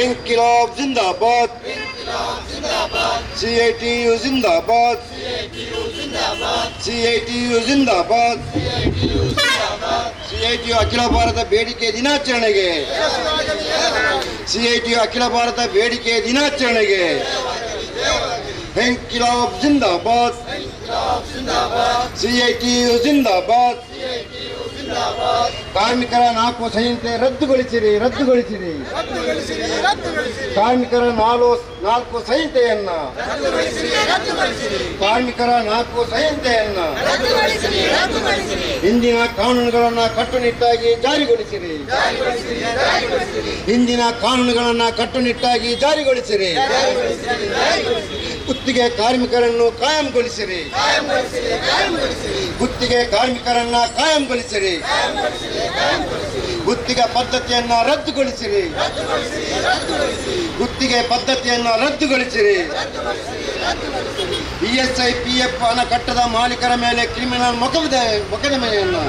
ಇನ್ಕಿಲಾಬ್ ಜಿಂದಾಬಾದ್. CITU ಜಿಂದಾಬಾದ್. CITU ಜಿಂದಾಬಾದ್. CITU ಅಖಿಲ ಭಾರತ ಬೇಡಿಕೆ ದಿನಾಚರಣೆಗೆ. ಸಿಐಟಿಯು ಅಖಿಲ ಭಾರತ ಬೇಡಿಕೆ ದಿನಾಚರಣೆಗೆ. ಇನ್ಕಿಲಾಬ್ ಜಿಂದಾಬಾದ್. ಸಿಐಟಿಯು ಜಿಂದಾಬಾದ್. ಕಾರ್ಮಿಕರ 4 ಸಂಹಿತೆ ರದ್ದುಗೊಳಿಸಿರಿ, ರದ್ದುಗೊಳಿಸಿರಿ. ಕಾರ್ಮಿಕರ 4 ಸಂಹಿತೆಯನ್ನ, ಕಾರ್ಮಿಕರ 4 ಸಂಹಿತೆಯನ್ನ, ಹಿಂದಿನ ಕಾನೂನುಗಳನ್ನು ಕಟ್ಟುನಿಟ್ಟಾಗಿ ಜಾರಿಗೊಳಿಸಿರಿ. ಹಿಂದಿನ ಕಾನೂನುಗಳನ್ನು ಕಟ್ಟುನಿಟ್ಟಾಗಿ ಜಾರಿಗೊಳಿಸಿರಿ. ಗುತ್ತಿಗೆ ಕಾರ್ಮಿಕರನ್ನು ಕಾಯಂಗೊಳಿಸಿರಿ. ಗುತ್ತಿಗೆ ಕಾರ್ಮಿಕರನ್ನ ಕಾಯಂಗೊಳಿಸಿರಿ. ಗುತ್ತಿಗೆ ಪದ್ಧತಿಯನ್ನ ರದ್ದುಗೊಳಿಸಿರಿ. ಗುತ್ತಿಗೆ ಪದ್ಧತಿಯನ್ನ ರದ್ದುಗೊಳಿಸಿರಿ. ಇಎಸ್ಐ ಪಿಎಫ್ ಹಣ ಕಟ್ಟದ ಮಾಲೀಕರ ಮೇಲೆ ಕ್ರಿಮಿನಲ್ ಮೊಕದ್ದಮೆಯನ್ನು.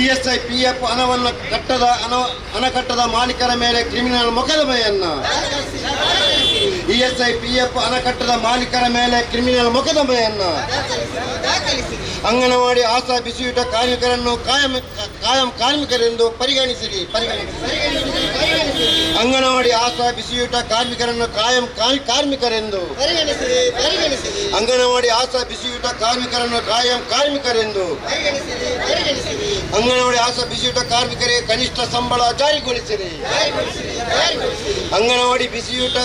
ಇಎಸ್ಐ ಪಿಎಫ್ ಹಣವನ್ನು ಕಟ್ಟದ ಹಣ ಕಟ್ಟದ ಮಾಲೀಕರ ಮೇಲೆ ಕ್ರಿಮಿನಲ್ ಮೊಕದ್ದಮೆಯನ್ನು. ಇಎಸ್ಐ ಪಿಎಫ್ ಹಣ ಕಟ್ಟದ ಮಾಲೀಕರ ಮೇಲೆ ಕ್ರಿಮಿನಲ್ ಮೊಕದ್ದಮೆಯನ್ನು. ಅಂಗನವಾಡಿ ಆಶಾ ಬಿಸಿಯೂಟ ಕಾರ್ಮಿಕರನ್ನು ಕಾಯಂ ಕಾಯಂ ಕಾರ್ಮಿಕರೆಂದು ಪರಿಗಣಿಸಿರಿ, ಪರಿಗಣಿಸಿರಿ. ಅಂಗನವಾಡಿ ಆಶಾ ಬಿಸಿಯೂಟ ಕಾರ್ಮಿಕರನ್ನು ಕಾಯಂ ಕಾರ್ಮಿಕರೆಂದು, ಅಂಗನವಾಡಿ ಆಶಾ ಬಿಸಿಯೂಟ ಕಾರ್ಮಿಕರನ್ನು ಕಾಯಂ ಕಾರ್ಮಿಕರೆಂದು, ಅಂಗನವಾಡಿ ಆಶಾ ಬಿಸಿಯೂಟ ಕಾರ್ಮಿಕರಿಗೆ ಕನಿಷ್ಠ ಸಂಬಳ ಜಾರಿಗೊಳಿಸಿರಿ. ಅಂಗನವಾಡಿ ಬಿಸಿಯೂಟ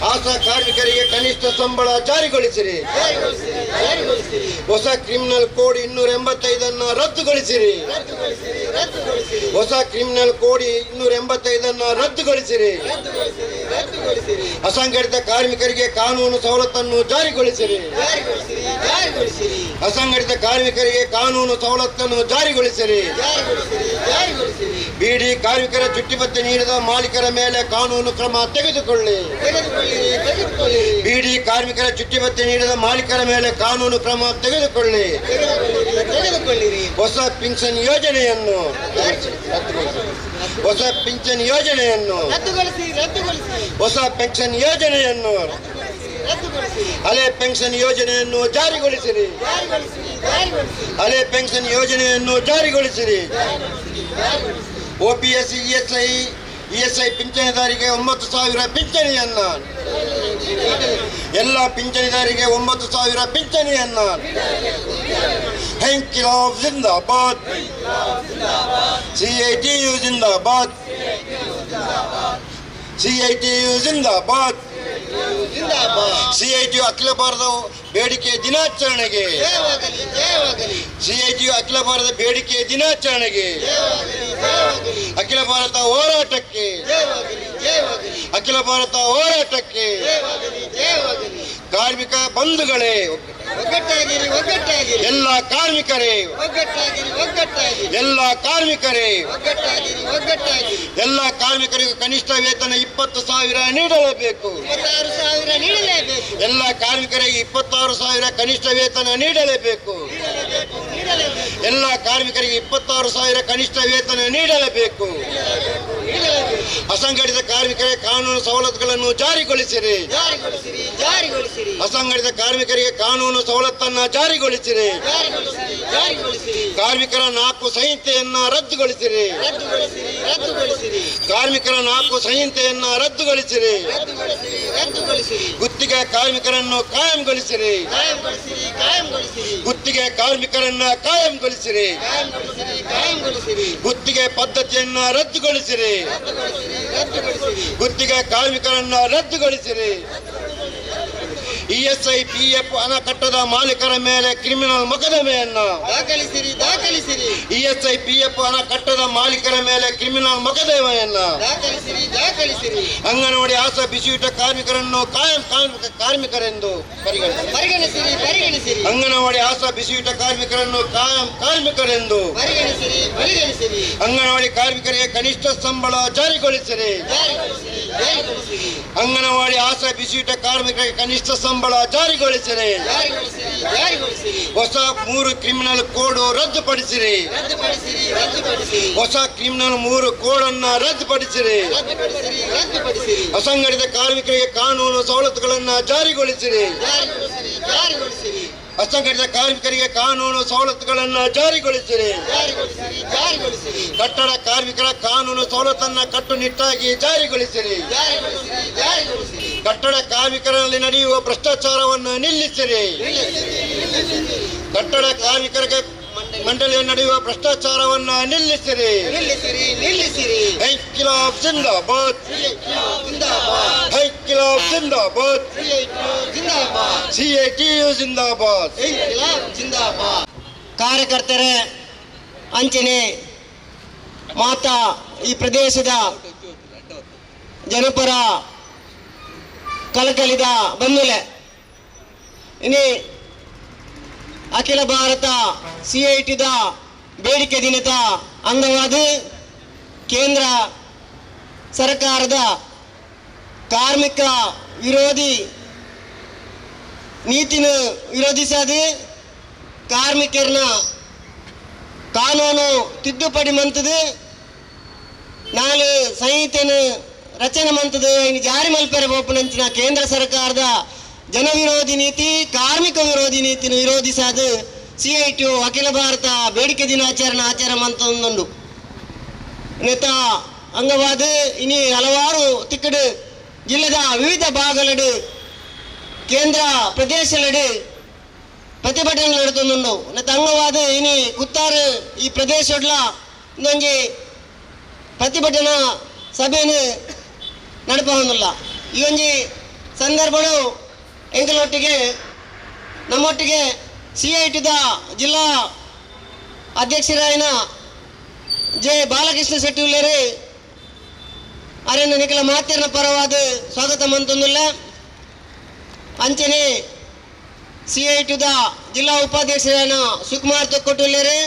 ಆಶಾ ಕಾರ್ಮಿಕರಿಗೆ ಕನಿಷ್ಠ ಸಂಬಳ ಜಾರಿಗೊಳಿಸಿರಿ. ಹೊಸ ಕ್ರಿಮಿನಲ್ ಕೋಡ್ 285 ರದ್ದುಗೊಳಿಸಿರಿ. ಹೊಸ ಕ್ರಿಮಿನಲ್ ಕೋಡ್ 285 ರದ್ದುಗೊಳಿಸಿರಿ. ಅಸಂಘಟಿತ ಕಾರ್ಮಿಕರಿಗೆ ಕಾನೂನು ಸವಲತ್ತನ್ನು ಜಾರಿಗೊಳಿಸಿರಿ. ಅಸಂಘಟಿತ ಕಾರ್ಮಿಕರಿಗೆ ಕಾನೂನು ಸವಲತ್ತನ್ನು ಜಾರಿಗೊಳಿಸಿರಿ. ಬೀಡಿ ಕಾರ್ಮಿಕರ ಚುಟ್ಟಿ ಭತ್ಯೆ ನೀಡಿದ ಮಾಲೀಕರ ಮೇಲೆ ಕಾನೂನು ಕ್ರಮ ತೆಗೆದುಕೊಳ್ಳಿ. ಬೀಡಿ ಕಾರ್ಮಿಕರ ಚುಟ್ಟಿ ಭತ್ಯೆ ನೀಡಿದ ಮಾಲೀಕರ ಮೇಲೆ ಕಾನೂನು ಕ್ರಮ ತೆಗೆದುಕೊಳ್ಳಿ. ಹೊಸ ಪಿಂಚಣಿ ಯೋಜನೆಯನ್ನು, ಹೊಸ ಪಿಂಚಣಿ ಯೋಜನೆಯನ್ನು, ಹೊಸ ಪೆನ್ಷನ್ ಯೋಜನೆಯನ್ನು, ಹಳೆ ಪೆನ್ಷನ್ ಯೋಜನೆಯನ್ನು ಜಾರಿಗೊಳಿಸಿರಿ. ಹಳೆ ಪೆನ್ಷನ್ ಯೋಜನೆಯನ್ನು ಜಾರಿಗೊಳಿಸಿರಿ. ಓಪಿಎಸ್ ಇಎಸ್ಐ ಇಎಸ್ಐ ಪಿಂಚಣಿದಾರಿಗೆ 9,000 ಪಿಂಚಣಿಯನ್ನ, ಎಲ್ಲ ಪಿಂಚಣಿದಾರಿಗೆ 9,000 ಪಿಂಚಣಿಯನ್ನ. ಇನ್ಕಿಲಾಬ್ ಜಿಂದಾಬಾದ್. ಸಿಐಟಿಯು ಜಿಂದಾಬಾದ್. ಸಿಐಟಿಯು ಜಿಂದಾಬಾದ್. ಸಿಐಟಿಯು ಅಖಿಲ ಭಾರತ ಬೇಡಿಕೆ ದಿನಾಚರಣೆಗೆ. ಸಿಐಟಿಯು ಅಖಿಲ ಭಾರತ ಬೇಡಿಕೆ ದಿನಾಚರಣೆಗೆ. ಅಖಿಲ ಭಾರತ ಹೋರಾಟಕ್ಕೆ, ಅಖಿಲ ಭಾರತ ಹೋರಾಟಕ್ಕೆ. ಕಾರ್ಮಿಕ ಬಂಧುಗಳೇ, ಎಲ್ಲ ಕಾರ್ಮಿಕರೇ, ಎಲ್ಲ ಕಾರ್ಮಿಕರೇ, ಎಲ್ಲ ಕಾರ್ಮಿಕರಿಗೂ ಕನಿಷ್ಠ ವೇತನ 20,000 ನೀಡಲೇಬೇಕು. ಎಲ್ಲ ಕಾರ್ಮಿಕರಿಗೆ 26,000 ಕನಿಷ್ಠ ವೇತನ ನೀಡಲೇಬೇಕು. ಎಲ್ಲ ಕಾರ್ಮಿಕರಿಗೆ 26,000 ಕನಿಷ್ಠ ವೇತನ ನೀಡಲೇಬೇಕು. ಅಸಂಘಟಿತ ಕಾರ್ಮಿಕರಿಗೆ ಕಾನೂನು ಸವಲತ್ತುಗಳನ್ನು ಜಾರಿಗೊಳಿಸಿರಿ. ಅಸಂಘಟಿತ ಕಾರ್ಮಿಕರಿಗೆ ಕಾನೂನು ಸವಲತ್ತನ್ನು ಜಾರಿಗೊಳಿಸಿರಿ. ಕಾರ್ಮಿಕರ 4 ಸಂಹಿತೆಯನ್ನ ರದ್ದುಗೊಳಿಸಿರಿ. ಕಾರ್ಮಿಕರ 4 ಸಂಹಿತೆಯನ್ನ ರದ್ದುಗೊಳಿಸಿರಿ. ಗುತ್ತಿಗೆ ಕಾರ್ಮಿಕರನ್ನು ಕಾಯಂಗೊಳಿಸಿರಿ. ಗುತ್ತಿಗೆ ಕಾರ್ಮಿಕರನ್ನ ಕಾಯಂಗೊಳಿಸಿರಿ. ಗುತ್ತಿಗೆ ಪದ್ಧತಿಯನ್ನ ರದ್ದುಗೊಳಿಸಿರಿ. ಗುತ್ತಿಗೆ ಕಾರ್ಮಿಕರನ್ನ ರದ್ದುಗೊಳಿಸಿರಿ. ಇಎಸ್ಐ ಪಿಎಫ್ ಹಣ ಕಟ್ಟದ ಮಾಲೀಕರ ಮೇಲೆ ಕ್ರಿಮಿನಲ್ ಮೊಕದ್ದಮೆಯನ್ನು ದಾಖಲಿಸಿರಿ, ದಾಖಲಿಸಿರಿ. ಇಎಸ್ಐ ಪಿಎಫ್ ಹಣ ಕಟ್ಟದ ಮಾಲೀಕರ ಮೇಲೆ ಕ್ರಿಮಿನಲ್ ಮೊಕದ್ದಮೆಯನ್ನು ದಾಖಲಿಸಿರಿ, ದಾಖಲಿಸಿರಿ. ಅಂಗನವಾಡಿ ಆಶಾ ಬಿಸಿಯೂಟ ಕಾರ್ಮಿಕರನ್ನು ಕಾಯಂ ಕಾರ್ಮಿಕರೆಂದು ಪರಿಗಣಿಸಿರಿ, ಪರಿಗಣಿಸಿರಿ, ಪರಿಗಣಿಸಿರಿ. ಅಂಗನವಾಡಿ ಆಶಾ ಬಿಸಿಯೂಟ ಕಾರ್ಮಿಕರನ್ನು ಕಾಯಂ ಕಾರ್ಮಿಕರೆಂದು ಪರಿಗಣಿಸಿರಿ, ಪರಿಗಣಿಸಿರಿ. ಅಂಗನವಾಡಿ ಕಾರ್ಮಿಕರಿಗೆ ಕನಿಷ್ಠ ಸಂಬಳ ಜಾರಿಗೊಳಿಸಿರಿ. ಜಾರಿಗೊಳಿಸಿರಿ, ಅಂಗನವಾಡಿ ಆಶಾ ಬಿಸಿಯೂಟ ಕಾರ್ಮಿಕರಿಗೆ ಕನಿಷ್ಠ ಸಂಬಳ ಜಾರಿಗೊಳಿಸಿರಿ. ಹೊಸ 3 ಕ್ರಿಮಿನಲ್ ಕೋಡ್ ರದ್ದುಪಡಿಸಿರಿ. ಹೊಸ ಕ್ರಿಮಿನಲ್ 3 ಕೋಡ್ ಅನ್ನು ರದ್ದುಪಡಿಸಿರಿ. ಅಸಂಘಟಿತ ಕಾರ್ಮಿಕರಿಗೆ ಕಾನೂನು ಸವಲತ್ತುಗಳನ್ನು ಜಾರಿಗೊಳಿಸಿರಿ. ಅಸಂಘಟಿತ ಕಾರ್ಮಿಕರಿಗೆ ಕಾನೂನು ಸವಲತ್ತುಗಳನ್ನು ಜಾರಿಗೊಳಿಸಿರಿ. ಕಟ್ಟಡ ಕಾರ್ಮಿಕರ ಕಾನೂನು ಸವಲತ್ತನ್ನು ಕಟ್ಟುನಿಟ್ಟಾಗಿ ಜಾರಿಗೊಳಿಸಿರಿ. ಕಟ್ಟಡ ಕಾರ್ಮಿಕರಲ್ಲಿ ನಡೆಯುವ ಭ್ರಷ್ಟಾಚಾರವನ್ನು ನಿಲ್ಲಿಸಿರಿ. ಕಟ್ಟಡ ಕಾರ್ಮಿಕರಿಗೆ ಮಂಡಳಿಯಲ್ಲಿ ನಡೆಯುವ ಭ್ರಷ್ಟಾಚಾರವನ್ನು ನಿಲ್ಲಿಸಿರಿ. ಇನ್ಕಿಲಾಬ್ ಜಿಂದಾಬಾದ್, ಇನ್ಕಿಲಾಬ್ ಜಿಂದಾಬಾದ್, ಸಿಐಟಿಯು ಜಿಂದಾಬಾದ್. ಕಾರ್ಯಕರ್ತರೇ, ಅಂಚನೆ ಮಾತಾ ಈ ಪ್ರದೇಶದ ಜನಪರ ಕಲಕಲಿದ ಬಂಧುಲೆ, ಇನಿ ಅಖಿಲ ಭಾರತ ಸಿಐಟಿದ ಬೇಡಿಕೆ ದಿನದ ಅಂಗವಾದ ಕೇಂದ್ರ ಸರ್ಕಾರದ ಕಾರ್ಮಿಕ ವಿರೋಧಿ ನೀತಿನ ವಿರೋಧಿಸದೆ ಕಾರ್ಮಿಕರನ್ನ ಕಾನೂನು ತಿದ್ದುಪಡಿ ಮಂತದು 4 ಸಂಹಿತೆಯನ್ನು ರಚನೆ ಮಂತದು ಇನ್ನು ಜಾರಿ ಮಲ್ಪೆರೆ ಬೋಪನಂಚಿನ ಕೇಂದ್ರ ಸರ್ಕಾರದ ಜನವಿರೋಧಿ ನೀತಿ, ಕಾರ್ಮಿಕ ವಿರೋಧಿ ನೀತಿನ ವಿರೋಧಿಸಾದ ಸಿಐಟಿಯು ಅಖಿಲ ಭಾರತ ಬೇಡಿಕೆ ದಿನಾಚರಣೆ ಆಚರಣೆ ಮಂತೊಂದುಂಡು. ನೇತ ಅಂಗವಾದ ಇನಿ ಹಲವಾರು ತಿಕ್ಕಡು ಜಿಲ್ಲೆದ ವಿವಿಧ ಭಾಗಲಡು ಕೇಂದ್ರ ಪ್ರದೇಶಲಡು ಪ್ರತಿಭಟನೆ ನಡತೊಂದುಂಡು. ನೆತ್ತ ಅಂಗವಾದ ಇನಿ ಕುತ್ತಾರು ಈ ಪ್ರದೇಶಡ್ಲ ಇನ್ನೊಂಜಿ ಪ್ರತಿಭಟನಾ ಸಭೆಯನ್ನು ನಡಪವೊಂದುಲ್ಲ. ಈ ಒಂಜಿ ಸಂದರ್ಭಡು ಎಂಕಲೊಟ್ಟಿಗೆ ನಮ್ಮೊಟ್ಟಿಗೆ ಸಿಐಟಿದ ಜಿಲ್ಲಾ ಅಧ್ಯಕ್ಷರಾಯನ ಜೆ ಬಾಲಕೃಷ್ಣ ಶೆಟ್ಟಿ ಉಲ್ಲೇರು ಅರೆನ ನಿಖಲ ಮಾತೇರ್ನ ಪರವಾದ ಸ್ವಾಗತ ಮಂತೊಂದುಲ್ಲ. ಅಂಚನೆ ಸಿಐಟಿದ ಜಿಲ್ಲಾ ಉಪಾಧ್ಯಕ್ಷರಾಯನ ಸುಕುಮಾರ್ ತೊಕ್ಕೊಟ್ಟುಲ್ಲೇರು,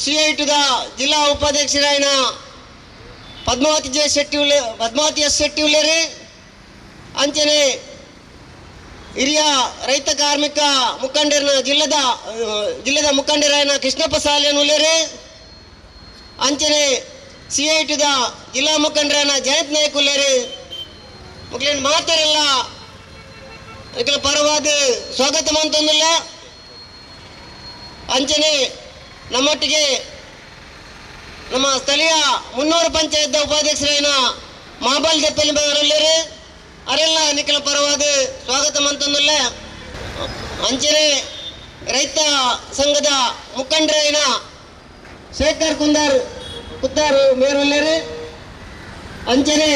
ಸಿಐಟಿದ ಜಿಲ್ಲಾ ಉಪಾಧ್ಯಕ್ಷರಾಯನ ಪದ್ಮಾವತಿ ಜೆ ಶೆಟ್ಟಿ ಉಲ್ಲೆ ಪದ್ಮಾವತಿ ಎಸ್ ಶೆಟ್ಟಿ ಉಲ್ಲೇರು, ಅಂಚನೆ ಹಿರಿಯ ರೈತ ಕಾರ್ಮಿಕ ಮುಖಂಡರನ್ನ ಜಿಲ್ಲೆದ ಮುಖಂಡರಾಯನ ಕೃಷ್ಣಪ್ಪ ಸಾಲಿಯನ್ ಉಲ್ಲೇರು, ಅಂಚನೆ ಸಿಐಟಿದ ಜಿಲ್ಲಾ ಮುಖಂಡರಾಯನ ಜಯಂತ್ ನಾಯಕ್ ಉಲ್ಲೇರು. ಮುಕ್ಲೇನ್ ಮಾತಾರೆಲ್ಲ ನಿಖಲ ಪರವಾದ ಸ್ವಾಗತ ಮಂತೊಂದುಲ್ಲ. ಅಂಚನೆ ನಮ್ಮೊಟ್ಟಿಗೆ ನಮ್ಮ ಸ್ಥಳೀಯ ಮುನ್ನೂರು ಪಂಚಾಯತ್ ಉಪಾಧ್ಯಕ್ಷರಾಯನ ಮಾಬಲ್ ದೆಪ್ಪಲಿ ಉಲ್ಲೇರು, ಅರೆಲ್ಲ ನಿಖಲ ಪರವಾದ ಸ್ವಾಗತ ಮಂತೊಂದುಲ್ಲ. ಅಂಚನೆ ರೈತ ಸಂಘದ ಮುಖಂಡರಾಯನ ಶೇಖರ್ ಕುಂದಾರ್ ಕುತ್ತಾರು ಮೇರುಲ್ಲೇರು, ಅಂಚನೆ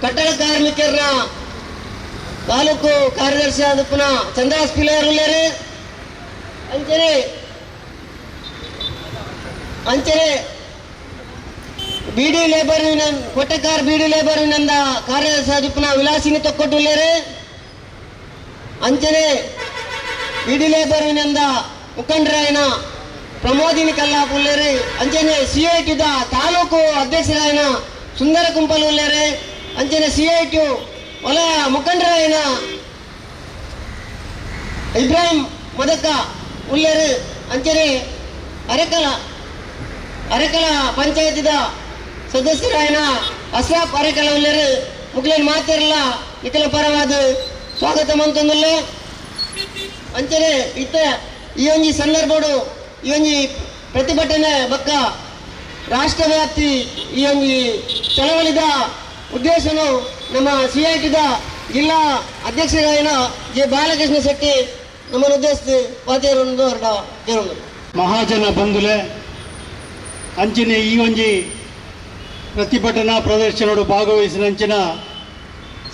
ಕಟ್ಟಡ ಕಾರ್ಮಿಕರನ್ನ ತಾಲೂಕು ಕಾರ್ಯದರ್ಶಿ ಆದ ಪುನಃ ಚಂದ್ರಾಸ್ ಪಿಲಾರ್ ಉಲ್ಲೇರು, ಅಂಚನೆ ಅಂಚನೆ ಬಿಡಿ ಲೇಬರ್ ಯೂನಿಯನ್ ಕೊಟ್ಟೆಕಾರ್ ಬಿಡಿ ಲೇಬರ್ ಯೂನಿಯನ್ ಕಾರ್ಯದರ್ಶಿ ಆದ ಪುನಃ ವಿಲಾಸಿನಿ ತೊಕ್ಕೊಟ್ಟುಲ್ಲೇರು, ಅಂಚನೆ ಬಿಡಿ ಲೇಬರ್ ಯೂನಿಯನ್ ಮುಖಂಡರಾಯನ ಪ್ರಮೋದಿನಿ ಕಲ್ಲಾಪುಲ್ಲೇರು, ಅಂಚನೆ ಸಿಐಟಿದ ತಾಲೂಕು ಅಧ್ಯಕ್ಷರಾಯನ ಸುಂದರ ಕುಂಪಲ್ ಉಲ್ಲೇರು, ಅಂಚನೆ ಸಿಐಟಿ ವಲಯ ಮುಖಂಡರಾಯನ ಇಬ್ರಾಹಿಂ ಮದಕ ಉಲ್ಲೇರು, ಅಂಚನೆ ಅರೆಕಲ ಅರೆಕಲ ಪಂಚಾಯತಿದ ಸದಸ್ಯರಾಯನ ಅಶ್ರಾಫ್ ಅರೆಕಲ ಉಲ್ಲೇರು. ಮುಕ್ಲೇನ್ ಮಾತಿರಲ್ಲ ನಿಖಲ ಪರವಾದ ಸ್ವಾಗತ ಮಂತೊಂದುಲ್ಲ. ಅಂಚನೆ ಇತ್ತ ಈ ಒಂಜಿ ಸಂದರ್ಭಡು ಈ ಒಂಜಿ ಪ್ರತಿಭಟನೆ ಬಕ್ಕ ರಾಷ್ಟ್ರ ವ್ಯಾಪ್ತಿ ಈ ಒಂಜಿ ಚಳವಳಿದ ಉದ್ದೇಶನು ನಮ್ಮ ಸಿಐಟಿದ ಜಿಲ್ಲಾ ಅಧ್ಯಕ್ಷರಾಯನ ಜೆ ಬಾಲಕೃಷ್ಣ ಶೆಟ್ಟಿ ನಮ್ಮನ್ನು ಉದ್ದೇಶಿಸಿ ಪಾತಿಯರೊಂದು ಹೊರಡ ಕೇರೊಂದು. ಮಹಾಜನ ಬಂಧುಲೆ, ಅಂಚಿನ ಈ ಒಂಜಿ ಪ್ರತಿಭಟನಾ ಪ್ರದರ್ಶನಡು ಭಾಗವಹಿಸಿದ ಅಂಚಿನ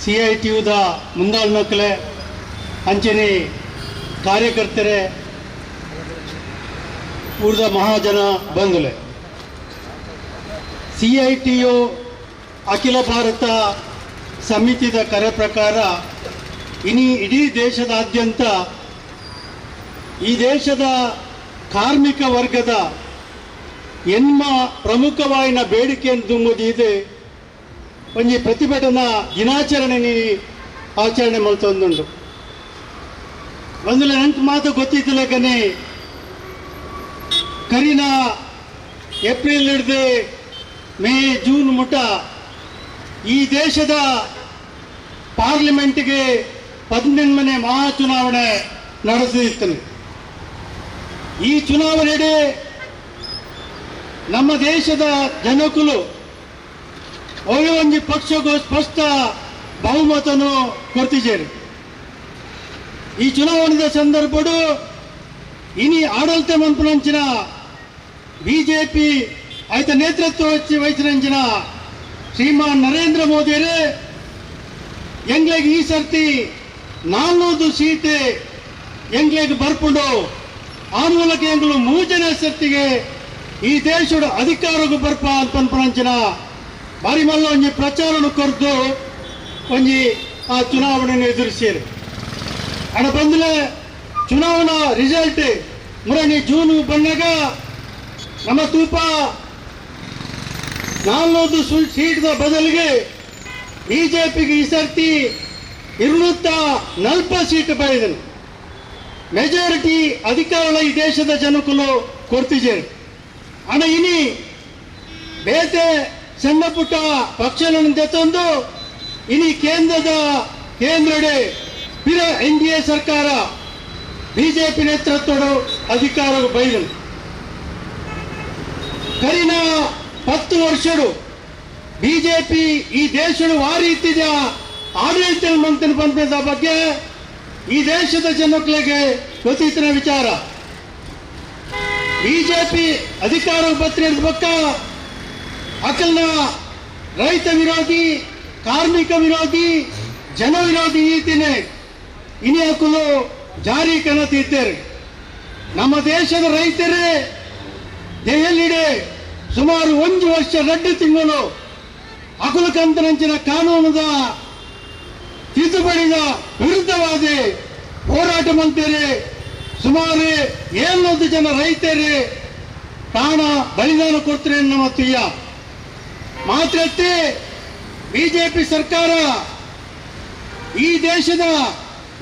ಸಿಐಟಿಯುದ ಮುಂದಾಳ್ನಕ್ಲೆ, ಅಂಚನೆ ಕಾರ್ಯಕರ್ತರೆ, ಊರ್ದ ಮಹಾಜನ ಬಂಧುಲೆ, ಸಿಐಟಿಯು ಅಖಿಲ ಭಾರತ ಸಮಿತಿದ ಕರೆ ಪ್ರಕಾರ ಇನಿ ಇಡೀ ದೇಶದಾದ್ಯಂತ ಈ ದೇಶದ ಕಾರ್ಮಿಕ ವರ್ಗದ ಎನ್ಮ ಪ್ರಮುಖವಾಯಿನ ಬೇಡಿಕೆಯನ್ನು ತುಂಬುದಿದೆ. ಒಂಜಿ ಪ್ರತಿಭಟನಾ ದಿನಾಚರಣೆ ಆಚರಣೆ ಮಲ್ತೊಂದುಂಡು. ಒಂದುಲ ನಂಕ್ ಮಾತ ಗೊತ್ತಿತ್ತಲೆಕ್ಕನೆ ಕರಿನ ಏಪ್ರಿಲ್ ಹಿಡ್ದು ಮೇ ಜೂನ್ ಮುಟ ಈ ದೇಶದ ಪಾರ್ಲಿಮೆಂಟ್ಗೆ 18ನೇ ಮಹಾ ಚುನಾವಣೆ ನಡೆಸಿತ್ತು. ಈ ಚುನಾವಣೆಡೆ ನಮ್ಮ ದೇಶದ ಜನಕುಲು ಒಂಜಿ ಪಕ್ಷಕ್ಕೂ ಸ್ಪಷ್ಟ ಬಹುಮತನು ಕೊರ್ತಿಜೇರು. ಈ ಚುನಾವಣೆಯ ಸಂದರ್ಭಡು ಇನಿ ಆಡಳಿತ ಮನ್ಪುನಂಚಿನ ಬಿಜೆಪಿ ಆಯ್ತ ನೇತೃತ್ವ ವಹಿಸಿನಂಚಿನ ಶ್ರೀಮಾನ್ ನರೇಂದ್ರ ಮೋದಿಯರೇ ಎಂಗ್ಲೆಗ್ ಈ ಸರ್ತಿ 400 ಸೀಟ್ ಎಂಗ್ಲೆಗ್ ಬರ್ಪುಂಡು, ಆ ಮೂಲಕ ಎಂಗ್ಲು 3ನೇ ಸರ್ತಿಗೆ ಈ ದೇಶದ ಅಧಿಕಾರಕ್ಕೂ ಬರ್ಪ ಪನ್ಪುನಂಚಿನ ಬಾರಿ ಮಲ್ಲ ಒಂಜಿ ಪ್ರಚಾರನು ಕೊರ್ದು ಒಂಜಿ ಆ ಚುನಾವಣೆಯನ್ನು ಎದುರಿಸಿರು. ಹಣ ಬಂದಲೆ ಚುನಾವಣಾ ರಿಸಲ್ಟ್ ಮುರಣಿ ಜೂನ್ ಬಂದಾಗ ನಮ್ಮ ತೂಪ 400 ಸೀಟ್ದ ಬದಲಿಗೆ ಬಿಜೆಪಿಗೆ ಈ ಸರ್ತಿ 240 ಸೀಟ್ ಬೈದನು. ಮೆಜಾರಿಟಿ ಅಧಿಕಾರ ಈ ದೇಶದ ಜನಕುಲು ಕೊರ್ತಿಜೇರು. ಹಣ ಇನಿ ಬೇತೆ ಸಣ್ಣ ಪುಟ್ಟ ಪಕ್ಷಗಳನ್ನು ತಂದು ಇನಿ ಕೇಂದ್ರಡೆ ಪಿರ N D A ಸರ್ಕಾರ ಬಿಜೆಪಿ ನೇತೃತ್ವದ ಅಧಿಕಾರ ಬೈದನು. ಕರಿನ 10 ವರ್ಷಡು ಬಿಜೆಪಿ ಈ ದೇಶಡು ಆ ರೀತಿಯ ಆಡಳಿತ ಮಂತ್ರಿ ಬಂದ ಬಗ್ಗೆ ಈ ದೇಶದ ಜನಗಳಿಗೆ ಗೊತ್ತಿತ್ತಿನ ವಿಚಾರ. ಬಿಜೆಪಿ ಅಧಿಕಾರ ಬತ್ತಿನ ಪಕ್ಕ ಅಕಲ್ನ ರೈತ ವಿರೋಧಿ, ಕಾರ್ಮಿಕ ವಿರೋಧಿ, ಜನ ವಿರೋಧಿ ನೀತಿನೇ ಇನಿ ಹಕ್ಕಲು ಜಾರಿ ಕಣತಿದ್ದಾರೆ. ನಮ್ಮ ದೇಶದ ರೈತರೇ ದೆಹಲಿಡೆ ಸುಮಾರು 1 ವರ್ಷ 2 ತಿಂಗಳು ಅಕುಲಕಂತನಂಚಿನ ಕಾನೂನದ ತಿದ್ದುಪಡಿದ ವಿರುದ್ಧವಾದ ಹೋರಾಟ ಮಂತೇರಿ ಸುಮಾರು 700 ಜನ ರೈತರೇ ಪ್ರಾಣ ಬಲಿದಾನ ಕೊಡ್ತಾರೆ ನಮ್ಮ ತುಯ್ಯ. ಮಾತ್ರಕ್ಕೆ ಬಿಜೆಪಿ ಸರ್ಕಾರ ಈ ದೇಶದ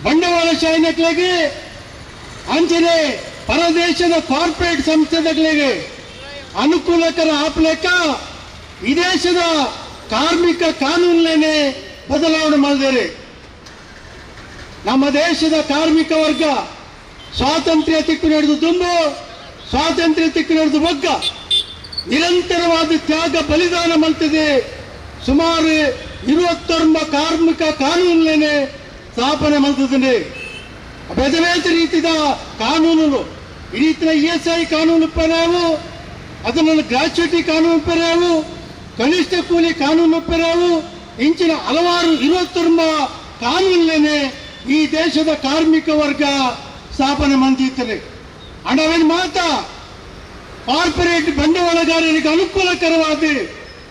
ಬಂಡವಾಳಶಾಹಿಗಳಿಗೆ ಅಂಚನೆ ಪರದೇಶದ ಕಾರ್ಪೊರೇಟ್ ಸಂಸ್ಥೆಗಳಿಗೆ ಅನುಕೂಲಕರ ಆಪ್ಲೆಕ್ಕ ಈ ದೇಶದ ಕಾರ್ಮಿಕ ಕಾನೂನನ್ನೇ ಬದಲಾವಣೆ ಮಾಡಿದರೆ ನಮ್ಮ ದೇಶದ ಕಾರ್ಮಿಕ ವರ್ಗ ಸ್ವಾತಂತ್ರ್ಯ ತಿಕ್ಕು ನಡೆದು ತುಂಬು, ಸ್ವಾತಂತ್ರ್ಯ ತಿಕ್ಕು ನಡೆದು ಬಗ್ಗ ನಿರಂತರವಾದ ತ್ಯಾಗ ಬಲಿದಾನ ಮಾಡ್ತಿದೆ. ಸುಮಾರು 29 ಕಾರ್ಮಿಕ ಕಾನೂನನ್ನೇ ಸ್ಥಾಪನೆ ಮಾಡ್ತಿದ್ದೇನೆ. ಬೇರೆ ಬೇರೆ ರೀತಿಯ ಕಾನೂನು, ಈ ರೀತಿಯ ESI ಕಾನೂನು ಪೆರಾವು, ಅದನ್ನು ಗ್ರಾಚ್ಯುಟಿ ಕಾನೂನು ಪೆರಾವು, ಕನಿಷ್ಠ ಕೂಲಿ ಕಾನೂನು ಪೆರಾವು, ಇಂಚಿನ ಹಲವಾರು 29 ಕಾನೂನನ್ನೇ ಈ ದೇಶದ ಕಾರ್ಮಿಕ ವರ್ಗ ಸ್ಥಾಪನೆ ಮಾಡ್ತಿದ್ದಾರೆ. ಹಣವೇನು ಮಾತಾ ಕಾರ್ಪೊರೇಟ್ ಬಂಡವಾಳಗಾರರಿಗೆ ಅನುಕೂಲಕರವಾದ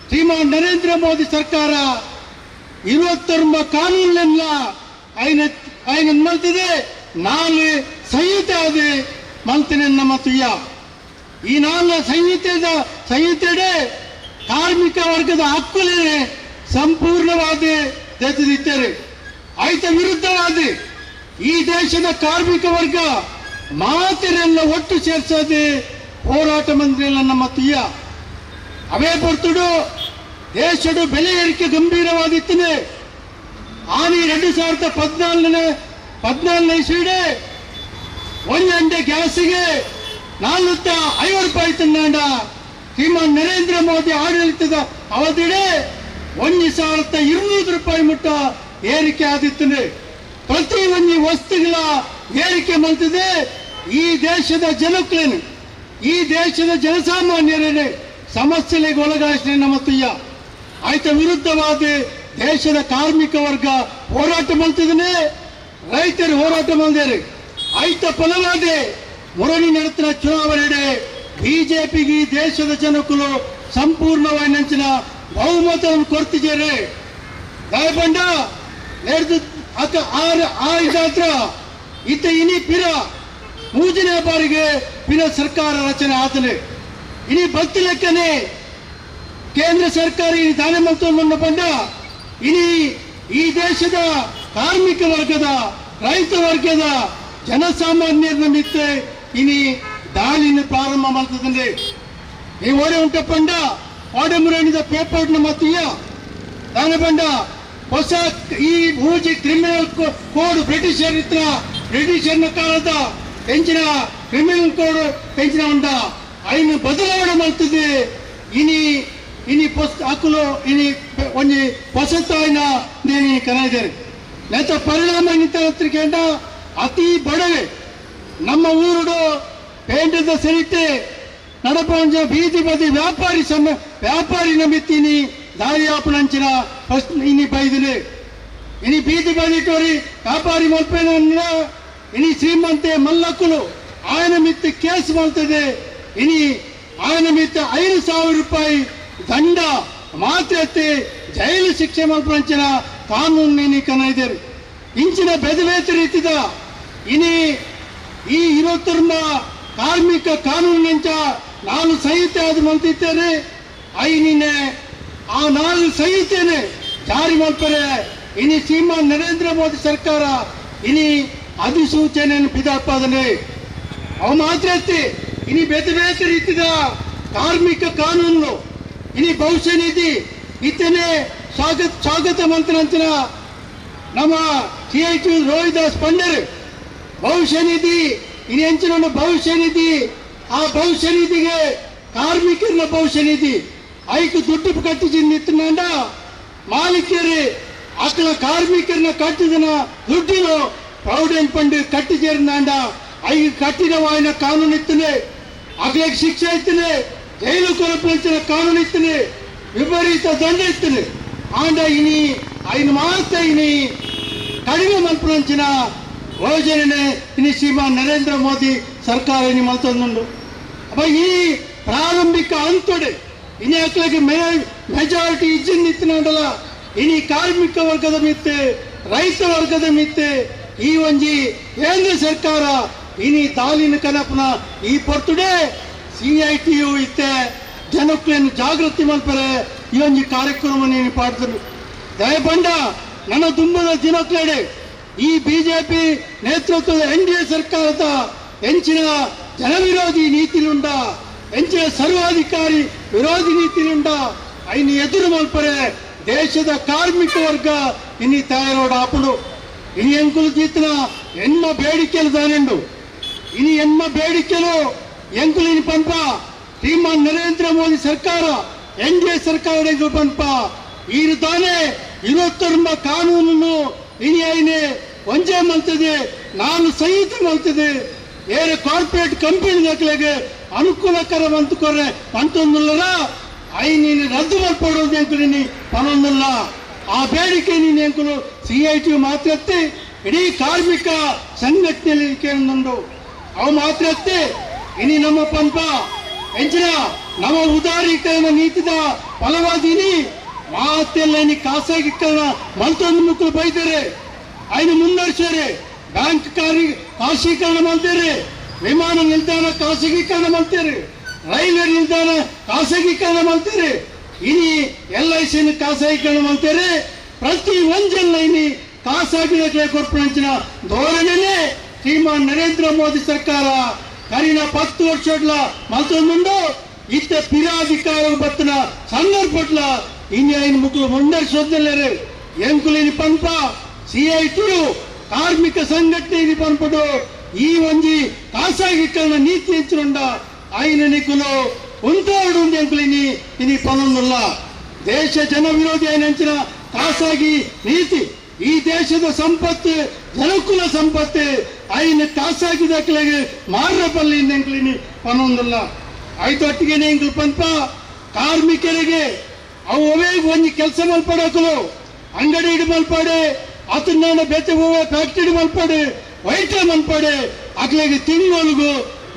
ಶ್ರೀಮಾನ್ ನರೇಂದ್ರ ಮೋದಿ ಸರ್ಕಾರ 29 ಕಾನೂನೆಲ್ಲ ಆಯ್ನ ಮಲ್ತಿದೆ. 4 ಸಂಹಿತೆ ಅದು ಮಲ್ತಿನ ನಮ್ಮ ತುಯ್ಯ. ಈ 4 ಸಂಹಿತೆಡೆ ಕಾರ್ಮಿಕ ವರ್ಗದ ಹಕ್ಕುಲೇ ಸಂಪೂರ್ಣವಾದ ತೆಗೆದಿದ್ದಾರೆ. ಆಯ್ತ ವಿರುದ್ಧವಾದ ಈ ದೇಶದ ಕಾರ್ಮಿಕ ವರ್ಗ ಮಾತಿರೆಲ್ಲ ಒಟ್ಟು ಸೇರ್ಸದೆ ಹೋರಾಟ ಮಂತ್ರಿಯಲ್ಲ ನಮ್ಮ ತುಯ್ಯ. ಅವೇ ಬರ್ತುಡು ದೇಶಡು ಬೆಲೆ ಏರಿಕೆ ಗಂಭೀರವಾಗಿತ್ತನೆ. ಆನಿ 2014 ಇಸ್ವಿಡೆ 1 ಗಂಟೆ ಗ್ಯಾಸಿಗೆ 450 ರೂಪಾಯಿ ತಿನ್ನಾಂಡ ಶ್ರೀಮಾನ್ ನರೇಂದ್ರ ಮೋದಿ ಆಡಳಿತದ ಅವಧಿಡೆ 1200 ರೂಪಾಯಿ ಮುಟ್ಟ ಏರಿಕೆ ಆದಿತ್ತನೆ. ಪ್ರತಿ ಒಂದು ವಸ್ತುಗಳ ಏರಿಕೆ ಮಾಡ್ತಿದೆ. ಈ ದೇಶದ ಜನಕ್ಕೇನು, ಈ ದೇಶದ ಜನಸಾಮಾನ್ಯರೇನೆ ಸಮಸ್ಯೆಗೆ ಒಳಗಾಯಿಸಿ ನಮ್ಮ ತುಯ್ಯ. ಆಯ್ತ ವಿರುದ್ಧವಾದ ದೇಶದ ಕಾರ್ಮಿಕ ವರ್ಗ ಹೋರಾಟ ಮಾಡ್ತಿದ್ದಾನೆ, ರೈತರು ಹೋರಾಟ ಮಾಡಿದ್ದಾರೆ. ಆಯ್ತ ಫಲವಾದೆ ಮುರಣಿ ನಡೆಸಿದ ಚುನಾವಣೆ ಬಿಜೆಪಿಗೆ ದೇಶದ ಜನಕ್ಕೂ ಸಂಪೂರ್ಣವಾಗಿ ನಂಚಿನ ಬಹುಮತವನ್ನು ಕೊಡ್ತಿದ್ದಾರೆ. ಗಾಯಬಂಡ ಆಯ್ದಾತ್ರ ಇತ್ತ ಇನಿ ಪಿರ ಮೂರನೇ ಬಾರಿಗೆ ಪಿರ ಸರ್ಕಾರ ರಚನೆ ಆತನೆ. ಇನಿ ಬತ್ತಿಲೆಕ್ಕನೆ ಕೇಂದ್ರ ಸರ್ಕಾರ ಈ ದಾನೆ ಮಲ್ತೊಂದು ಪಂಡ ಇನಿ ಈ ದೇಶದ ಕಾರ್ಮಿಕ ವರ್ಗದ ರೈತ ವರ್ಗದ ಜನಸಾಮಾನ್ಯರ ಮಿತ್ತೆ ಇನಿ ದಾಳಿನ ಪ್ರಾರಂಭ ಮಾಡ್ತದಂದ್ರೆ ಈ ಓಡೆ ಉಂಟ ಪಂಡ ಓಡೆಮುರೇಣಿದ ಪೇಪರ್ನ ಮತ್ತೀಯ ದಾನೆ ಪಂಡ ಹೊಸ ಈ ಮೂಜಿ ಕ್ರಿಮಿನಲ್ ಕೋಡ್ ಬ್ರಿಟಿಷರ್ ಇತ್ರ ಬ್ರಿಟಿಷರ್ನ ಕಾಲದ ಎಂಚಿನ ಕ್ರಿಮಿನಲ್ ಕೋಡ್ ಎಂಚಿನ ಉಂಡ ಐನು ಬದಲಾವಣೆ ಮಾಡ್ತದೆ ಇನಿ ಇನಿ ಅಕುಲು ಇನಿ ಒಂಜಿ ಹೊಸತಾಯಿನ ನೇನಿ ಕನಾಯಿದ್ದಾರೆ ನೆತ್ತ ಪರಿಣಾಮ ನಿಂತ ಅತಿ ಬಡವೆ ನಮ್ಮ ಊರುಡು ಪೇಂಟದ ಸೆರಿತೆ ನಡಪಂಜ ಬೀದಿ ಬದಿ ವ್ಯಾಪಾರಿ ಸಮ ವ್ಯಾಪಾರಿ ನಂಬಿತ್ತೀನಿ ದಾರಿಯಾಪನಂಚಿನ ಫಸ್ಟ್ ಇನಿ ಬೈದಿನಿ ಇನಿ ಬೀದಿ ಬದಿ ಟೋರಿ ವ್ಯಾಪಾರಿ ಮಲ್ಪೇನ ಇನಿ ಶ್ರೀಮಂತೆ ಮಲ್ಲಕ್ಕುಲು ఆయన ಮಿತ್ತ ಕೇಸ್ ಮಾಡ್ತದೆ ಇನಿ ఆయన ಮಿತ್ತ 5,000 ರೂಪಾಯಿ ದಂಡ ಮಾತ್ರತೆ ಜೈಲು ಶಿಕ್ಷೆ ಮಲ್ಪಂಚಿನ ಕಾನೂನು ಇನಿ ಕನ ಇದ್ದಾರೆ ಇಂಚಿನ ಬೆದವೇತ ರೀತಿದ ಇನಿ ಈ ಇರೋತ್ತರ್ನ ಕಾರ್ಮಿಕ ಕಾನೂನಿನಂಚ 4 ಸಂಹಿತೆ ಅದು ಮಂತಿದ್ದಾರೆ ಐನಿನೇ ಆ 4 ಸಂಹಿತೆನೆ ಜಾರಿ ಮಲ್ಪರೆ ಇನಿ ಶ್ರೀಮಾನ್ ನರೇಂದ್ರ ಮೋದಿ ಸರ್ಕಾರ ಇನಿ ಅಧಿಸೂಚನೆಯನ್ನು ಬಿದಾಪಾದನೆ ಅವು ಮಾತ್ರ ಇನಿ ಬೇತೆ ಬೇತೆ ರೀತಿದ ಕಾರ್ಮಿಕ ಕಾನೂನು ಇನಿ ಭವಿಷ್ಯ ನಿಧಿ ಇತನೆ ಸ್ವಾಗತ ಸ್ವಾಗತ ಮಂತ್ರಂತಿನ ನಮ್ಮ CIT Rohidas ಪಂಡರು ಭವಿಷ್ಯ ನಿಧಿ ಇನಿ ಹೆಂಚಿನ ಭವಿಷ್ಯ ನಿಧಿ ಆ ಭವಿಷ್ಯ ನಿಧಿಗೆ ಕಾರ್ಮಿಕರ ಭವಿಷ್ಯ ನಿಧಿ ಐಕು ದುಡ್ಡು ಕಟ್ಟಿಸಿ ನಿಂತ ಮಾಲೀಕರು ಅಕ್ಕಳ ಕಾರ್ಮಿಕರನ್ನ ಕಟ್ಟಿದನ ದುಡ್ಡಿನ ಪ್ರಾವಿಡೆಂಟ್ ಫಂಡ್ ಕಟ್ಟಿ ಸೇರಿದ ಐದು ಕಠಿಣವಾದ ಕಾನೂನು ಇತ್ತನೆ ಅಗ್ಲಕ್ಕೆ ಶಿಕ್ಷೆ ಇತ್ತನೆ ಜೈಲು ಕೊರಪಂಚಿನ ಕಾನೂನು ಇತ್ತನೆ ವಿಪರೀತ ದಂಡ ಇತ್ತನೆ ಆಂಡ ಇನಿ ಐನು ಮಾತ್ರ ಇನಿ ಕಡಿಮೆ ಮಲ್ಪಂಚಿನ ಯೋಜನೆ ಇನಿ ಶ್ರೀಮಾನ್ ನರೇಂದ್ರ ಮೋದಿ ಸರ್ಕಾರ ಇನಿ ಮಲ್ತೊಂದುಂಡು. ಅಪ್ಪ ಈ ಪ್ರಾರಂಭಿಕ ಹಂತೊಡೆ ಇನಿ ಅಕ್ಲಗೆ ಮೆಜಾರಿಟಿ ಇಜ್ಜಿಂದ ಇತ್ತನಂಡಲ ಇನಿ ಕಾರ್ಮಿಕ ವರ್ಗದ ಮಿತ್ತೆ ರೈತ ವರ್ಗದ ಮಿತ್ತೆ ಈ ಒಂಜಿ ಕೇಂದ್ರ ಸರ್ಕಾರ ಇನಿ ದಾಲಿನ ಕನಪನ ಈ ಪೊರ್ತುಡೆ CITU ಇತ್ತೆ ಜನಕ್ಲೇನು ಜಾಗೃತಿ ಮಲ್ಪರೆ ಈ ಒಂಜಿ ಕಾರ್ಯಕ್ರಮ ನೀನು ಪಾಡ್ತರು. ದಯಪಂಡ ನನ್ನ ತುಂಬದ ದಿನಕ್ಲೇಡೆ ಈ ಬಿಜೆಪಿ ನೇತೃತ್ವದ NDA ಸರ್ಕಾರದ ಎಂಚಿನ ಜನವಿರೋಧಿ ನೀತಿಲುಂಡ ಎಂಚಿನ ಸರ್ವಾಧಿಕಾರಿ ವಿರೋಧಿ ನೀತಿಲುಂಡ ಐನಿ ಎದುರು ಮಲ್ಪರೆ ದೇಶದ ಕಾರ್ಮಿಕ ವರ್ಗ ಇನಿ ತಯಾರೋಡ ಆಪುಂಡು. ಇನಿ ಎಂಕುಲು ಜೀತನ ಎನ್ಮ ಬೇಡಿಕೆಲು ದಾನೆಂಡು ಇನಿ ಎನ್ಮ ಬೇಡಿಕೆಲು ಎಂಕುಲು ಇನಿ ಪಂಪ ಶ್ರೀಮಾನ್ ನರೇಂದ್ರ ಮೋದಿ ಸರ್ಕಾರ NDA ಸರ್ಕಾರ ಎಂಕುಲು ಪಂಪ ಈರು ತಾನೇ ಇರುವತ್ತೊಂಬ ಕಾನೂನನ್ನು ಇನಿ ಐನೆ ಒಂಜೆ ಮಲ್ತದೆ 4 ಸಂಹಿತೆ ಮಲ್ತದೆ ಏರೆ ಕಾರ್ಪೊರೇಟ್ ಕಂಪನಿ ದಾಖಲೆಗೆ ಅನುಕೂಲಕರ ಮಂತುಕೊರೆ ಪಂತೊಂದುಲ್ಲರ I ನೀನು ರದ್ದು ಮಲ್ಪಡೋದು ಎಂಕುಲು ಇನಿ ಪನೊಂದುಲ್ಲ. ಆ ಬೇಡಿಕೆ ನೀನು ಎಂಕುಲು CITU ಮಾತ್ರತ್ತೆ ಇಡೀ ಕಾರ್ಮಿಕ ಸಂಘಟನೆಯಲ್ಲಿ ಕೇಂದ್ರಂಡು ಅವು ಮಾತ್ರತ್ತೆ ಇನಿ ನಮ್ಮ ಪಂಪ ಎಂಚಿನ ನಮ್ಮ ಉದಾರೀಕರಣ ನೀತಿದ ಫಲವಾದಿನಿ ಮಾತೆಲ್ಲ ಇನಿ ಖಾಸಗೀಕರಣ ಮಲ್ತೊಂದು ಮುಕ್ಕಲು ಬೈದರೆ ಐನು ಮುಂದುವರ್ಸರೆ ಬ್ಯಾಂಕ್ ಖಾಸಗೀಕರಣ ಮಾಡ್ತಾರೆ ವಿಮಾನ ನಿಲ್ದಾಣ ಖಾಸಗೀಕರಣ ಮಾಡ್ತಾರೆ ರೈಲ್ವೆ ನಿಲ್ದಾಣ ಖಾಸಗೀಕರಣ ಮಾಡ್ತಾರೆ ಇನಿ LIC ಖಾಸಗೀಕರಣ ಮಾಡ್ತಾರೆ ಪ್ರತಿ ಒಂಜೆಲ್ಲ ಇನಿ ಖಾಸಗಿ ಕೊರ್ಪಣಂಚಿನ ಧೋರಣೆನೇ ಶ್ರೀಮಾನ್ ನರೇಂದ್ರ ಮೋದಿ ಸರ್ಕಾರ ಕರಿನ 10 ವರ್ಷಡ್ಲ ಮಲ್ತೊಂದುಂಡು ಇತ್ತ ಪಿರಾಧಿಕಾರ ಬತ್ತನ ಸಂದರ್ಭಟ್ಲ ಇನಿ ಐನು ಮುಕ್ಕಲು ಮುಂದರ್ಸೋದಿಲ್ಲರೆ ಎಂಕುಲು ಇನಿ ಪಂಪ CITU ಕಾರ್ಮಿಕ ಸಂಘಟನೆ ಇನಿ ಪಂಪಡು ಈ ಒಂಜಿ ಖಾಸಗೀಕರಣ ನೀತಿ ಹೆಚ್ಚುಂಡ ಐನ ನಿಕುಲು ಉಂಟಾಡು ಎಂಕುಲು ಇನಿ ಇನಿ ಪನೊಂದುಲ್ಲ. ದೇಶ ಜನ ವಿರೋಧಿ ಐನಂಚಿನ ಖಾಸಗಿ ನೀತಿ ಈ ದೇಶದ ಸಂಪತ್ತು ಜನಕುಲ ಸಂಪತ್ತು ಐನ ಖಾಸಗಿ ದಾಖಲೆಗೆ ಮಾರಪಲ್ಲಿ ಎಂಕುಲು ಇನಿ ಪನೊಂದುಲ್ಲ. ಐತೊಟ್ಟಿಗೆ ಎಂಕುಲು ಪಂಪ ಕಾರ್ಮಿಕರಿಗೆ ಅವು ಅವೇ ಒಂಜಿ ಕೆಲಸ ಮಲ್ಪಡಕಲು ಅಂಗಡಿ ಇಡು ಮಲ್ಪಾಡೆ ಅತನ್ನ ಬೇತೆ ಹೋವೆ ಫ್ಯಾಕ್ಟರಿ ಮಲ್ಪಾಡೆ ವೈಟ ಮಲ್ಪಾಡೆ ಅಕ್ಲೆಗೆ ತಿಂಗಳಿಗೆ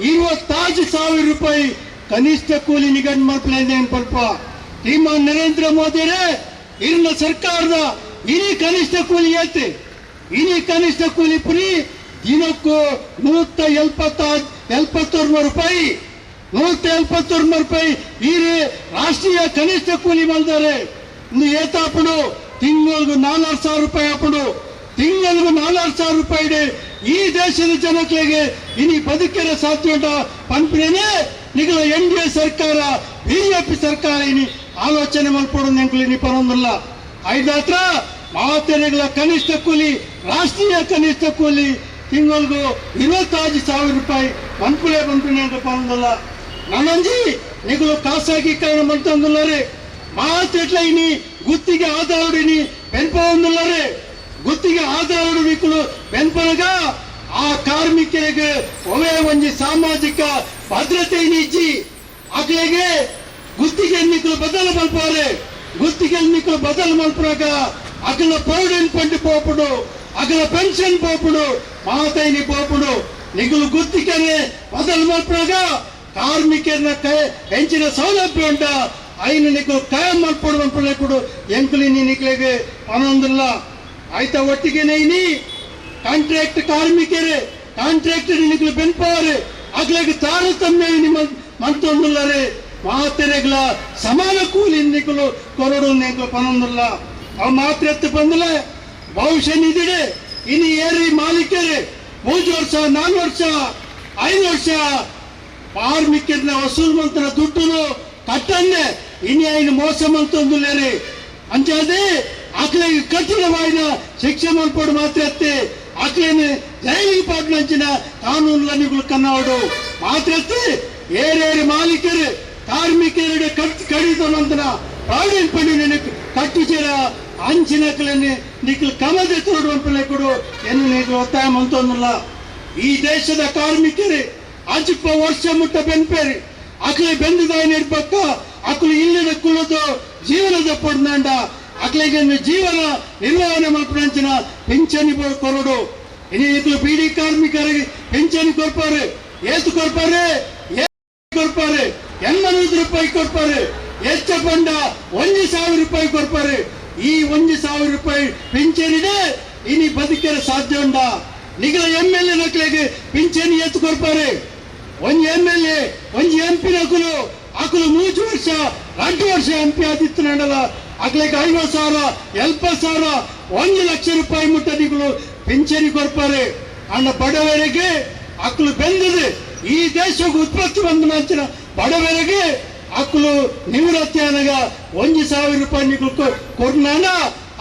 25,000 ರೂಪಾಯಿ ಕನಿಷ್ಠ ಕೂಲಿ ನಿಗದಿ ಮಲ್ಪಲೆ ಪಲ್ಪ ಶ್ರೀಮಾನ್ ನರೇಂದ್ರ ಮೋದಿರೇ ಇರ್ನ ಸರ್ಕಾರದ ಇನಿ ಕನಿಷ್ಠ ಕೂಲಿ ಐತೆ ಇನಿ ಕನಿಷ್ಠ ಕೂಲಿ ಪುರಿ ದಿನಕ್ಕೂ 171 ರೂಪಾಯಿ. 179 ರೂಪಾಯಿ ಈ ರಾಷ್ಟ್ರೀಯ ಕನಿಷ್ಠ ಕೂಲಿ ಮಾಡ್ತಾರೆ. ಏತಾಪಡು ತಿಂಗಳಿಗೆ 4,000 ರೂಪಾಯಿ ಹಾಪಡು, ತಿಂಗಳಿಗೆ 4,000 ರೂಪಾಯಿ ಇದೆ. ಈ ದೇಶದ ಜನತೆಗೆ ಇನಿ ಬದುಕಿರ ಸಾಧ್ಯ ಉಂಟ ಪನ್ಪಿನೇ ನಿಗಲ ಎನ್ ಡಿ ಎ ಸರ್ಕಾರ ಬಿಜೆಪಿ ಸರ್ಕಾರ ಇನಿ ಆಲೋಚನೆ ಮಲ್ಪಡು ಎಂಕುಲು ಇನಿ ಪರೊಂದಿಲ್ಲ. ಐದಾತ್ರ ಮಾತೆರೆಗಳ ಕನಿಷ್ಠ ಕೂಲಿ ರಾಷ್ಟ್ರೀಯ ಕನಿಷ್ಠ ಕೂಲಿ ತಿಂಗಳಿಗೂ 25,000 ರೂಪಾಯಿ ಮನ್ಪುಲೆ ಪನ್ಪಿನ ಪರೊಂದಿಲ್ಲ. ನನ್ನಂಜಿ ನಿಗಲು ಖಾಸಗೀಕರಣ ಮಂತೊಂದುಲ್ಲರೆ ಮಾತೆಟ್ಲ ಇನಿ ಗುತ್ತಿಗೆ ಆಧಾರಡಿನಿ ಬೆನ್ಪೊಂದುಲ್ಲರೆ. ಗುತ್ತಿಗೆ ಆಧಾರಡು ನಿಕುಲು ಬೆನ್ಪನಗ ಆ ಕಾರ್ಮಿಕರಿಗೆ ಒವೇ ಒಂಜಿ ಸಾಮಾಜಿಕ ಭದ್ರತೆ ಇಜ್ಜಿ. ಅಕ್ಲೆಗೆ ಗುತ್ತಿಗೆ ನಿಕುಲು ಬದಲು ಮಲ್ಪರೆ, ಗುತ್ತಿಗೆ ನಿಕುಲು ಬದಲು ಮಲ್ಪನಾಗ ಅಗಲ ಪ್ರೊವಿಡೆಂಟ್ ಫಂಡ್ ಪೋಪುಡು, ಅಗಲ ಪೆನ್ಷನ್ ಪೋಪುಡು, ಮಾತೈನಿ ಪೋಪುಡು. ನಿಕುಲು ಗುತ್ತಿಗೆನೆ ಬದಲು ಮಲ್ಪನಾಗ ಕಾರ್ಮಿಕರನ್ನ ಹೆಂಚಿನ ಸೌಲಭ್ಯ ಉಂಟ ಐನು ನಿಕುಲು ಕಾಯಂ ಮಲ್ಪಡು ಮಲ್ಪಲೇಕುಡು ಎಂಕುಲು ಇನಿ ನಿಕ್ಲೆಗೆ ಪನೊಂದಿಲ್ಲ. ಆಯ್ತಾ ಒಟ್ಟಿಗೆ ನೈನಿ ಕಾಂಟ್ರಾಕ್ಟ್ ಕಾರ್ಮಿಕರೇ ಕಾಂಟ್ರಾಕ್ಟ್ ನಿಕುಲು ಬೆನ್ಪವರೆ ಅಗ್ಲೆಗೆ ತಾರತಮ್ಯ ನಿಮ್ಮ ಮಂತೊಂದುಲ್ಲರೆ. ಮಾತೆರೆಗಳ ಸಮಾನ ಕೂಲಿ ನಿಕುಲು ಕೊರಡು ನಿಕುಲು ಪನೊಂದಿಲ್ಲ. ಅವು ಮಾತ್ರ ಎತ್ತು ಬಂದಲೆ ಬಹುಶಃ ನಿಧಿಡೆ ಇನಿ ಏರಿ ಮಾಲೀಕರೇ 3 ವರ್ಷ 4 ವರ್ಷ 5 ವರ್ಷ ಕಾರ್ಮಿಕರನ್ನ ವಸೂಲು ಮಂತನ ದುಡ್ಡುನು ಕಟ್ಟನ್ನೇ ಇನಿ ಐನು ಮೋಸ ಮಂತೊಂದುಲ್ಲೇರಿ. ಅಂಚಾದೆ ಅಕ್ಲೆಗೆ ಕಠಿಣವಾದ ಶಿಕ್ಷೆ ಮಲ್ಪಡು ಮಾತ್ರ ಅತ್ತೆ ಅಕ್ಲೇನೆ ಜೈಲಿಗೆ ಪಾಡ್ನಂಚಿನ ಕಾನೂನುಲ ನಿಗುಲು ಕನ್ನವಡು ಮಾತ್ರ ಅತ್ತೆ ಏರೇರಿ ಮಾಲೀಕರು ಕಾರ್ಮಿಕരുടെ ಕಡಿತ ಮಂತನ ಪ್ರಾವಿಡೆಂಟ್ ಫಂಡ್ ಕಟ್ಟು ಚೇರ ಅಂಚಿನಕ್ಲನ್ನೇ ನಿಕ್ಲು ಕಮದೆ ತೋಡು ಕೊಡು ಎನ್ನು ನಿಕ್ಲು ಒತ್ತಾಯ ಮಂತೊಂದಿಲ್ಲ. ಈ ದೇಶದ ಕಾರ್ಮಿಕರೇ ಅಜಿಪ್ಪ ವರ್ಷ ಮುಟ್ಟ ಬೆನ್ಪೇರಿ ಅಕ್ಲೆ ಬೆಂದಿದಾಯ ಇರ್ಬಕ್ಕ ಅಕ್ಲು ಇಲ್ಲದ ಕುಲದು ಜೀವನದ ಪಡ್ನಾಂಡ ಅಕ್ಲೆಗೆ ಜೀವನ ನಿರ್ವಹಣೆ ಮಲ್ಪನಂಚಿನ ಪಿಂಚಣಿ ಕೊರಡು. ಇನಿ ಇಕ್ಲು ಬೀಡಿ ಕಾರ್ಮಿಕರಿಗೆ ಪಿಂಚಣಿ ಕೊಡ್ಪಾರೆ, ಏತು ಕೊಡ್ಪಾರೆ, ಕೊಡ್ಪಾರೆ 800 ರೂಪಾಯಿ ಕೊಡ್ಪಾರೆ, ಹೆಚ್ಚ ಪಂಡ 1,000 ರೂಪಾಯಿ ಕೊಡ್ಪಾರೆ. ಈ 1,000 ರೂಪಾಯಿ ಪಿಂಚಣಿಡೆ ಇನಿ ಬದುಕರ ಸಾಧ್ಯ ಉಂಡ. ನಿಗಲ ಎಮ್ ಎಲ್ ಎ ನಕ್ಲೆಗೆ ಪಿಂಚಣಿ ಎತ್ತು ಕೊಡ್ಪಾರೆ. ಒಂಜಿ ಎಮ್ ಎಲ್ ಎ ಒಂಜಿ ಎಂ ಪಿ ನಕುಲು ಅಕುಲು 3 ವರ್ಷ 2 ವರ್ಷ ಎಂ ಪಿ ಆದಿತ್ತು ನಡಲ ಅಕ್ಲೆಗೆ 50,000 70,000 1 ಲಕ್ಷ ರೂಪಾಯಿ ಮುಟ್ಟ ನಿಗುಲು ಪಿಂಚಣಿ ಕೊಡ್ಪಾರೆ. ಅಂಡ ಬಡವರಿಗೆ ಅಕ್ಲು ಬೆಂದಿದೆ ಈ ದೇಶಕ್ಕೆ ಉತ್ಪತ್ತಿ ಬಂದ ನಂಚಿನ ಬಡವರಿಗೆ ಅಕ್ಲು ನಿವೃತ್ತಿ ಅನಗ 1,000 ರೂಪಾಯಿ ನಿಗುಲು ಕೊಡ್ನಾನ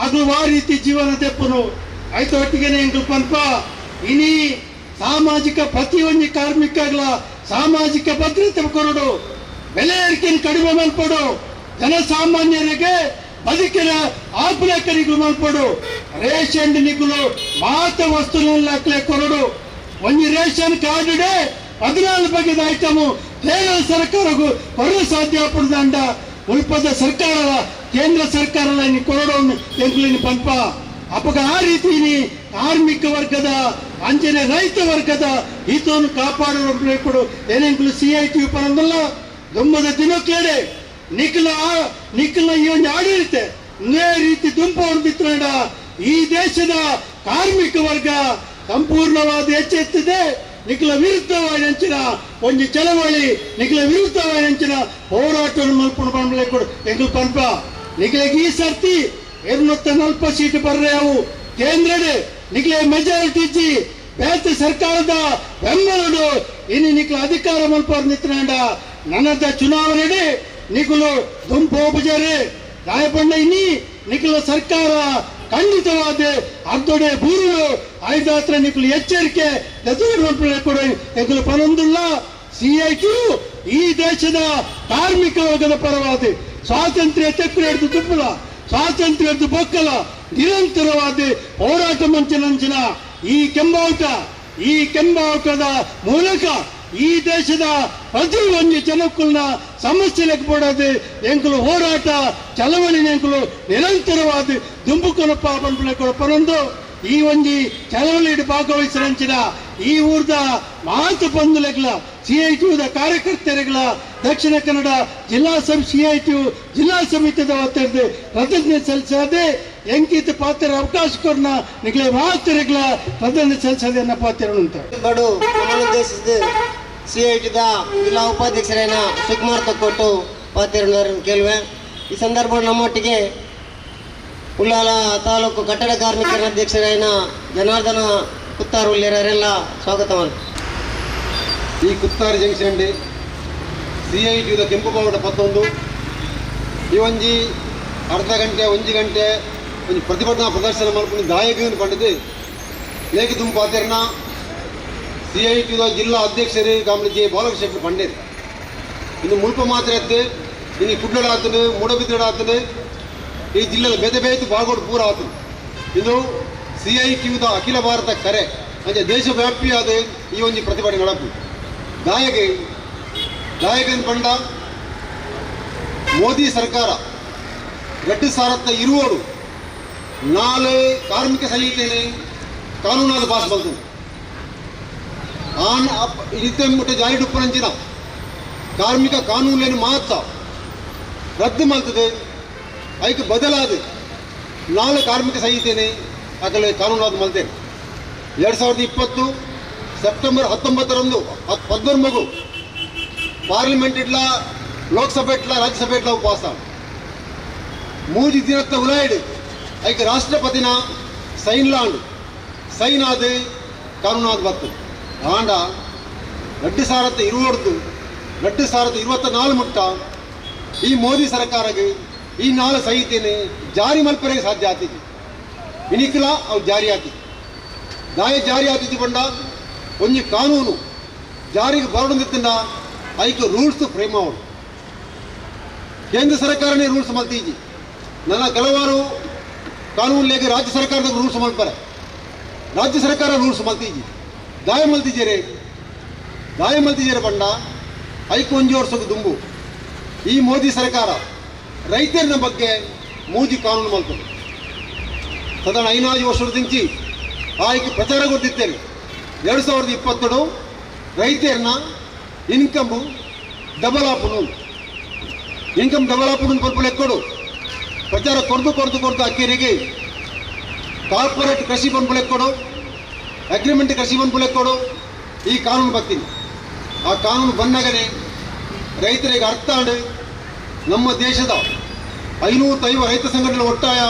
ಅಕ್ಲು ಆ ರೀತಿ ಜೀವನ ತೆಪ್ಪನು. ಆಯ್ತು ಒಟ್ಟಿಗೆ ಎಂಕುಲು ಪನ್ಪ ಇನಿ ಸಾಮಾಜಿಕ ಪ್ರತಿಯೊಂದು ಕಾರ್ಮಿಕಗಳ ಸಾಮಾಜಿಕ ಭದ್ರತೆ ಕೊರಡು, ಬೆಲೆ ಏರಿಕೆ ಕಡಿಮೆ ಮಲ್ಪಡು, ಜನಸಾಮಾನ್ಯರಿಗೆ ಬದುಕಿನ ಆಪಲೇಕರಿಗಳು ಮಲ್ಪಡು, ರೇಷನ್ ನಿಗುಲು ಮಾತ ವಸ್ತುಗಳನ್ನು ಅಕ್ಲೆ ಕೊರಡು. ಒಂಜಿ ರೇಷನ್ ಕಾರ್ಡ್ 14 ಬಗೆದ ಐಟಮು ಕೇಂದ್ರ ಸರ್ಕಾರಕ್ಕೂ ಕೊರಲು ಸಾಧ್ಯ ಪಡ್ದಂಡ ಉಲ್ಪದ ಸರ್ಕಾರ ಕೇಂದ್ರ ಸರ್ಕಾರ ಕೊರಡು ಎಂಕುಲಿನ ಪನ್ಪ. ಅಪ್ಪಗ ಆ ರೀತಿ ಕಾರ್ಮಿಕ ವರ್ಗದ ಅಂಚನೆ ರೈತ ವರ್ಗದ ಹಿತವನ್ನು ಕಾಪಾಡುವ ಕೊಡು ಏನೆಂಕುಲು ಸಿ I T ಪರಂದಲ್ಲ. ದುಮ್ಮದ ದಿನಕ್ಕೇಡೆ ನಿಖಲ ನಿಖಲ ಈ ಒಂದು ಆಡಳಿತ ಇದೇ ರೀತಿ ದುಂಪ ಹೊಡೆದಿತ್ತ ಈ ದೇಶದ ಕಾರ್ಮಿಕ ವರ್ಗ ಸಂಪೂರ್ಣವಾದ ಎಚ್ಚೆತ್ತಿದೆ. ನಿಖಲ ವಿರುದ್ಧವಾಗಿ ಅಂಚಿನ ಒಂದು ಚಳವಳಿ, ನಿಖಲ ವಿರುದ್ಧವಾಗಿ ಅಂಚಿನ ಹೋರಾಟವನ್ನು ಮಲ್ಪುಣ ಬಂಡ್ಲೆ ಕೊಡು ಎಂಕುಲು ಪನ್ಪ. ನಿಖಲಿಗೆ ಈ ಸರ್ತಿ 240 ಸೀಟು ಬರ್ರೆ ಅವು ಕೇಂದ್ರಡೆ ನಿಖಲೆ ಮೆಜಾರಿಟಿ ಇಜ್ಜಿ ಬೇತೆ ಸರ್ಕಾರದ ಬೆಂಬಲಡು ಇನ್ನು ನಿಖಲ ಅಧಿಕಾರ ಮಲ್ಪವ್ರು ನಿತ್ನಾಂಡ ನನ್ನದ ಚುನಾವಣೆ ನಿಖಲು ದುಂಪು ಉಪಜಾರೆ ಗಾಯಪಂಡ ಇನ್ನಿ ನಿಖಲ ಸರ್ಕಾರ ಖಂಡಿತವಾದ ಅರ್ಧೊಡೆ ಬೂರುಳು ಐದಾತ್ರ ನಿಖಲು ಎಚ್ಚರಿಕೆ ಕೊಡು ಎಂಕುಲು ಪನೊಂದುಲ್ಲ. ಸಿ I T ಈ ದೇಶದ ಕಾರ್ಮಿಕ ವರ್ಗದ ಪರವಾದ ಸ್ವಾತಂತ್ರ್ಯ ತೆಕ್ಕುಲು ಹಿಡಿದು ತುಪ್ಪಲ ಸ್ವಾತಂತ್ರ್ಯದ ಬೊಕ್ಕಲ ನಿರಂತರವಾದ ಹೋರಾಟ ಮಂಚನಂಚಿನ ಈ ಕೆಂಬಾವುಟ, ಈ ಕೆಂಬಾವುಟದ ಮೂಲಕ ಈ ದೇಶದ ಪ್ರತಿ ಒಂದು ಜನಕ್ಕುಲ್ನ ಸಮಸ್ಯೆ ಲೆಕ್ಕಪಡೋದು ಎಂಕುಲು ಹೋರಾಟ ಚಳವಳಿ ಎಂಕುಲು ನಿರಂತರವಾದ ದುಂಬುಕೊನಪ್ಪ ಪನ್ಪುನ ಕೊಡಪನೊಂದು ಈ ಒಂಜಿ ಚಳವಳಿ ಭಾಗವಹಿಸಿರಂಚಿನ ಈ ಊರ್ದ ಮಾತು ಬಂಧುಲೆಗ್ಲ C I T ಯುದ ಕಾರ್ಯಕರ್ತರಿಗಳ Dakshina Kannada ಜಿಲ್ಲಾ ಸಿ I T U ಜಿಲ್ಲಾ ಸಮಿತಿದ ವತಿಯಿಂದ ಕೃತಜ್ಞತೆ ಸಲ್ಲಿಸದೆ ಎಂಕಿತ ಪಾತ್ರ ಅವಕಾಶ ಕೊಡ್ನ ನಿಗಲೆ ಮಾತರಿಗಳ ಕೃತಜ್ಞತೆ ಸಲ್ಲಿಸದೆ ಎನ್ನ ಪಾತ್ರ ಬಡು ನಮ್ಮನ್ನು ಉದ್ದೇಶಿಸಿದ ಸಿಐಟಿದ ಜಿಲ್ಲಾ ಉಪಾಧ್ಯಕ್ಷರಾದ ಸುಕುಮಾರ್ ತೊಕ್ಕೊಟ್ಟು ಪಾತಿರುನವರನ್ನು ಕೇಳುವೆ. ಈ ಸಂದರ್ಭ ನಮ್ಮೊಟ್ಟಿಗೆ ಉಳ್ಳಾಲ ತಾಲೂಕು ಕಟ್ಟಡ ಕಾರ್ಮಿಕರ ಅಧ್ಯಕ್ಷರಾದ ಜನಾರ್ದನ ಕುತ್ತಾರು ಉಳ್ಳೇರರೆಲ್ಲ ಸ್ವಾಗತ. ಈ ಕುತ್ತಾರು ಜಂಕ್ಷನ್ ಸಿಐಟಿದ ಕೆಂಪು ಬಾವುಟ ಪತ್ತೊಂದು ಈ ಒಂಜಿ ಅರ್ಧ ಗಂಟೆ ಒಂಜಿ ಗಂಟೆ ಒಂಜಿ ಪ್ರತಿಭಟನಾ ಪ್ರದರ್ಶನ ಮಲ್ಪುನ ದಾಯಕ ಪಂಡಿತು ಲೇಖ ತುಂಪಾತೆರ್ನ ಸಿಐಟಿದ ಜಿಲ್ಲಾ ಅಧ್ಯಕ್ಷರು ಕಾಮಡಿ ಜೆ ಬಾಲಕೃಷ್ಣ ಶೆಟ್ಟಿ ಪಂಡೇರು. ಇನ್ನು ಮುಲ್ಪ ಮಾತ್ರ ಎತ್ತು ಇನ್ನು ಕುಡ್ಲಡ ಆತನು ಮೂಡಬಿದ್ರಡ ಆತನು ಈ ಜಿಲ್ಲೆದ ಬೇತೆ ಬೇತೆ ಬಾಗೋಡು ಪೂರ ಆತನು. ಇದು ಸಿಐಟಿಯುದ ಅಖಿಲ ಭಾರತ ಕರೆ ಅಂದರೆ ದೇಶವ್ಯಾಪಿಯಾದ ಈ ಒಂದು ಪ್ರತಿಭಟನೆ ನಡಪು. ದಾಯಕ ದಾಯಕನ ಪಂಡ ಮೋದಿ ಸರ್ಕಾರ 2020 4 ಕಾರ್ಮಿಕ ಸಂಹಿತೆ ಕಾನೂನಾದ ಪಾಸ್ ಬಲ್ತು ಆನ್ ಅಪ್ ಇತ್ತೆ ಮುಟ್ಟ ಜಾರಿ ಡುಪ್ಪನಂಚಿನ ಕಾರ್ಮಿಕ ಕಾನೂನುలను ಮಾತ್ರ ರದ್ದು ಮಲ್ತದೆ. ಐಕ್ ಬದಲಾದ 4 ಕಾರ್ಮಿಕ ಸಂಹಿತೆನೆ ಅಕಲೆ ಕಾನೂನಾದ ಮಲ್ತೇನೆ. 2020 ಸೆಪ್ಟೆಂಬರ್ 19ರಂದು 19 ಪಾರ್ಲಿಮೆಂಟ್ ಇಡ್ಲ ಲೋಕಸಭೆ ಇಟ್ಲ ರಾಜ್ಯಸಭೆ ಇಟ್ಲ ಪಾಸ್ ಮೂಜಿ ದಿನತ್ತ ಉಲಾಯ್ಡ್ ಐಕ್ ರಾಷ್ಟ್ರಪತಿನ ಸೈನ್ ಲಾಂಡ್ ಸೈನ್ ಆದ ಕಾನೂನಾದ ಬತ್ತು. ಆಂಡ 2020 2024 ಮುಟ್ಟ ಈ ಮೋದಿ ಸರ್ಕಾರಕ್ಕೆ ಈ 4 ಸಂಹಿತೆನೆ ಜಾರಿ ಮಲ್ಪರೆಗೆ ಸಾಧ್ಯ ಆತಿದ್ವಿ. ಇನಿಕ್ಲ ಅವು ಜಾರಿ ಆತಿದ್ವಿ. ದಾಯ ಜಾರಿ ಆತಿದ್ವಿ ಬಂಡ ಒಂಜಿ ಕಾನೂನು ಜಾರಿಗೆ ಬರಡೊಂದಿತ್ತಿಂದ ಐಕ್ ರೂಲ್ಸ್ ಫ್ರೇಮ್ ಅವಳು ಕೇಂದ್ರ ಸರ್ಕಾರನೇ ರೂಲ್ಸ್ ಮಲ್ತೀಜಿ. ನನ್ನ ಕೆಲವಾರು ಕಾನೂನು ರಾಜ್ಯ ಸರ್ಕಾರದ ರೂಲ್ಸ್ ಮಲ್ಪರೆ ರಾಜ್ಯ ಸರ್ಕಾರ ರೂಲ್ಸ್ ಮಲ್ತೀಜಿ. ದಾಯ ಮಲ್ತಿಜೇರೆ ದಾಯ ಮಲ್ತಿಜೇರೆ ಬಂಡ ಐಕ್ ಒಂಜಿ ವರ್ಷಕ್ಕೆ ದುಂಬು ಈ ಮೋದಿ ಸರ್ಕಾರ ರೈತರನ್ನ ಬಗ್ಗೆ ಮೂಜಿ ಕಾನೂನು ಮಲ್ತದೆ. ಸಾಧಾರಣ 5 ವರ್ಷದ ದಿಂಚಿ ಆಯ್ಕೆ ಪ್ರಚಾರ ಕೊಡ್ತಿದ್ದೇನೆ. 2020 ರೈತರನ್ನ ಇನ್ಕಮ್ ಡಬಲ್ ಆಪುನು ಇನ್ಕಮ್ ಡಬಲ್ ಆಪುನು ಪರ್ಪು ಲೆಕ್ಕಡು ಪ್ರಚಾರ ಕೊಡ್ದು ಕೊಡ್ದು ಕೊಡ್ದು ಅಕ್ಕೇರಿಗೆ ಕಾರ್ಪೊರೇಟ್ ಕೃಷಿ ಪಂಪು ಲೆಕ್ಕಡು ಅಗ್ರಿಮೆಂಟ್ ಕೃಷಿ ಪಂಪು ಲೆಕ್ಕಡು ಈ ಕಾನೂನು ಬರ್ತೀನಿ. ಆ ಕಾನೂನು ಬಂದಾಗನೇ ರೈತರಿಗೆ ಅರ್ಥ ಆಡು ನಮ್ಮ ದೇಶದ 550 ರೈತ ಸಂಘಟನೆ ಒಟ್ಟಾಯ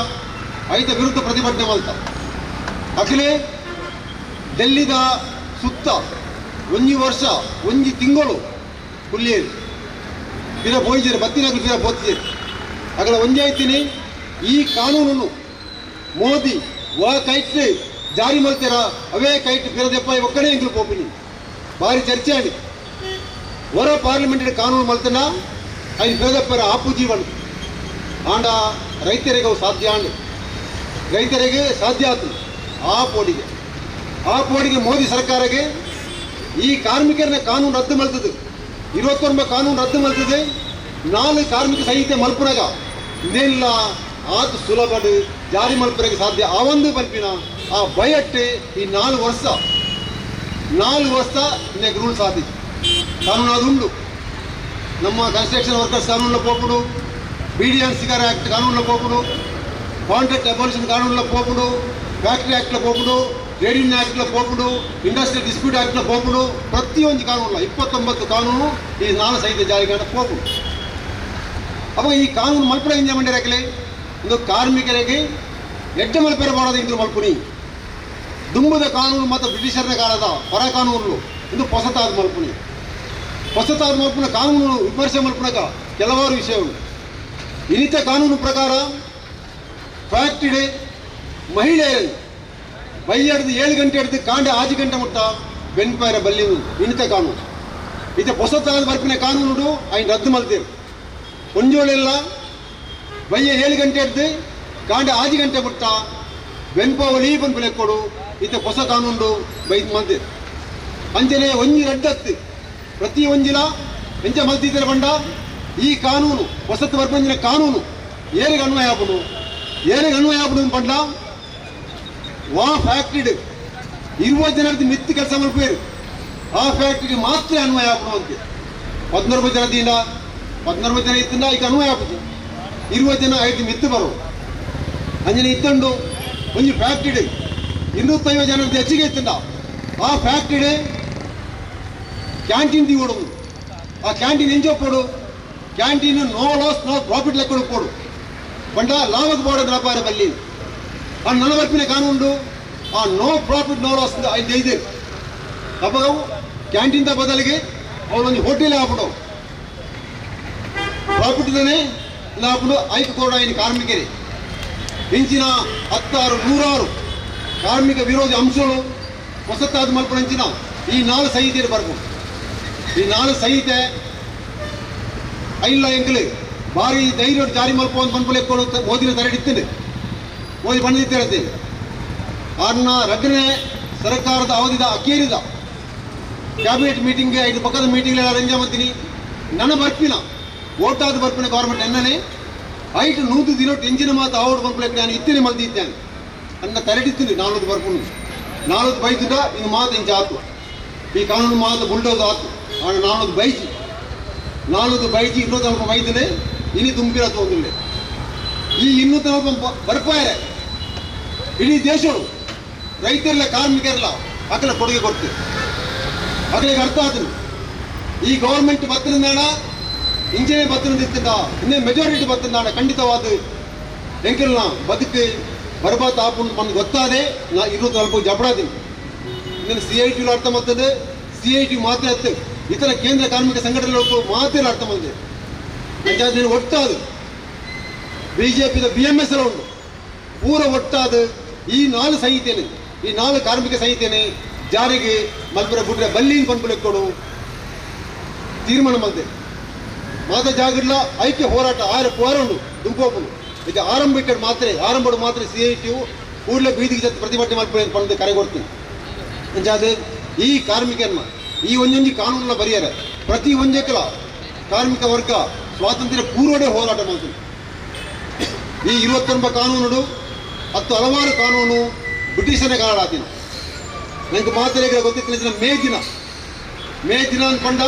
ರೈತ ವಿರುದ್ಧ ಪ್ರತಿಭಟನೆ ಮಲ್ತ. ಅಖಿಲೇ ಡೆಲ್ಲಿದ ಸುತ್ತ ಒಂಜಿ ವರ್ಷ ಒಂಜಿ ತಿಂಗಳು ಕುಲ್ಲಿಯರು ಪಿರ ಬೋಯಿಜರು ಬತ್ತಿನಾಗಲು ಪಿರ ಬೋತಿಜರು ಅಗಲ ಒಂಜಿ ಐತೀನಿ. ಈ ಕಾನೂನನ್ನು ಮೋದಿ ವಾ ಕೈಟ್ ಜಾರಿ ಮಲ್ತೀರ ಅವೇ ಕೈಟ್ ಪಿರದೆಪ್ಪ ಒಕ್ಕನೇ ಇಂಗ್ಲು ಪೋಪಿನಿ ಭಾರಿ ಚರ್ಚೆ ಆಡಿ ಹೊರ ಪಾರ್ಲಿಮೆಂಟ್ ಕಾನೂನು ಮಲ್ತನ ಐದು ಪಿರದೆಪ್ಪರ ಆಪು ಜೀವನ ಆಂಡ ರೈತರಿಗೆ ಅವು ಸಾಧ್ಯ ಆಂಡು ರೈತರಿಗೆ ಸಾಧ್ಯ ಆತು. ಆ ಪೋಡಿಗೆ ಮೋದಿ ಸರ್ಕಾರಕ್ಕೆ ಈ ಕಾರ್ಮಿಕರನ್ನ ಕಾನೂನು ರದ್ದು ಮಲ್ತದೆ. 29 ಕಾನೂನು ರದ್ದು ಮಲ್ತದೆ. 4 ಕಾರ್ಮಿಕ ಸಂಹಿತೆ ಮಲ್ಪುನಾಗ ಇದೆಲ್ಲ ಆತು ಸುಲಭ ಜಾರಿ ಮಲ್ಪುರಕ್ಕೆ ಸಾಧ್ಯ ಆ ಒಂದು ಪಲ್ಪಿನ ಆ ಬಯಟ್ಟೆ ಈ 4 ವರ್ಷ 4 ವರ್ಷ ಇನ್ನಕ್ಕೆ ರೂಲ್ಸ್ ಆತಿತ್ತು ಕಾನೂನು ಅದು ಉಂಡು. ನಮ್ಮ ಕನ್ಸ್ಟ್ರಕ್ಷನ್ ವರ್ಕರ್ಸ್ ಕಾನೂನುಲ ಪೋಪುಡು, ಬೀಡಿ ಅಂಡ್ ಸಿಗಾರ್ ಆ್ಯಕ್ಟ್ ಕಾನೂನುಲ ಪೋಪುಡು, ಕಾಂಟ್ರಾಕ್ಟ್ ಅబాಲಿಷನ್ ಕಾನೂನುಲ ಪೋಪುಡು, ಫ್ಯಾಕ್ಟ್ರಿ ಆ್ಯಕ್ಟ್ಲ ಪೋಪುಡು, ಟ್ರೇಡ್ ಯೂನಿಯನ್ ಆ್ಯಕ್ಟ್ಲ ಪೋಪುಡು, ಇಂಡಸ್ಟ್ರಿಯಲ್ ಡಿಸ್ಪ್ಯೂಟ್ ಆ್ಯಕ್ಟ್ಲ ಪೋಪುಡು, ಪ್ರತಿಯೊಂದು ಕಾನೂನುಲ 29 ಕಾನೂನು ಈ 4 ಸಂಹಿತೆ ಜಾರಿಗೆ ಪೋಪುಡು. ಅವಾಗ ಈ ಕಾನೂನು ಮಲ್ಪುಡ ಇಂಜ ಮಂಡ್ಯರಾಕಲೆ ಇಂದು ಕಾರ್ಮಿಕರಿಗೆ ಎಡ್ಡೆ ಮಲ್ಪೆರ ಮಾಡೋದು ಇಂದು ಮಲ್ಪುನಿ ದುಂಬುದ ಕಾನೂನು ಮತ್ತು ಬ್ರಿಟಿಷರನ ಕಾಲದ ಹೊರ ಕಾನೂನು ಇಂದು ಹೊಸತಾದ ಮಲ್ಪುನಿ ಹೊಸತಾದ ಮಲ್ಪುನ ಕಾನೂನು ವಿಮರ್ಶೆ ಮಲ್ಪುನಕ ಕೆಲವಾರು ವಿಷಯಗಳು. ಇನ್ನಿತ ಕಾನೂನು ಪ್ರಕಾರ ಫ್ಯಾಕ್ಟ್ರಿ ಮಹಿಳೆಯರು ಬೈಯಡ್ದು 7 ಗಂಟೆ ಹಿಡಿದು ಕಾಂಡ 6 ಗಂಟೆ ಮುಟ್ಟ ಬೆನ್ಪಾಯರ ಬಲ್ಲಿ ಇನ್ನಿತ ಕಾನೂನು. ಇದು ಹೊಸತಾದ ಬರ್ಪಿನ ಕಾನೂನು ಐನ್ ರದ್ದು ಮಲ್ತೇವೆ. ಒಂಜೋಳೆಲ್ಲ ಬಯ್ಯ 7 ಗಂಟೆ ಹಿಡಿದು ಕಾಂಡ 6 ಗಂಟೆ ಮುಟ್ಟ ಬೆನ್ಪಾವಳಿ ಬಂದು ಲೆಕ್ಕೊಡು ಇತ್ತ ಹೊಸ ಕಾನೂನು ಬೈದು ಮಲ್ತೇವೆ. ಅಂಚನೆ ಒಂಜಿ ರಡ್ಡತ್ತು ಪ್ರತಿ ಒಂಜಿಲ ಎಂಚ ಮಲ್ತಿದ್ದಾರೆ ಬಂಡ ಈ ಕಾನೂನು ಹೊಸತು ಬರ್ಪಂಜಿನ ಕಾನೂನು ಏರಿಗೆ ಅನ್ವಯ ಆಪುಂಡು ಏರಿಗೆ ಅನ್ವಯ ಆಪುಂಡು ಪಂಡ ವಾ ಫ್ಯಾಕ್ಟ್ರಿ 20 ಜನದ ಮಿತ್ತು ಕೆಲಸ ಮಲ್ಪೇರು ಆ ಫ್ಯಾಕ್ಟ್ರಿಗೆ ಮಾತ್ರ ಅನ್ವಯ ಆಪುಂಡು ಅಂತೆ. 19 ಜನದಿಂದ 19 ಜನ ಇತ್ತಿಂದ ಈಗ ಅನ್ವಯ ಆಪುಂಡು 20 ಜನ ಐದು ಮಿತ್ತು ಬರೋ ಅಂಜನೆ ಇತ್ತಂಡು ಒಂಜಿ ಫ್ಯಾಕ್ಟ್ರಿ 250 ಜನದ ಹೆಚ್ಚಿಗೆ ಇತ್ತಿಂದ ಆ ಫ್ಯಾಕ್ಟ್ರಿ ಕ್ಯಾಂಟೀನ್ ದಿವಡು ಆ canteen ಎಂಜೋ ಪೋಡು canteen no loss no profit ಲೆಕ್ಕ ಪೋಡು ಬಂಡ ಲಾಭಕ್ಕೆ ಬೋಡ ವ್ಯಾಪಾರ ಬಲ್ಲಿ ಆ ನಲವರ್ಪಿನ ಕಾನೂನು ಆ ನೋ ಪ್ರಾಫಿಟ್ ನೋ ಲಾಸ್ ಐದು ಐದು ಅಪ್ಪಗವು ಕ್ಯಾಂಟೀನ್ ಬದಲಿಗೆ ಅವಳೊಂದು ಹೋಟೆಲ್ ಹಾಕ್ಬಿಡು ಪ್ರಾಫಿಟ್ ಲಾಭಡು ಐದು ಕೋಡ ಐದು ಕಾರ್ಮಿಕರೇ ಇಂಚಿನ ಹತ್ತಾರು ನೂರಾರು ಕಾರ್ಮಿಕ ವಿರೋಧಿ ಅಂಶಗಳು ಹೊಸತಾದ ಮಲ್ಪನಂಚಿನ ಈ ನಾಲ್ಕು ಸಂಹಿತೆ ಬರ್ಬೋದು. ಈ ನಾಲ್ಕು ಸಂಹಿತೆ ಐಲ್ಲ ಎಂಕಲು ಭಾರಿ ಧೈರ್ಯ ಜಾರಿ ಮಲ್ಪ ಒಂದು ಪನ್ಪುಲೆ ಮೋದಿನ ತರಡಿತ್ತೇನೆ ಮೋದಿ ಬಂದಿದ್ದೇವೆ ಆರ್ನ ರಡ್ಡನೇ ಸರ್ಕಾರದ ಅವಧಿದ ಅಕೇರಿದ ಕ್ಯಾಬಿನೆಟ್ ಮೀಟಿಂಗ್ ಐದು ಪಕ್ಕದ ಮೀಟಿಂಗ್ ಅರೇಂಜ್ ಮಾಡ್ತೀನಿ. ನನ್ನ ಬರ್ಪಿನ ಓಟಾದ ಬರ್ಪಿನ ಗೌರ್ಮೆಂಟ್ ಎನ್ನನೆ ಐಟು ನೂದು ದಿನ ಎಂಜಿನ ಮಾತು ಆವಡು ಪನ್ಪುಲೆ ನಾನು ಇತ್ತೇನೆ ಮಲ್ದಿದ್ದೇನೆ ಅನ್ನ ತರಡಿತ್ತೀನಿ ನಾನೂರು ಬರ್ಪುನು ನಾನೂರು ಬೈದುಟ ಇನ್ನು ಮಾತು ಇಂಚ ಆತು ಈ ಕಾನೂನು ಮಾತು ಬುಲ್ಡೋಸ್ ಆತು ಆಗ ನಾನೂರು ಬೈಜಿ ನಾನೂರು ಬೈಜಿ ಇನ್ನೂರು ತನಕ ಬೈದನೆ ಇನಿ ತುಂಬಿರ ತೋಂದಿಲ್ಲ ಈ ಇನ್ನೂ ತನಕ ಬರ್ಪಾಯರೆ ಇಡೀ ದೇಶವು ರೈತರೆಲ್ಲ ಕಾರ್ಮಿಕರೆಲ್ಲ ಅಕಲ ಕೊಡುಗೆ ಕೊಡ್ತೀವಿ ಅಕಲಿಗೆ ಅರ್ಥ ಆದ್ರು ಈ ಗೌರ್ಮೆಂಟ್ ಬತ್ತಿನ ಇಂಜನೇ ಬತ್ತಿನ ಇನ್ನೇ ಮೆಜಾರಿಟಿ ಬತ್ತಿನ ಖಂಡಿತವಾದ ಎಂಕಲ್ನ ಬದುಕು ಬರ್ಬಾತ್ ಆಪುಂಡು ಬಂದು ಗೊತ್ತಾದೆ ನಾ ಇನ್ನೂರು ತಲುಪ ಜಪಡಾದೀನಿ. ಇನ್ನೊಂದು ಸಿ I T ಅರ್ಥ ಮಾಡ್ತದೆ ಸಿ I T ಮಾತ್ರ ಅತ್ತು ಇತರ ಕೇಂದ್ರ ಕಾರ್ಮಿಕ ಸಂಘಟನೆಗಳು ಮಾತ್ರ ಅರ್ಥ ಮಾಡಿದೆ ಅಂಚಾದ ಒಟ್ಟಾದು ಬಿಜೆಪಿದ ಬಿ ಎಂ ಎಸ್ ಎಲ್ಲ ಉಂಟು ಪೂರ ಒಟ್ಟಾದ ಈ ನಾಲ್ಕು ಸಂಹಿತೆನೆ ಈ ನಾಲ್ಕು ಕಾರ್ಮಿಕ ಸಂಹಿತೆನೆ ಜಾರಿಗೆ ಮಲ್ಪುರ ಬುಡ್ರೆ ಬಲ್ಲಿನ ಪನ್ಪುಲೆಕ್ಕೊಡು ತೀರ್ಮಾನ ಮಲ್ತೆ ಮಾತ ಜಾಗರ್ಲ ಐಕ್ಯ ಹೋರಾಟ ಆರ ಪೋರುಂಡು ದುಂಪೋಪುಂಡು ಇದು ಆರಂಭಿಕ ಮಾತ್ರ ಆರಂಭಡು ಮಾತ್ರ ಸಿ I T ಕೂಡಲೇ ಬೀದಿಗೆ ಜೊತೆ ಪ್ರತಿಭಟನೆ ಮಲ್ಪುರ ಪಂದು ಕರೆ ಕೊಡ್ತೀನಿ. ಅಂಚಾದ ಈ ಕಾರ್ಮಿಕರನ್ನ ಈ ಒಂದೊಂದು ಕಾನೂನನ್ನ ಬರೆಯರ ಪ್ರತಿ ಒಂಜೆಕಲ ಕಾರ್ಮಿಕ ವರ್ಗ ಸ್ವಾತಂತ್ರ್ಯ ಪೂರ್ವಡೆ ಹೋರಾಟ ಮಾಡ್ತೀನಿ. ಈ 29 ಕಾನೂನು ಹತ್ತು ಹಲವಾರು ಕಾನೂನು ಬ್ರಿಟಿಷರೇ ಕಾರಣ ಆತೀನಿ. ನನಗೆ ಮಾತ್ರ ಗೊತ್ತಿತ್ತಿನ ಮೇ ದಿನ ಮೇ ದಿನ ಅಂದ್ಕೊಂಡ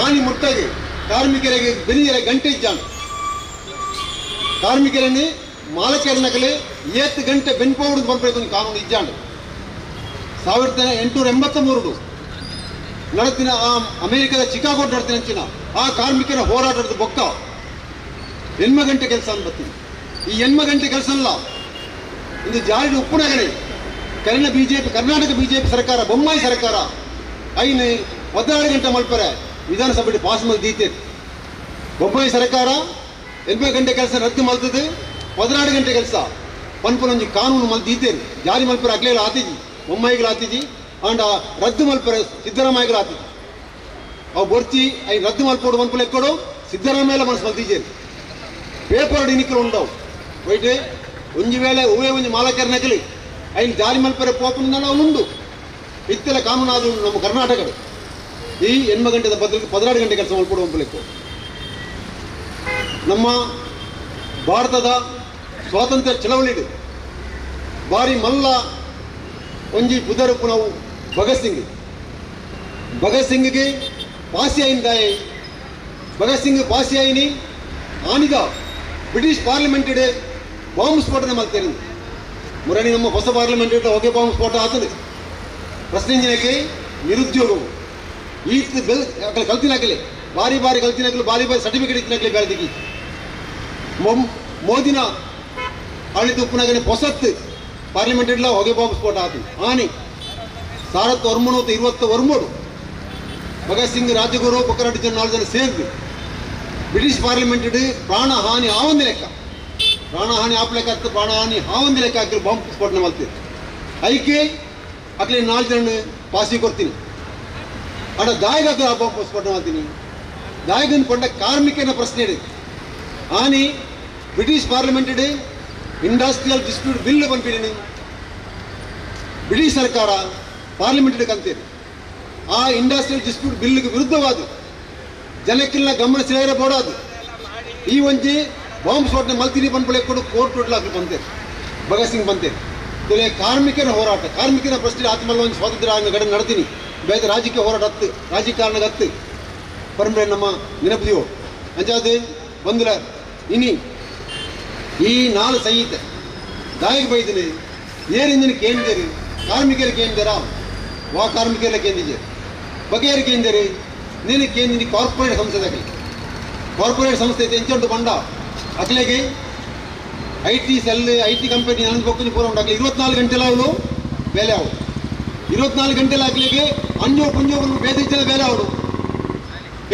ಆನಿ ಮುಟ್ಟಾಗಿ ಕಾರ್ಮಿಕರಿಗೆ ಬೆನಿಯರ ಗಂಟೆ ಇದ್ದಾನೆ ಕಾರ್ಮಿಕರನ್ನೇ ಮಾಲಕರನಕಲೆ ಏತ್ತು ಗಂಟೆ ಬೆನ್ಪೋಡು ಬರ್ಬೇಕು ಒಂದು ಕಾನೂನು ಇದ್ದಾನೆ. 1883 ನಡತಿನ ಆ ಅಮೆರಿಕದ ಚಿಕಾಗೋ ನಡತಿನ ಅಂಚಿನ ಆ ಕಾರ್ಮಿಕರ ಹೋರಾಟದ ಬೊಕ್ಕ ಎಣ್ಮ ಗಂಟೆ ಕೆಲಸ ಅಂತ ಬರ್ತೀನಿ. ಈ ಎಣ್ಮ ಗಂಟೆ ಕೆಲಸ ಅಲ್ಲ ಇಂದು ಜಾರಿ ಉಪ್ಪುನಗರೆ ಕನ್ನಡ ಬಿಜೆಪಿ ಕರ್ನಾಟಕ ಬಿಜೆಪಿ ಸರ್ಕಾರ ಬೊಮ್ಮಾಯಿ ಸರ್ಕಾರ ಐನು 14 ಗಂಟೆ ಮಲ್ಪರೆ ವಿಧಾನಸಭೆ ಪಾಸ್ ಮಾಡಿ ದೀತೆ ಬೊಮ್ಮಾಯಿ ಸರ್ಕಾರ 8 ಗಂಟೆ ಕೆಲಸ ರದ್ದು ಮಲ್ತದೆ 14 ಗಂಟೆ ಕೆಲಸ ಪನ್ಪುನೊಂಜಿ ಕಾನೂನು ಮಲ್ ದೀತೇನೆ ಜಾರಿ ಮಲ್ಪರೆ ಅಗ್ಲೇಲ ಆತಿಜಿ ಬೊಮ್ಮಾಯಿಗಳು ಆತಿಜಿ ಅಂಡ್ ರದ್ದು ಮಲ್ಪರೆ ಸಿದ್ದರಾಮಯ್ಯಗಳು ಆತಿಜಿ ಅವು ಬೊರ್ಚಿ I ರದ್ದು ಮಲ್ಪೋಡು ಮನ್ಪುಲೆ ಎಕ್ಕೊಡು ಸಿದ್ದರಾಮಯ್ಯ ಮನಸ್ಸು ಮಲ್ತೀಜೇನು ಪೇಪರ್ ಇನಿಕಲು ఉండవు ವೈಟ್ ಒಂಜಿ ವೇಳೆ ಹೂವೇ ಒಂಜಿ ಮಾಲಕರನಕಲಿ ಐನ್ ಜಾರಿ ಮಲ್ಪರೆ ಪೋಪುನ ಉಂಡು ಇತ್ತೆಲ್ಲ ಕಾನೂನು ಆದ ನಮ್ಮ ಕರ್ನಾಟಕದ ಈ 8 ಗಂಟೆದ ಬದಲಿಗೆ 14 ಗಂಟೆ ಕೆಲಸ ಮಲ್ಪೋಡು ಮನ್ಪುಲೆಕ್ಕು. ನಮ್ಮ ಭಾರತದ ಸ್ವಾತಂತ್ರ್ಯ ಚಳವಳಿ ಭಾರಿ ಮಲ್ಲ ಒಂಜಿ ಪುದರುಪು ನಾವು ಭಗತ್ ಸಿಂಗ್ ಭಗತ್ ಸಿಂಗ್ಗೆ ಪಾಸಿ ಆಯಿಂದಾಯೆ ಭಗತ್ ಸಿಂಗ್ ಪಾಸಿ ಆಯಿನಿ ಆನಿಗ ಬ್ರಿಟಿಷ್ ಪಾರ್ಲಿಮೆಂಟ್ ಬಾಂಬ್ ಸ್ಫೋಟನೆ ಮಾಡ್ತೇನೆ ಮುರಣಿ ನಮ್ಮ ಹೊಸ ಪಾರ್ಲಿಮೆಂಟ್ ಹೊಗೆ ಬಾಂಬ್ ಸ್ಫೋಟ ಆತದೆ ಪ್ರಶ್ನೆ ನಿರುದ್ಯೋಗವು ಈ ಬೆಲ್ ಕಲ್ತಿನಾಕಲೆ ಬಾರಿ ಬಾರಿ ಕಲ್ತಿನಾಕಲು ಬಾರಿ ಬಾರಿ ಸರ್ಟಿಫಿಕೇಟ್ ಇತ್ತಿನಾಕಲೆ ಬೇರೆದಿಕ್ಕಿ ಮೋದಿನ ಆಡಳಿತ ಉಪ್ಪುನಾಗನೆ ಹೊಸತ್ತು ಪಾರ್ಲಿಮೆಂಟ್ ಇಡ್ಲ ಹೊಗೆ ಬಾಂಬ್ ಸ್ಫೋಟ ಆತು ಆನಿ 1923 ಭಗತ್ ಸಿಂಗ್ ರಾಜಗುರು ಬೊಕ್ಕರಾಟಿ ಜನ 4 ಜನ ಸೇರಿದ್ರು ಬ್ರಿಟಿಷ್ ಪಾರ್ಲಿಮೆಂಟ್ ಪ್ರಾಣ ಹಾನಿ ಆವಂದಿ ಲೆಕ್ಕ ಪ್ರಾಣಹಾನಿ ಆಪ್ ಲೆಕ್ಕ ಪ್ರಾಣಹಾನಿ ಆವಂದಿ ಲೆಕ್ಕ ಹಾಕಿ ಬಾಂಬ್ ಸ್ಫೋಟನೆ ಮಾಡ್ತೀರಿ ಐಕೆ ಅಕ್ಲೆ 4 ಜನ ಪಾಸಿ ಕೊಡ್ತೀನಿ ಅಡ ದಾಯಿಗಾಕ ಆ ಬಾಂಬ್ ಸ್ಫೋಟನೆ ಮಾಡ್ತೀನಿ ದಾಯಿಗನ್ ಕೊಂಡ ಕಾರ್ಮಿಕನ ಪ್ರಶ್ನೆ ಇದೆ ಆನಿ British parliament industrial dispute bill ಬಂದ್ಬಿಡಿ ಬ್ರಿಟಿಷ್ ಸರ್ಕಾರ ಪಾರ್ಲಿಮೆಂಟ್ ಕಂತೀರಿ ಆ ಇಂಡಸ್ಟ್ರಿಯಲ್ ಡಿಸ್ಪ್ಯೂಟ್ ಬಿಲ್ಗೆ ವಿರುದ್ಧವಾದ ಜನಕ್ಕೆಲ್ಲ ಗಮನ ಸೆಳೆಯಬಾರದು ಈ ಒಂಜಿ ಬಾಂಬ್ ಸ್ಫೋಟನೆ ಮಲ್ತಿನಿ ಪನ್ಪುಲೆ ಕೊಡು ಕೋರ್ಟ್ ಹಾಕಿ ಬಂತೇನೆ ಭಗತ್ ಸಿಂಗ್ ಬಂತೇನೆ ತುಲೆ ಕಾರ್ಮಿಕರ ಹೋರಾಟ ಕಾರ್ಮಿಕರ ಪ್ರಶ್ನೆ ಆತ್ಮಲ್ಲ ಒಂದು ಸ್ವಾತಂತ್ರ್ಯ ಘಟನೆ ನಡ್ತೀನಿ ಬೇರೆ ರಾಜಕೀಯ ಹೋರಾಟ ಹತ್ತು ರಾಜಕಾರಣಕ್ಕೆ ಹತ್ತು ಪರಂಪರೆ ನಮ್ಮ ನೆನಪುದಿಯೋ ಅಂಚಾದ ಬಂದುಲ ಇನಿ ಈ ನಾಲ್ಕು ಸಂಹಿತೆ ದಾಯಿಗೆ ಬೈದಿನಿ ಏರಿಂದಿನ ಕೇಂದ್ರಿ ಕಾರ್ಮಿಕರ ಕೇಂದ್ರ ವಾ ಕಾರ್ಮಿಕರ ಕೇಂದ್ರಿಜೆ ಬಗೆಯರ ಕೇಂದ್ರಿ నేను ಕೇಂದ್ರ ಕಾರ್ಪೊರೇಟ್ ಸಂಸ್ಥೆ ಕಾರ್ಪೊರೇಟ್ ಸಂಸ್ಥೆ ಎಂಚುಂಟು ಬಂಡ ಅಕ್ಲೆಗೆ I T cell I T company ನಾನು ಬೊಕ್ಕುಂಜಿ ಪೂರ ಉಂಟು ಅಕ್ಲೆ 24 ಗಂಟೆಲ ಅವಳು ಬೇಲೆ ಅವು 24 ಗಂಟೆಲ ಅಕ್ಲೆಗೆ ಅಂಜೋ ಪುಂಜೋ ಬೇದಿಚ್ಚದ ಬೇಲೆ ಅವಳು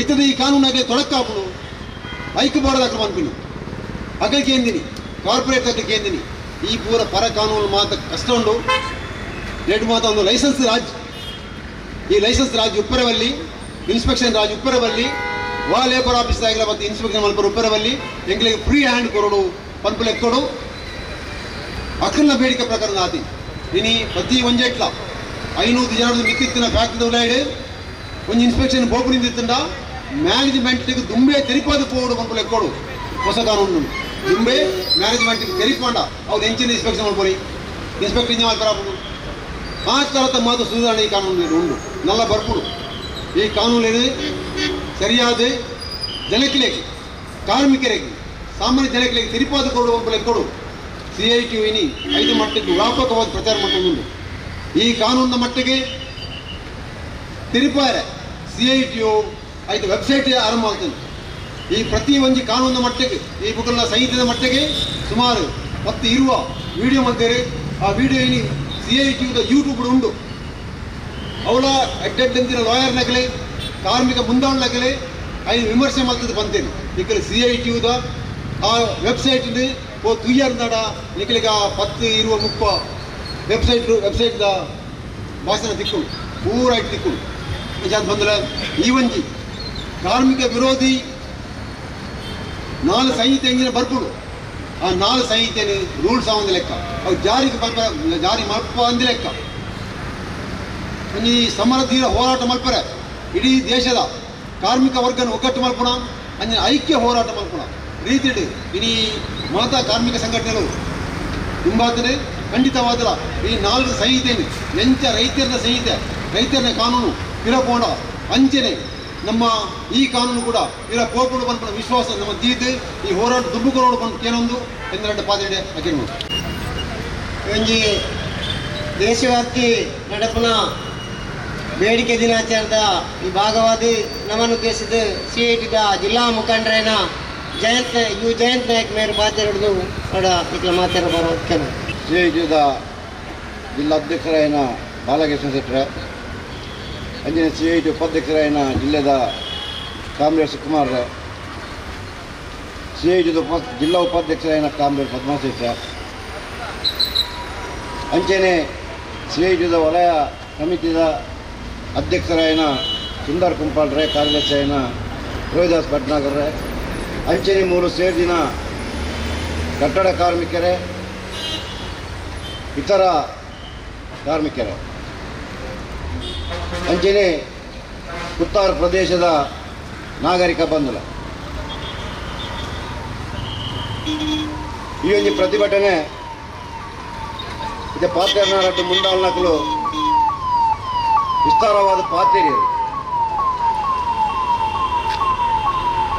ಇತ್ತದ ಈ ಕಾನೂನು ಆಗಲಿ ತೊಡಕಾಪುಡು ಐಕ್ ಬೋರ್ಡ್ ಅಕ್ಲೆ ಪನ್ಪಿನಿ ಅಕ್ಲೆ ಕೇಂದಿನಿ ಕಾರ್ಪೊರೇಟ್ ಅಕ್ಲೆ ಕೇಂದಿನಿ ಈ ಪೂರ ಪರ ಕಾನೂನು ಮಾತ ಕಷ್ಟ ಉಂಡು ರೇಟ್ ಮಾತ ಒಂದು ಲೈಸೆನ್ಸ್ ರಾಜ್ ಈ ಲೈಸೆನ್ಸ್ ರಾಜ್ ಉಪ್ಪರವಲ್ಲಿ ಇನ್ಸ್ಪೆಕ್ಷನ್ ರಾಜ್ ಉಪ್ಪರವಲ್ಲಿ ವಾ ಲೇಬರ್ ಆಫೀಸ್ ಆಗಲ ಮತ್ತು ಇನ್ಸ್ಪೆಕ್ಷನ್ ಮಲ್ಪರ ಉಪ್ಪರವಲ್ಲಿ ಎಂಗ್ಲಿಗೆ ಫ್ರೀ ಹ್ಯಾಂಡ್ ಕೊರಡು ಪನ್ಪುಲೆ ಕೊಡು ಅಕ್ಕಲ್ನ ಬೇಡಿಕೆ ಪ್ರಕಾರ ಆತಿ ಇನಿ ಪ್ರತಿ ಒಂಜೆಟ್ಲ 500 ಜನದ ಮಿಕ್ಕಿತ್ತಿನ ಫ್ಯಾಕ್ಟ್ರಿ ಉಲಾಯ್ಡು ಒಂಜಿ ಇನ್ಸ್ಪೆಕ್ಷನ್ ಬೋಪು ನಿಂದಿತ್ತಂಡ ಮ್ಯಾನೇಜ್ಮೆಂಟ್ಗೆ ದುಂಬೆ ತೆರಿಪಾದ ಪೋಡು ಪನ್ಪುಲೆ ಕೊಡು ಹೊಸ ಕಾನೂನು ದುಂಬೆ ಮ್ಯಾನೇಜ್ಮೆಂಟ್ಗೆ ತೆರಿಪಾಂಡ ಅವ್ರು ಎಂಚಿನ ಇನ್ಸ್ಪೆಕ್ಷನ್ ಮಲ್ಪೊಲಿ ಇನ್ಸ್ಪೆಕ್ಟರ್ ಇಂಜ ಮಲ್ಪರಾಪುಡು ಆ ಥರದ ಮಾತು ಸುಧಾರಣೆ ಈ ಕಾನೂನು ಉಂಡು ನಲ್ಲ ಬರ್ಪುಡು ಈ ಕಾನೂನು ಸರಿಯಾದ ಜನಕ್ಕಿಲೇಗೆ ಕಾರ್ಮಿಕರಿಗೆ ಸಾಮಾನ್ಯ ಜನಕ್ಕಿಲೇಗೆ ತಿರಿಪಾದ ಕೊಡು ಒಬ್ಬಳೆ ಕೊಡು C I T ಇನಿ ಐದು ಮಟ್ಟಕ್ಕೆ ವ್ಯಾಪಕವಾದ ಪ್ರಚಾರ ಮಟ್ಟ ಈ ಕಾನೂನಿನ ಮಟ್ಟಿಗೆ ತಿರುಪಾರೆ C I T U ಐದು ವೆಬ್ಸೈಟ್ ಆರಂಭ ಆಗ್ತದೆ. ಈ ಪ್ರತಿ ಒಂಜಿ ಕಾನೂನಿನ ಮಟ್ಟಿಗೆ ಈ ಬುಕ್ಕಲ್ನ ಸಂಹಿತೆಯ ಮಟ್ಟಿಗೆ ಸುಮಾರು 10 ಇರುವ ವಿಡಿಯೋ ಮಾಡ್ತಾರೆ. ಆ ವಿಡಿಯೋ ಇನಿ C I T ಯುದ YouTube ಉಂಡು. ಅವಳ ಅಡ್ಡಡ್ಡಂತಿನ ಲಾಯರ್ನಗಲೇ ಕಾರ್ಮಿಕ ಮುಂದಾಳನಗಲೇ ಐದು ವಿಮರ್ಶೆ ಮಾಡ್ತದೆ ಬಂತೇನೆ. ಈ ಕಡೆ C I T ಯುದ ಆ ವೆಬ್ಸೈಟ್ ಓ ತುಯ್ಯರ್ದಾಡ ನಿಕಲಿಗ 10 ಇರುವ 30 ವೆಬ್ಸೈಟ್ದ ಭಾಷಣ ದಿಕ್ಕು ಪೂರ ಇಟ್ಟು ದಿಕ್ಕು ನಿಜಾದ ಬಂದ್ರೆ ಈ ಒಂಜಿ ಕಾರ್ಮಿಕ ವಿರೋಧಿ 4 ಸಂಹಿತೆ ಎಂಜಿನ ಬರ್ಪುಡು. ಆ 4 ಸಂಹಿತೆಯನ್ನು ರೂಲ್ಸ್ ಆವಂದ ಲೆಕ್ಕ ಅವು ಜಾರಿಗೆ ಜಾರಿ ಮಲ್ಪ ಅಂದ ಲೆಕ್ಕ ಈ ಸಮರಧೀರ ಹೋರಾಟ ಮಲ್ಪರೆ ಇಡೀ ದೇಶದ ಕಾರ್ಮಿಕ ವರ್ಗನ ಒಗ್ಗಟ್ಟು ಮಲ್ಪಣ ಅಂಜಿನ ಐಕ್ಯ ಹೋರಾಟ ಮಲ್ಪಣ ರೀತಿಡು ಇಡೀ ಮಾತಾ ಕಾರ್ಮಿಕ ಸಂಘಟನೆಗಳು ತುಂಬಾತನೆ ಖಂಡಿತವಾದಲ ಈ 4 ಸಂಹಿತೆಯನ್ನು ಎಂಚ ರೈತರನ್ನ ಸಂಹಿತೆ ರೈತರನ್ನ ಕಾನೂನು ಪಿರಪೋಣ ಅಂಚನೆ ನಮ್ಮ ಈ ಕಾನೂನು ಕೂಡ ಇರ ಕೋಪುಡು ಬಂದ ವಿಶ್ವಾಸ ನಮ್ಮ ದೀತೆ ಈ ಹೋರಾಟ ದುಡ್ಡು ಕೊರೋಡು ಬಂದು ಕೇನೊಂದು ಎಂದರೆಂಟು ಪಾತ್ರೆ ಅಕಿರ್ನು ಒಂಜಿ ದೇಶವ್ಯಾಪ್ತಿ ನಡಪುನ ಬೇಡಿಕೆ ದಿನಾಚರಣದ ಈ ಭಾಗವಾದ ನಮ್ಮನ್ನು ಉದ್ದೇಶಿಸಿದ ಸಿ I ಟಿದ ಜಿಲ್ಲಾ ಮುಖಂಡರೇನ ಜಯಂತ್ you Jayant Nayak ಮೇರು ಮಾತಾಡೋದು ಇట్లా ಮಾತಾಡಬಾರ ಸಿ I ಟಿದ ಜಿಲ್ಲಾಧ್ಯಕ್ಷರಾಯನ ಬಾಲಕೃಷ್ಣ ಶೆಟ್ಟರೆ, ಅಂಜನೆ C I T ಉಪಾಧ್ಯಕ್ಷರಾಯನ ಜಿಲ್ಲೆದ comrade Sukumar, C I ಟಿದ ಜಿಲ್ಲಾ ಉಪಾಧ್ಯಕ್ಷರಾಯನ ಕಾಮ್ರೇಡ್ ಪದ್ಮಾಶೇಷ, ಅಂಚನೆ ಸಿ I ಟಿದ ವಲಯ ಸಮಿತಿದ ಅಧ್ಯಕ್ಷರಾಯನ ಸುಂದರ್ ಕುಂಪಾಳ್ರೆ, ಕಾರ್ಯದರ್ಶಿಯಾಯನ ರೋಹಿದಾಸ್ ಭಟ್ನಾಗರ್ರೆ, ಅಂಚನೆ 3 ಸೇರಿದಿನ ಕಟ್ಟಡ ಕಾರ್ಮಿಕರೇ, ಇತರ ಕಾರ್ಮಿಕರೇ, ಅಂಚನೆ ಉತ್ತರ ಪ್ರದೇಶದ ನಾಗರಿಕ ಬಂಧುಲ ಈ ಒಂದು ಪ್ರತಿಭಟನೆ ಇದು ಪಾತ್ರೆನಾರಟ್ಟು ಮುಂದಾಳ್ನಕಲು ವಿಸ್ತಾರವಾದ ಪಾತ್ರೆ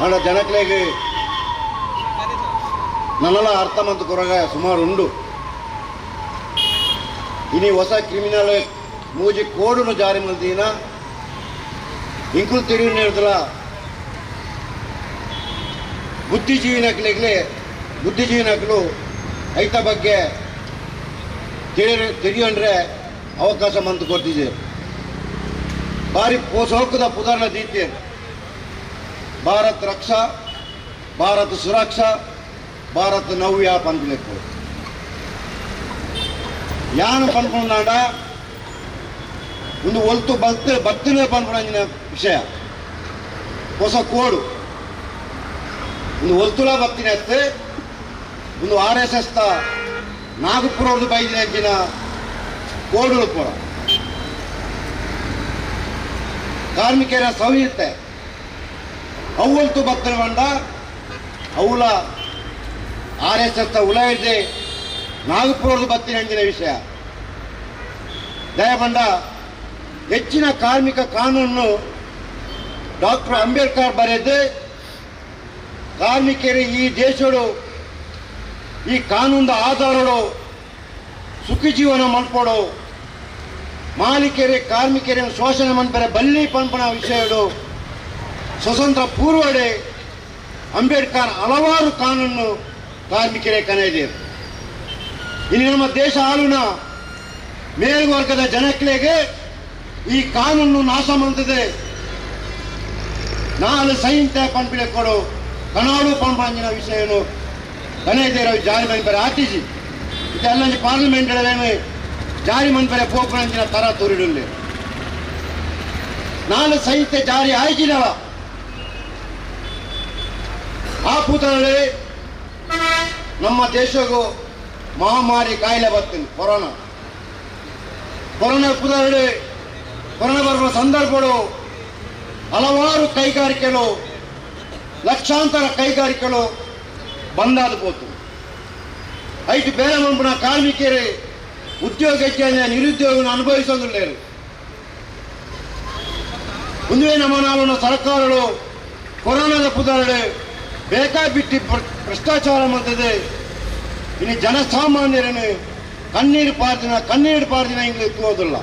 ಆಂಡ ಜನಕ್ಲೆಗ್ ನನ್ನಲ ಅರ್ಥ ಮಂತ್ ಕೊರಗ ಸುಮಾರು ಉಂಡು. ಇನಿ ಹೊಸ ಕ್ರಿಮಿನಲ್ ಮೂಜಿ ಕೋಡುನು ಜಾರಿ ಮಲ್ದಿನ ಇಂಕುಲು ತಿರುಗಿ ನೀಡ್ದಲ ಬುದ್ಧಿಜೀವಿನಕ್ಲಿಗ್ಲೇ ಬುದ್ಧಿಜೀವಿನಕ್ಲು ಐತ ಬಗ್ಗೆ ತಿಳಿಯಂಡ್ರೆ ಅವಕಾಶ ಮಂತ್ ಕೊಡ್ತಿದ್ದೀರಿ. ಭಾರಿ ಪೋಸೋಕದ ಪುದರ್ನ ದೀತೀರಿ. ಭಾರತ್ ರಕ್ಷಾ, ಭಾರತ್ ಸುರಕ್ಷಾ, ಭಾರತ್ ನವ್ಯ ಪನ್ಪುಲೆಕ್ಕು ಯಾನು ಪನ್ಪುಂಡ ಒಂದು ಒಲ್ತು ಬತ್ತು ಬತ್ತನೇ ಪನ್ಪುಣಂಜಿನ ವಿಷಯ ಹೊಸ ಕೋಡು ಒಂದು ಒಲ್ತುಲ ಬತ್ತಿನ ಅತ್ತೆ ಒಂದು R S S ತ ನಾಗಪುರದ್ದು ಬೈದಿನ ಅಂಚಿನ ಕೋಡುಲು ಪೂರ ಕಾರ್ಮಿಕರ ಸಂಹಿತೆ ಅವಲ್ತು ಬತ್ತನ ಬಂಡ ಅವಲ R S S ತ ಉಲಾಯಿದೆ ನಾಗಪುರದ್ದು ಬತ್ತಿನ ಅಂಚಿನ ವಿಷಯ ದಯಬಂಡ ಹೆಚ್ಚಿನ ಕಾರ್ಮಿಕ ಕಾನೂನು ಡಾಕ್ಟರ್ ಅಂಬೇಡ್ಕರ್ ಬರೆದು ಕಾರ್ಮಿಕರು ಈ ದೇಶಡು ಈ ಕಾನೂನು ಆಧಾರಡು ಸುಖಿ ಜೀವನ ಮನ್ಪೋಡು ಮಾಲೀಕರೇ ಕಾರ್ಮಿಕರನ್ನು ಶೋಷಣೆ ಮನ್ಪರೆ ಬಲ್ಲಿ ಪನ್ಪನ ವಿಷಯಡು ಸ್ವತಂತ್ರ ಪೂರ್ವಡೆ ಅಂಬೇಡ್ಕರ್ ಹಲವಾರು ಕಾನೂನು ಕಾರ್ಮಿಕರೇ ಕನೆದಿರು. ಇನ್ನು ನಮ್ಮ ದೇಶ ಆಳುನ ಮೇಲ್ವರ್ಗದ ಜನಕ್ಲೆಗೆ ಈ ಕಾನೂನು ನಾಶ ಮಾಡ್ತದೆ. ನಾಲು ಸಂಹಿತೆ ಪಂಪಿಲೆ ಕೊಡು ಕನಾಡು ಪಂಪಾಂಜಿನ ವಿಷಯನು ಕನೆದೇರ ಜಾರಿ ಮನ್ಪರೆ ಆರ್ಟಿಸಿ ಇದೆಲ್ಲ ಪಾರ್ಲಿಮೆಂಟ್ ಜಾರಿ ಮನ್ಪರೆ ಪೋಪುರಂಜಿನ ತರ ತೋರಿಡುಲ್ಲೆ. ನಾಲು ಸಂಹಿತೆ ಜಾರಿ ಆಯ್ಜಿನವ ಆ ಪೂತನಲ್ಲಿ ನಮ್ಮ ದೇಶಕ್ಕೂ ಮಹಾಮಾರಿ ಕಾಯಿಲೆ ಬರ್ತೀನಿ ಕೊರೋನಾ. ಕೊರೋನಾ ಪುದರಡೆ ಕೊರೋನಾ ಬರುವ ಸಂದರ್ಭಗಳು ಹಲವಾರು ಕೈಗಾರಿಕೆಗಳು, ಲಕ್ಷಾಂತರ ಕೈಗಾರಿಕೆಗಳು ಬಂದಾದ ಪೋತು. ಐಟು ಬೇರೆ ಮಂಪುನ ಕಾರ್ಮಿಕರೇ ಉದ್ಯೋಗ ನಿರುದ್ಯೋಗ ಅನುಭವಿಸೋದಿಲ್ಲ. ಮುಂದೆ ನಮ್ಮ ನಾಳಿನ ಸರ್ಕಾರಗಳು ಕೊರೋನಾದ ಪುದರಡೆ ಬೇಕಾಬಿಟ್ಟಿ ಭ್ರಷ್ಟಾಚಾರ ಮಾಡ್ತದೆ. ಇನ್ನು ಜನಸಾಮಾನ್ಯರನ್ನು ಕಣ್ಣೀರು ಪಾರ್ದಿನ ಇಂಗ್ಲಿ ಎತ್ತುವುದಿಲ್ಲ.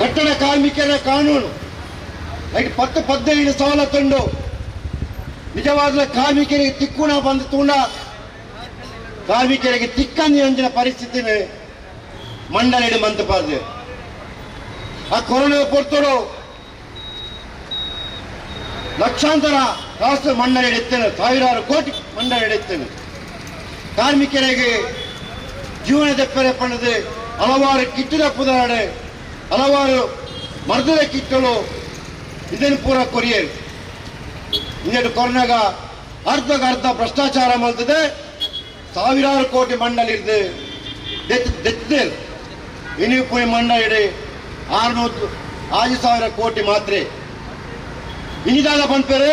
ಕಟ್ಟಡ ಕಾರ್ಮಿಕರ ಕಾನೂನು ಐದು 10-15 ಸವಲತ್ತುಂಡು. ನಿಜವಾದ ಕಾರ್ಮಿಕರಿಗೆ ತಿಕ್ಕುಣ ಬಂದು ತೂಂಡ ಕಾರ್ಮಿಕರಿಗೆ ತಿಕ್ಕಂದಿ ಅಂಜಿನ ಪರಿಸ್ಥಿತಿ ಮಂಡಳಿ ಮಂತಪಾರ್ದೆ. ಆ ಕೊರೋನಾ ಪೊರ್ತೋಡು ಲಕ್ಷಾಂತರ ಕಾಸು ಮಂಡಳಿ ಹಿಡಿತೇನೆ, ಸಾವಿರಾರು ಕೋಟಿ ಮಂಡಳಿ ಹಿಡಿತೇನೆ. ಕಾರ್ಮಿಕರಿಗೆ ಜೀವನದ ಪೆರೆ ಪಡೆದು ಹಲವಾರು ಕಿಟ್ಟದ ಪುದಾಡೆ, ಹಲವಾರು ಮರ್ದದ ಕಿಟ್ಟಲು ಇದನ್ನು ಪೂರ ಕೊರಿಯರು. ಇನ್ನೆರಡು ಕೊರೋನಾಗ ಅರ್ಧಕ್ಕರ್ಧ ಭ್ರಷ್ಟಾಚಾರ ಮಾಡ್ತದೆ. ಸಾವಿರಾರು ಕೋಟಿ ಮಂಡಳಿ ಹಿಡಿದು ದೆತ್ತದೆ. ಇನ್ನು ಪುಣೆ ಮಂಡಳಿ ಹಿಡಿ 600 5,000 ಕೋಟಿ ಮಾತ್ರೆ. ಇನ್ನಿದಾಗ ಬಂದ್ಪೇರೆ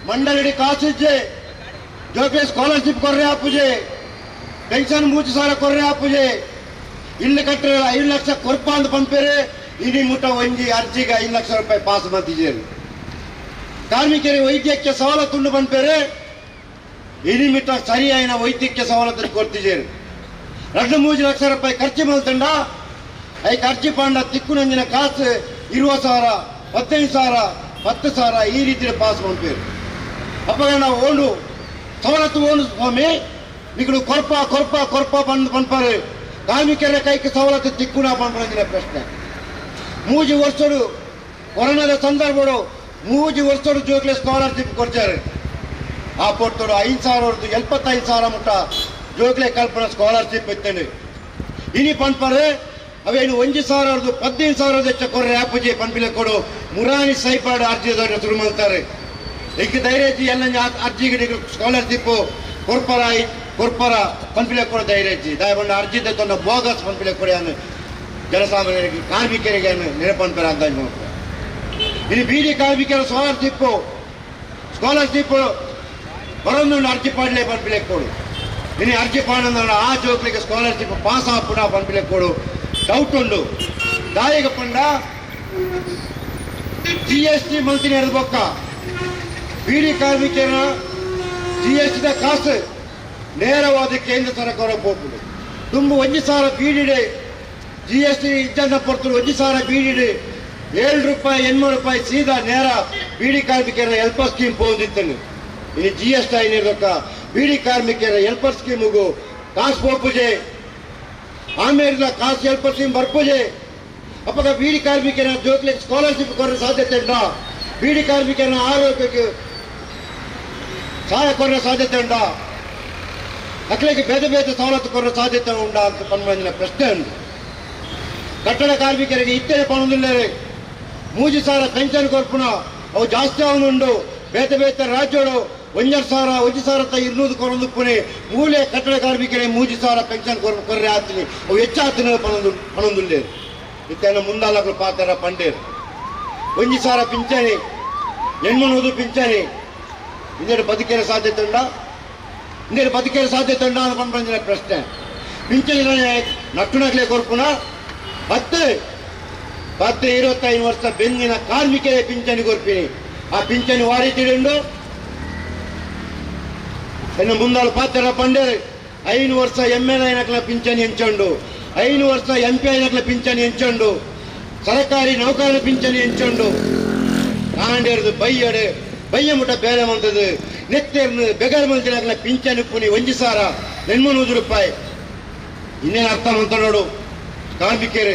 ಮಂಡಳಿ ಕಾಸಿಜ್ಜೆ ಜೋಕೆ ಸ್ಕಾಲರ್ಶಿಪ್ ಕೊರ್ರೆ ಆಪುಜೆ, ಪೆನ್ಷನ್ 3,000 ಕೊರ್ರೆ ಆಪುಜೆ, ಇಲ್ಲಿ ಕಟ್ಟರೆ 5 ಲಕ್ಷ ಕೊರ್ಪ ಅಂತ ಬಂದ್ಪೇರೆ. ಇಡೀ ಮುಟ್ಟ ಒಂಜಿ ಅರ್ಜಿಗೆ 5 ಲಕ್ಷ ರೂಪಾಯಿ ಪಾಸ್ ಮಾಡ್ತಿದ್ದೇನೆ. ಕಾರ್ಮಿಕರಿಗೆ ವೈದ್ಯಕೀಯ ಸವಲತ್ತುಂಡು ಬಂದ್ಪೇರೆ ಇಡೀ ಮಿಟ್ಟ ಸರಿಯಾಯಿನ ವೈದ್ಯಕೀಯ ಸವಲತ್ತು ಕೊಡ್ತಿದ್ದೇನೆ. 2-3 ಲಕ್ಷ ರೂಪಾಯಿ ಖರ್ಚು ಮಾಡ್ತಂಡ I ಖರ್ಚು ಪಾಂಡ ತಿಕ್ಕುನಂಜಿನ ಕಾಸು 20,000 15,000 10,000 ಈ ರೀತಿ ಪಾಸ್ ಮಾಡ್ಪೇರು. ಅಪ್ಪ ನಾವು ಓಂಡು ಸವಲತ್ತು ಓಂಡು ಸ್ವಾಮಿ ನಿಗಳು ಕೊರ್ಪ ಕೊರ್ಪ ಕೊರ್ಪ ಬಂದು ಪನ್ಪಾರೆ. ಕಾರ್ಮಿಕರ ಕೈಗೆ ಸವಲತ್ತು ತಿಕ್ಕುಣ ಪನ್ಪಂಜಿನ ಪ್ರಶ್ನೆ. 3 ವರ್ಷಡು ಕೊರೋನಾದ ಸಂದರ್ಭಡು 3 ವರ್ಷಡು ಜೋಕ್ಲೆ ಸ್ಕಾಲರ್ಶಿಪ್ ಕೊಡ್ತಾರೆ. ಆ ಪೊರ್ತೋಡು 5,000 75,000 ಮುಟ್ಟ ಜೋಕ್ಲೆ ಕಲ್ಪನ ಸ್ಕಾಲರ್ಶಿಪ್ ಇತ್ತೇನೆ. ಇನಿ ಪನ್ಪಾರೆ ಅವೇನು 1,000 15,000 ಹೆಚ್ಚ ಕೊರ್ರೆ ಆಪುಜಿ ಪನ್ಪಿಲೆ ಕೊಡು ಮುರಾನಿ ಸೈಪಾಡು ಅರ್ಜಿ ಶುರು ಮಾಡ್ತಾರೆ. ಈಗ ಧೈರ್ಯ ಎಲ್ಲ ಅರ್ಜಿಗೆ ಸ್ಕಾಲರ್ಶಿಪ್ ಕೊರ್ಪರ ಕೊರ್ಪರ ಪನ್ಪಿಲೆ ಕೊಡು ಧೈರ್ಯ ದಯಗೊಂಡು ಅರ್ಜಿ ತಂದ ಬೋಗಸ್ ಪನ್ಪಿಲೆ ಕೊಡಿ ಅನ್ನು ಜನಸಾಮಾನ್ಯರಿಗೆ ಕಾರ್ಮಿಕರಿಗೆ ನೆನಪನ್ಪರ ಅಂತ. ಇನ್ನು ಬೀದಿ ಕಾರ್ಮಿಕರ ಸ್ಕಾಲರ್ಶಿಪ್ ಬರೋದು ಅರ್ಜಿ ಪಾಡಲೇ ಪನ್ಪಿಲೆ ಕೊಡು. ಇನ್ನು ಅರ್ಜಿ ಪಾಡಂದ್ರೆ ಆ ಜೋಕ್ಲಿಗೆ ಸ್ಕಾಲರ್ಶಿಪ್ ಪಾಸ್ ಆಪುಣ ಪನ್ಪಿಲೆ ಕೊಡು ಡೌಟ್ ಉಂಡು. ದಾಯಿಗ ಪಂಡ GST ಮಂತ್ರಿ ಬೊಕ್ಕ ಬೀಡಿ ಕಾರ್ಮಿಕರ GST ಕಾಸು ನೇರವಾದ ಕೇಂದ್ರ ಸರ್ಕಾರ ಪೋಪುಂಡು. ತುಂಬ 1,000 ಬೀಡಿಡೆ GST ಇಜ್ಜಂದ ಪೊರ್ತುಡು 1,000 ಬೀಡಿಡೆ 7 ರೂಪಾಯಿ 8 ರೂಪಾಯಿ ಸೀದಾ ನೇರ ಬೀಡಿ ಕಾರ್ಮಿಕರ ಹೆಲ್ಪರ್ ಸ್ಕೀಮ್ ಪೋಂದಿತ್ತನು. ಇನ್ನು GST ಐನಿರ್ದೊಕ್ಕ ಬೀಡಿ ಕಾರ್ಮಿಕರ ಹೆಲ್ಪರ್ ಸ್ಕೀಮಿಗೂ ಕಾಸು ಪೋಪುಜೆ, ಆಮೇಲೆ ಕಾಸು ಹೆಲ್ಪರ್ ಸ್ಕೀಮ್ ಬರ್ಪುಜೆ. ಅಪ್ಪಗ ಬೀಡಿ ಕಾರ್ಮಿಕರ ಜೋಕ್ಲಿಗೆ ಸ್ಕಾಲರ್ಶಿಪ್ ಕೊಡೋ ಸಾಧ್ಯತೆ ಉಂಟಾ? ಬೀಡಿ ಕಾರ್ಮಿಕರ ಆರೋಗ್ಯಕ್ಕೆ ಸಹಾಯ ಕೊಡೋ ಸಾಧ್ಯತೆ ಉಂಟಾ? ಮಕ್ಕಳಿಗೆ ಬೇರೆ ಬೇರೆ ಸವಲತ್ತು ಕೊಡೋ ಸಾಧ್ಯತೆ ಉಂಟಾ ಅಂತ ಪನ್ಮಂಜಿನ ಪ್ರಶ್ನೆ ಉಂಟು. ಕಟ್ಟಡ ಕಾರ್ಮಿಕರಿಗೆ ಇತ್ತೇ ಪಣದಿಲ್ಲ 3,000 ಪೆನ್ಷನ್ ಕೊರ್ಪುಣ ಅವು ಜಾಸ್ತಿ ಅವನುಂಡು. ಬೇತೆ ಬೇತೆ ರಾಜ್ಯಗಳು 1,500 1,200 ಕೊರೊಂದು ಪುಣೆ ಮೂಲೆ ಕಟ್ಟಡ ಕಾರ್ಮಿಕರಿಗೆ 3,000 ಪೆನ್ಷನ್ ಕೊರ್ರೆ ಆತೀನಿ ಅವು ಹೆಚ್ಚಾತಿನ ಪಣೊಂದುಲ್ಲೇರು. ಇತ್ತೇನ ಮುಂದಾಲಗಳು ಪಾತ್ರ ಪಂಡೇರು 1,000 ಪಿಂಚಣಿ 800 ಪಿಂಚಣಿ ಇನ್ನೆರಡು ಬದುಕೇರ ಸಾಧ್ಯತೆ ಉಂಡ? ಇನ್ನೆರಡು ಬದುಕೇರ ಸಾಧ್ಯತೆ ಉಂಡ ಅಂತ ಪಂಡಿನ ಪ್ರಶ್ನೆ. ಪಿಂಚಣಿ ನಟ್ಟುನಗ್ಲೆ ಕೊರ್ಪುಣ 10 10 25 ವರ್ಷ ಬೆಂದಿನ ಕಾರ್ಮಿಕರೇ ಪಿಂಚಣಿ ಕೊರ್ಪಿನಿ. ಆ ಪಿಂಚಣಿ ವಾರಿತಿಡುಂಡು. ಎನ್ನ ಮುಂದಾಳು ಪಾತ್ರ ಪಂಡೇರು 5 ವರ್ಷ ML ಐನಕ್ಲ ಪಿಂಚಣಿ ಎಂಚುಂಡು, 5 ವರ್ಷ MP ಐನಕ್ಲ ಪಿಂಚಣಿ ಎಂಚುಂಡು, ಸರಕಾರಿ ನೌಕರರ ಪಿಂಚಣಿ ಎಂಚುಂಡು ಕಾಂಡೇರ್ದು ಬೈಯಡೆ ಬಯ್ಯ ಮುಟ ಬೇಲೆ ಮಂತದು ನೆತ್ತೇರ್ನು ಬೆಗರ್ ಮಂತಿನ ಪಿಂಚಣಿ ಪುನಿ ಒಂಜಿ ಸಾರ 800 ರೂಪಾಯಿ ಇನ್ನೇನು ಅರ್ಥ ಮಂತ ನೋಡು ಕಾರ್ಮಿಕರೇ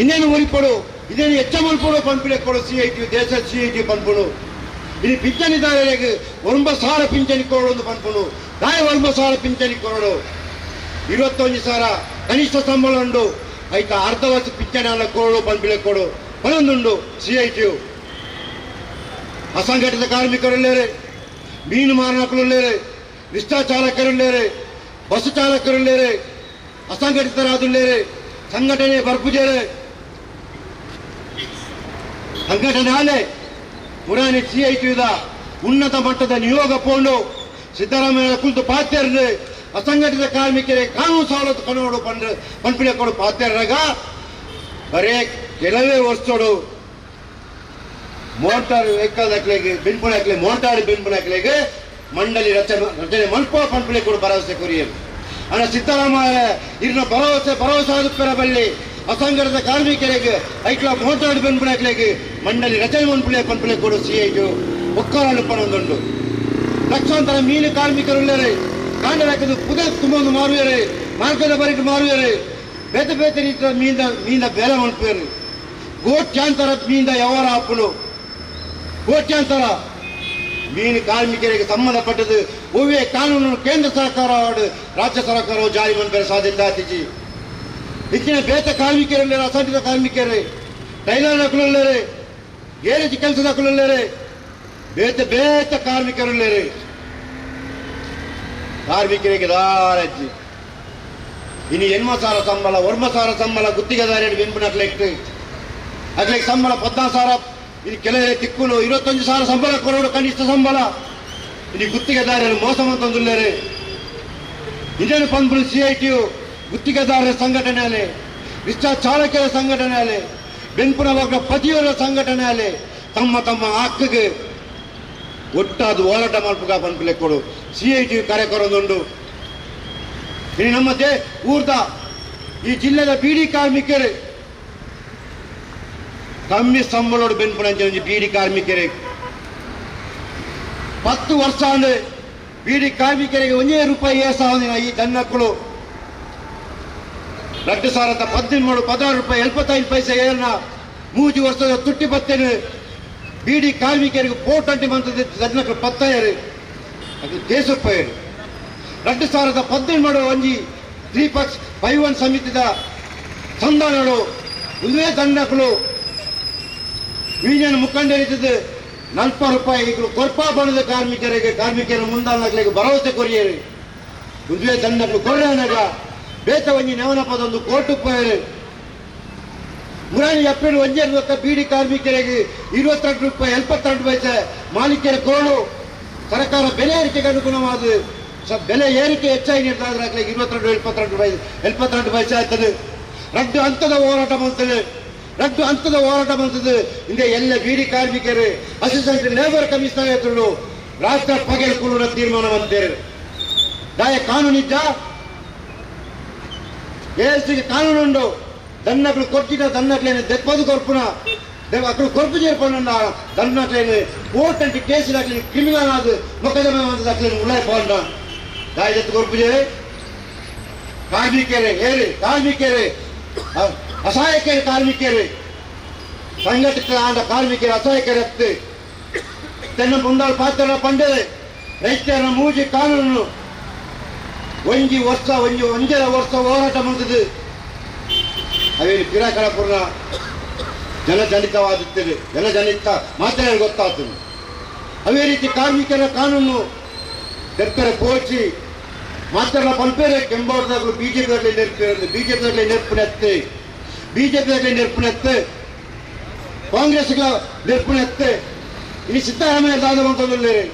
ಇನ್ನೇನು ಒರಿಪಡು ಇನ್ನೇನು ಹೆಚ್ಚ ಮಲ್ಪಡು ಪಂಪಿಲೆ ಕೊಡು ಸಿ I T ದೇಶ ಸಿ I T ಪಂಪುಡು ಇಲ್ಲಿ ಪಿಂಚಣಿದಾರರಿಗೆ 9,000 ಪಿಂಚಣಿ ಕೊಡು ಒಂದು ಪಂಪುಡು ದಾಯ 9,000 ಪಿಂಚಣಿ ಕೊರಡು 21,000 ಕನಿಷ್ಠ ಸಂಬಳ ಉಂಡು ಆಯ್ತಾ ಅರ್ಧ ವರ್ಷ ಪಿಂಚಣಿ ಅಲ್ಲ ಕೊಡು ಪಂಪಿಲೆ ಕೊಡು ಒಂದೊಂದುಂಡು ಸಿ I T ಅಸಂಘಟಿತ ಕಾರ್ಮಿಕರುಳ್ಳೇರೆ ಮೀನು ಮಾರಾಟಕರುಳ್ಳೇರೆ ರಿಕ್ಷಾ ಚಾಲಕರುಳ್ಳೇರೆ ಬಸ್ ಚಾಲಕರುಳ್ಳೇರೆ ಅಸಂಘಟಿತರಾದುಳ್ಳೇರೆ ಸಂಘಟನೆ ಬರ್ಪುಜೇರೆ ಸಂಘಟನೆ ಆಲೆ ಪುರಾಣಿ ಸಿ I ಟಿದ ಉನ್ನತ ಮಟ್ಟದ ನಿಯೋಗ ಪೋಂಡು ಸಿದ್ದರಾಮಯ್ಯ ಕುಳಿತು ಪಾತ್ಯರ್ದು ಅಸಂಘಟಿತ ಕಾರ್ಮಿಕರಿಗೆ ಕಾನೂನು ಸವಲತ್ತು ಕನೋಡು ಪಂಡ್ ಪಂಪಿಲೆ ಕೊಡು ಪಾತ್ಯರಾಗ ಬರೇ ಕೆಲವೇ ವರ್ಷೋಡು ಮೋಟಾರ್ ವೆಹಿಕಲ್ ಹಾಕ್ಲಿಗೆ ಬೆನ್ಪುಣ ಹಾಕ್ಲಿ ಮೋಟಾರ್ ಬೆನ್ಪುಣ ಹಾಕ್ಲಿಗೆ ಮಂಡಳಿ ರಚನೆ ಮಲ್ಪ ಪಂಪಿಲೆ ಕೊಡು ಭರವಸೆ ಕೊರಿಯರು ಅಣ್ಣ ಸಿದ್ದರಾಮಯ್ಯ ಇರ್ನ ಭರವಸೆ ಭರವಸೆ ಆದುಪ್ಪರ ಬಲ್ಲಿ ಅಸಂಘಟಿತ ಕಾರ್ಮಿಕರಿಗೆ ಐಕ್ಲ ಮೋಟಾರ್ ಬೆನ್ಪುಣ ಹಾಕ್ಲಿಗೆ ಮಂಡಳಿ ರಚನೆ ಮನ್ಪುಲೆ ಪಂಪಿಲೆ ಕೊಡು ಸಿ I T ಒಕ್ಕರನ್ನು ಪಣೊಂದುಂಡು ಲಕ್ಷಾಂತರ ಮೀನು ಕಾರ್ಮಿಕರುಳ್ಳರೆ ಕಾಂಡ ಹಾಕಿದ್ದು ಪುದೆ ತುಂಬೊಂದು ಮಾರುವೆರೆ ಮಾರ್ಗದ ಬರಿಟ್ಟು ಮಾರುವೆರೆ ಬೇತೆ ಬೇತೆ ರೀತಿಯ ಮೀನ ಮೀನ ಬೇಲೆ ಮನ್ಪುವೆರು ಕೋಟ್ಯಾಂತರ ಮೀನ ವ್ಯವಹಾರ ಹಾಪುನು ಕೋಟ್ಯಾಂತರ ಮೀನು ಕಾರ್ಮಿಕರಿಗೆ ಸಂಬಂಧಪಟ್ಟದ್ದು ಒವ್ವೇ ಕಾನೂನು ಕೇಂದ್ರ ಸರ್ಕಾರ ರಾಜ್ಯ ಸರ್ಕಾರವು ಜಾರಿ ಮನ್ಪೆರೆ ಸಾಧ್ಯತೆ ಆತಿಜಿ ಹೆಚ್ಚಿನ ಬೇತ ಕಾರ್ಮಿಕರುಳ್ಳರೆ ಅಸಂಘಟಿತ ಕಾರ್ಮಿಕರೇ ಟೈಲರ್ ಹಾಕಲುಳ್ಳರೆ ಗೇರೇಜ್ ಕೆಲಸದ ಹಾಕಲುಳ್ಳರೆ ಬೇತೆ ಬೇತ ಕಾರ್ಮಿಕರುಳ್ಳರೆ ಕಾರ್ಮಿಕರಿಗೆ ದಾರಜ್ಜಿ ಇನ್ನು 80,000 ಸಂಬಳ 9,000 ಸಂಬಳ ಗುತ್ತಿಗೆದಾರರು ಬೆಂಬುನಕ್ಲೆಕ್ಟ್ ಅಗ್ಲಿಕ್ಕೆ ಸಂಬಳ 14,000 ಇದು ಕೆಲವೇ ತಿಕ್ಕುಲು 21,000 ಸಂಬಳ ಕೊರೋಡು ಕನಿಷ್ಠ ಸಂಬಳ ಇಲ್ಲಿ ಗುತ್ತಿಗೆದಾರರು ಮೋಸ ಅಂತಂದುಳ್ಳರೆ ಇಂಡಿಯನ್ ಪಂಪುಲು ಸಿ I T ಗುತ್ತಿಗೆದಾರರ ಸಂಘಟನೆ ಅಲೆ ರಿಕ್ಷಾ ಚಾಲಕರ ಸಂಘಟನೆ ಅಲೆ ಬೆಂಪುನ ವರ್ಗ ಪತಿಯವರ ಸಂಘಟನೆ ಅಲೆ ತಮ್ಮ ತಮ್ಮ ಹಕ್ಕಿಗೆ ಒಟ್ಟಾದ ಹೋರಾಟ ಮಲ್ಪುಗ ಪನ್ಪುಲೆ ಕೊಡು ಸಿ I T ಕಾರ್ಯಕ್ರಮದುಂಡು. ಇನ್ನು ನಮ್ಮ ಊರ್ದ ಈ ಜಿಲ್ಲೆದ ಬೀಡಿ ಕಾರ್ಮಿಕರು ಕಮ್ಮಿ ಸಂಬಳೋಡು ಬೆನ್ಪುನಂಚ ಬೀಡಿ ಕಾರ್ಮಿಕರೇ 10 ವರ್ಷ ಅಂದ್ರೆ ಬೀಡಿ ಕಾರ್ಮಿಕರಿಗೆ 1 ರೂಪಾಯಿ ಏಸಾವದಿನ ಈ ದನ್ನಕ್ಕಳು 2013 16 ರೂಪಾಯಿ 75 ಪೈಸೆ ಏನ 3 ವರ್ಷದ ತುಟ್ಟಿ ಬತ್ತೇನೆ ಬೀಡಿ ಕಾರ್ಮಿಕರಿಗೆ ಪೋಟಂಟಿ ಮಂತದ ದನ್ನಕ್ಕಳು ಪತ್ತಾಯರು ಅದು ದೇಶಪ್ಪಾಯರು 2018 ಒಂಜಿ 3.51 ಸಮಿತಿದ ಸಂಧಾನಗಳು ಒಂದೇ ದನ್ನಕ್ಕಳು ಯೂನಿಯನ್ ಮುಖಂಡರಿದ್ದದ್ದು 40 ರೂಪಾಯಿ ಈಗ ಕೊರ್ಪಾ ಬಣದ ಕಾರ್ಮಿಕರಿಗೆ ಕಾರ್ಮಿಕರ ಮುಂದಾಗಲಿಗೆ ಭರವಸೆ ಕೊರಿಯರು ಒಂದುವೇ ದಂಡಗಳು ಕೊರ್ಯಾನಾಗ ಬೇತ ಒಂಜಿ ನೆವನಪದೊಂದು ಕೋಟಿ ರೂಪಾಯಿ ಮುರಾನಿ ಎಪ್ಪೇಳು ಒಂಜೇ ಬೀಡಿ ಕಾರ್ಮಿಕರಿಗೆ 22 ರೂಪಾಯಿ 72 ಪೈಸೆ ಮಾಲೀಕರ ಕೋಡು ಸರ್ಕಾರ ಬೆಲೆ ಏರಿಕೆಗೆ ಅನುಗುಣವಾದ ಬೆಲೆ ಏರಿಕೆ ಹೆಚ್ಚಾಗಿ ನೀಡ್ತಾ 22 72 72 ಪೈಸೆ ಆಗ್ತದೆ. ರಡ್ಡು ಹಂತದ ಹೋರಾಟ ಬಂತದೆ ರಡ್ಡು ಹಂತದ ಹೋರಾಟ ಬಂತದ್ದು ಹಿಂದೆ ಎಲ್ಲ ಬೀಡಿ ಕಾರ್ಮಿಕರು ಅಸಿಸ್ಟೆಂಟ್ ಲೇಬರ್ ಕಮಿಷನರ್ ಎತ್ತರು ರಾಷ್ಟ್ರ ಪಗೆಲ್ ಕುರುಡ ತೀರ್ಮಾನ ಬಂತೇರು ದಾಯ ಕಾನೂನಿದ್ದ ಎಸ್ಗೆ ಕಾನೂನುಂಡು ದನ್ನಗಳು ಕೊಟ್ಟಿನ ದನ್ನಕ್ಲೇನು ದೆಪ್ಪದು ಕೊರ್ಪುನ ಅక్కడ ಕೊರ್ಪು చేರ್ಪಣ್ಣ ದನ್ನಕ್ಲೇನು ಕೋರ್ಟ್ ಅಂಟಿ ಕೇಸ್ ದಾಖಲೆ ಕ್ರಿಮಿನಲ್ ಆದ ಮೊಕದ್ದಮೆ ದಾಖಲೆ ಉಳ್ಳಾಯ ಪೋಂಡ ದಾಯ ದತ್ತು ಕೊರ್ಪು ಜೇ ಕಾರ್ಮಿಕರೇ ಏರಿ ಕಾರ್ಮಿಕರೇ ಅಸಹಾಯಕರು ಕಾರ್ಮಿಕರು ಸಂಘಟಿತ ಆದ ಕಾರ್ಮಿಕರು ಅಸಹಾಯಕರತ್ತು ತನ್ನ ಮುಂದಾಳ ಪಾತ್ರ ಪಂಡದೆ ರೈತರ ಮೂಜಿ ಕಾನೂನು ಒಂಜಿ ವರ್ಷ ಒಂಜಿ ಒಂಜರ ವರ್ಷ ಹೋರಾಟ ಮಾಡಿದ್ದು ಅವೇನು ಪಿರಾಕಳಪುರ ಜನಜನಿತವಾದುತ್ತದೆ ಜನಜನಿತ ಮಾತ್ರ ಗೊತ್ತಾಗ್ತದೆ. ಅದೇ ರೀತಿ ಕಾರ್ಮಿಕರ ಕಾನೂನು ದರ್ಪರ ಕೋಚಿ ಮಾತ್ರ ಪಲ್ಪೇರೆ ಕೆಂಬೋರ್ದಾಗಲು ಬಿಜೆಪಿ ನೆರ್ಪಿರೋದು ಬಿಜೆಪಿ ನೆರ್ಪುನೆತ್ತೆ ಬಿಜೆಪಿ ನೆರ್ಪುನೆತ್ತೆ ಕಾಂಗ್ರೆಸ್ ನೆರ್ಪುನೆತ್ತೆ ಇನ್ನು ಸಿದ್ದರಾಮಯ್ಯ ದಾದವಂತಂದುಳ್ಳೇರೆ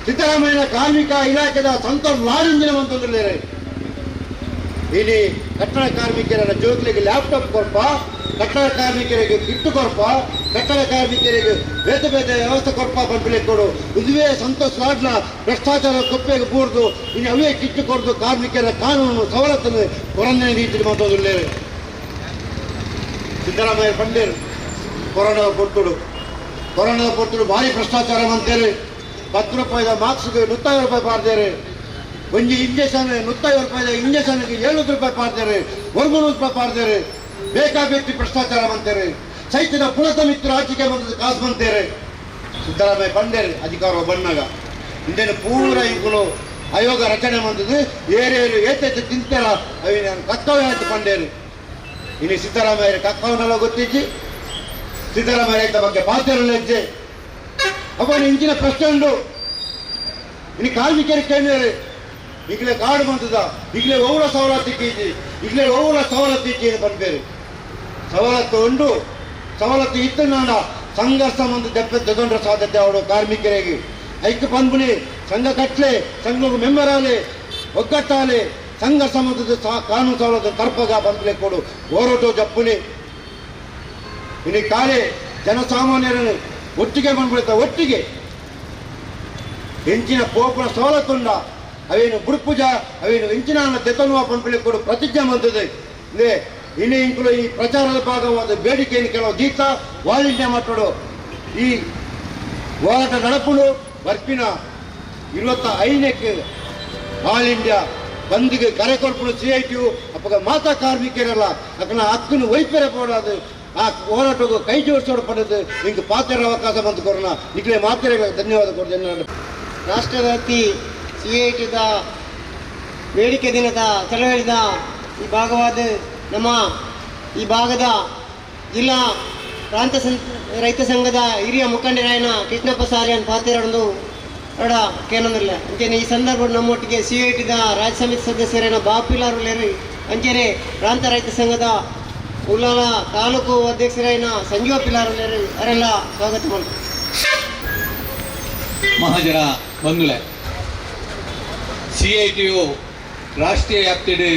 ಸಿದ್ದರಾಮಯ್ಯನ ಕಾರ್ಮಿಕ ಇಲಾಖೆದ ಸಂತೋಷ್ ಲಾರಿಂಜಿನ ಅಂತಂದುಳ್ಳೇರೆ ಇಲ್ಲಿ ಕಟ್ಟಡ ಕಾರ್ಮಿಕರ ಜೋಕ್ಲಿಗೆ ಲ್ಯಾಪ್ಟಾಪ್ ಕೊರ್ಪ ಕಟ್ಟಡ ಕಾರ್ಮಿಕರಿಗೆ ಕಿಟ್ಟು ಕೊರ್ಪ ಕಟ್ಟಡ ಕಾರ್ಮಿಕರಿಗೆ ಬೇತೆ ಬೇತೆ ವ್ಯವಸ್ಥೆ ಕೊರ್ಪ ಪಂಪಿಲೆ ಕೊಡು ಇದುವೇ ಸಂತೋಷ್ ಲಾಡ್ನ ಭ್ರಷ್ಟಾಚಾರ ಕೊಪ್ಪೆಗೆ ಬೂರ್ದು ಇನ್ನು ಅವೇ ಕಿಟ್ಟು ಕೊಡ್ದು ಕಾರ್ಮಿಕರ ಕಾನೂನು ಸವಲತ್ತನ್ನು ಕೊರನ್ನೇ ರೀತಿಯಲ್ಲಿ ಮಾತಾಡುಳ್ಳೇರೆ. ಸಿದ್ದರಾಮಯ್ಯ ಪಂಡೇರು ಕೊರೋನಾ ಪೊರ್ತುಡು ಕೊರೋನಾ ಪೊರ್ತುಡು ಭಾರಿ ಭ್ರಷ್ಟಾಚಾರ ಮಂತೇರಿ 10 ರೂಪಾಯಿದ ಮಾರ್ಕ್ಸ್ಗೆ 150 ರೂಪಾಯಿ ಪಾಡ್ದೇರಿ ಒಂಜಿ ಇಂಜೆಕ್ಷನ್ 150 ರೂಪಾಯಿದ ಇಂಜೆಕ್ಷನ್ಗೆ 700 ರೂಪಾಯಿ ಪಾಡ್ದೇರಿ 100 ರೂಪಾಯಿ ಪಾಡ್ದೇರಿ ಬೇಕಾ ಭ್ರಷ್ಟಾಚಾರ ಮಂತೇರಿ ಸೈತ್ಯದ ಪುಣತ ಮಿತ್ರ ಆಚಿಕೆ ಬಂದದ್ದು ಕಾಸು ಮಂತೇರಿ ಸಿದ್ದರಾಮಯ್ಯ ಪಂಡೇರಿ ಅಧಿಕಾರ ಬಣ್ಣಾಗ ಇಂದೇನು ಪೂರ ಇಂಕುಲು ಆಯೋಗ ರಚನೆ ಬಂದದ್ದು ಏರೇರು ಏತೈತೆ ತಿಂತಾರ ಅವಿ ನಾನು ಕಕ್ಕವೇ ಆಯ್ತು ಪಂಡೇರಿ ಇನ್ನು ಸಿದ್ದರಾಮಯ್ಯ ಕಕ್ಕವನ್ನೆಲ್ಲ ಗೊತ್ತಿಜ್ಜಿ ಸಿದ್ದರಾಮಯ್ಯ ಬಗ್ಗೆ ಪಾತ್ರ ಹೆಜ್ಜೆ ಅಪ್ಪ ಇಂಚಿನ ಪ್ರಶ್ನೆ ಉಂಡು ಇನ್ನು ಕಾರ್ಮಿಕರು ಕೇಳಿದರೆ ಈಗಲೇ ಕಾಡು ಬಂತದ ಈಗಲೇ ಓವಳ ಸವಲತ್ತು ಇಜ್ಜಿ ಈಗಲೇ ಓವಳ ಸವಲತ್ತು ಇಜ್ಜಿ ಬಂದ್ಬೇರು ಸವಲತ್ತು ಉಂಡು ಸವಲತ್ತು ಇತ್ತು ನಾಡ ಸಂಘರ್ಷ ಬಂದು ದೆಪ್ಪೆ ತಗೊಂಡ್ರೆ ಸಾಧ್ಯತೆ ಅವಳು ಕಾರ್ಮಿಕರಿಗೆ ಐಕ್ಯ ಪನ್ಪುನಿ ಸಂಘ ಕಟ್ಲೆ ಸಂಘ ಮೆಂಬರ್ ಆಲೆ ಒಗ್ಗಟ್ಟಾಲೆ ಸಂಘರ್ಷ ಮಂತದ ಕಾನೂನು ಸವಲತ್ತು ತರ್ಪಗ ಬಂದ್ಲೆ ಕೊಡು ಹೋರಾಟ ಜಪ್ಪುನಿ ಇನ್ನು ಕಾಲೆ ಜನಸಾಮಾನ್ಯರನ್ನು ಒಟ್ಟಿಗೆ ಬಂದ್ಬಿಡುತ್ತ ಒಟ್ಟಿಗೆ ಹೆಂಚಿನ ಪೋಪುನ ಸವಲತ್ತುಂಡ ಅವೇನು ಬುಡ್ಪುಜ ಅವೇನು ಹೆಂಚಿನ ದೆತನುವ ಪಂಪಲಿ ಕೊಡು ಪ್ರತಿಜ್ಞೆ ಬಂದದೆ ಇಲ್ಲೇ ಇನ್ನು ಇಂಕುಲು ಈ ಪ್ರಚಾರದ ಭಾಗವಾದ ಬೇಡಿಕೆಯನ್ನು ಕೆಲವು ಗೀತ ವಾಲಿಂಟ್ಯ ಮಾತಾಡು ಈ ಹೋರಾಟ ನಡಪುಲು ಬರ್ಪಿನ 25ಕ್ಕೆ ಆಲ್ ಇಂಡಿಯಾ ಬಂದ್ಗೆ ಕರೆ ಕೊಡ್ಪುಡು CITU ಅಪ್ಪಗ ಮಾತಾ ಕಾರ್ಮಿಕರಲ್ಲ ಅಕ್ಕನ ಹಕ್ಕನ್ನು ವೈಪೇರೆ ಪೋಡಾದು ಆ ಹೋರಾಟಕ್ಕೂ ಕೈ ಜೋಡಿಸೋಡು ಪಡೆದು ಹಿಂಗೆ ಪಾತ್ರ ಅವಕಾಶ ಬಂದು ಕೊರೋಣ ನಿಖಲೆ ಮಾತ್ರೆ ಧನ್ಯವಾದ ಕೊಡ್ತೇನೆ. ರಾಷ್ಟ್ರವ್ಯಾಪಿ CITದ ಬೇಡಿಕೆ ದಿನದ ಚಳವಳಿದ ಈ ಭಾಗವಾದ ನಮ್ಮ ಈ ಭಾಗದ ಜಿಲ್ಲಾ ಪ್ರಾಂತ ರೈತ ಸಂಘದ ಹಿರಿಯ ಮುಖಂಡರಾಯನ ಕೃಷ್ಣಪ್ಪ ಸಾರಿಯನ್ ಪಾತೆರೊಂದು ಅಡ ಕೇನೊಂದಿಲ್ಲ ಅಂಚನೆ ಈ ಸಂದರ್ಭ ನಮ್ಮೊಟ್ಟಿಗೆ CITದ ರಾಜ್ಯ ಸಮಿತಿ ಸದಸ್ಯರೇನ ಬಾಪಿಲಾರುಲೇರಿ ಅಂಚನೆ ಪ್ರಾಂತ ರೈತ ಸಂಘದ ಉಲ್ಲಾಲ ತಾಲೂಕು ಅಧ್ಯಕ್ಷರಾಯನ ಸಂಜೀವ ಪಿಲಾರುಲೇರಿ ಅವರೆಲ್ಲ ಸ್ವಾಗತ ಮಾಡ್ತಾರೆ. ಮಹಾಜನ ಬಂಧುಲೆ CITU ರಾಷ್ಟ್ರೀಯ ವ್ಯಾಪ್ತಿಡು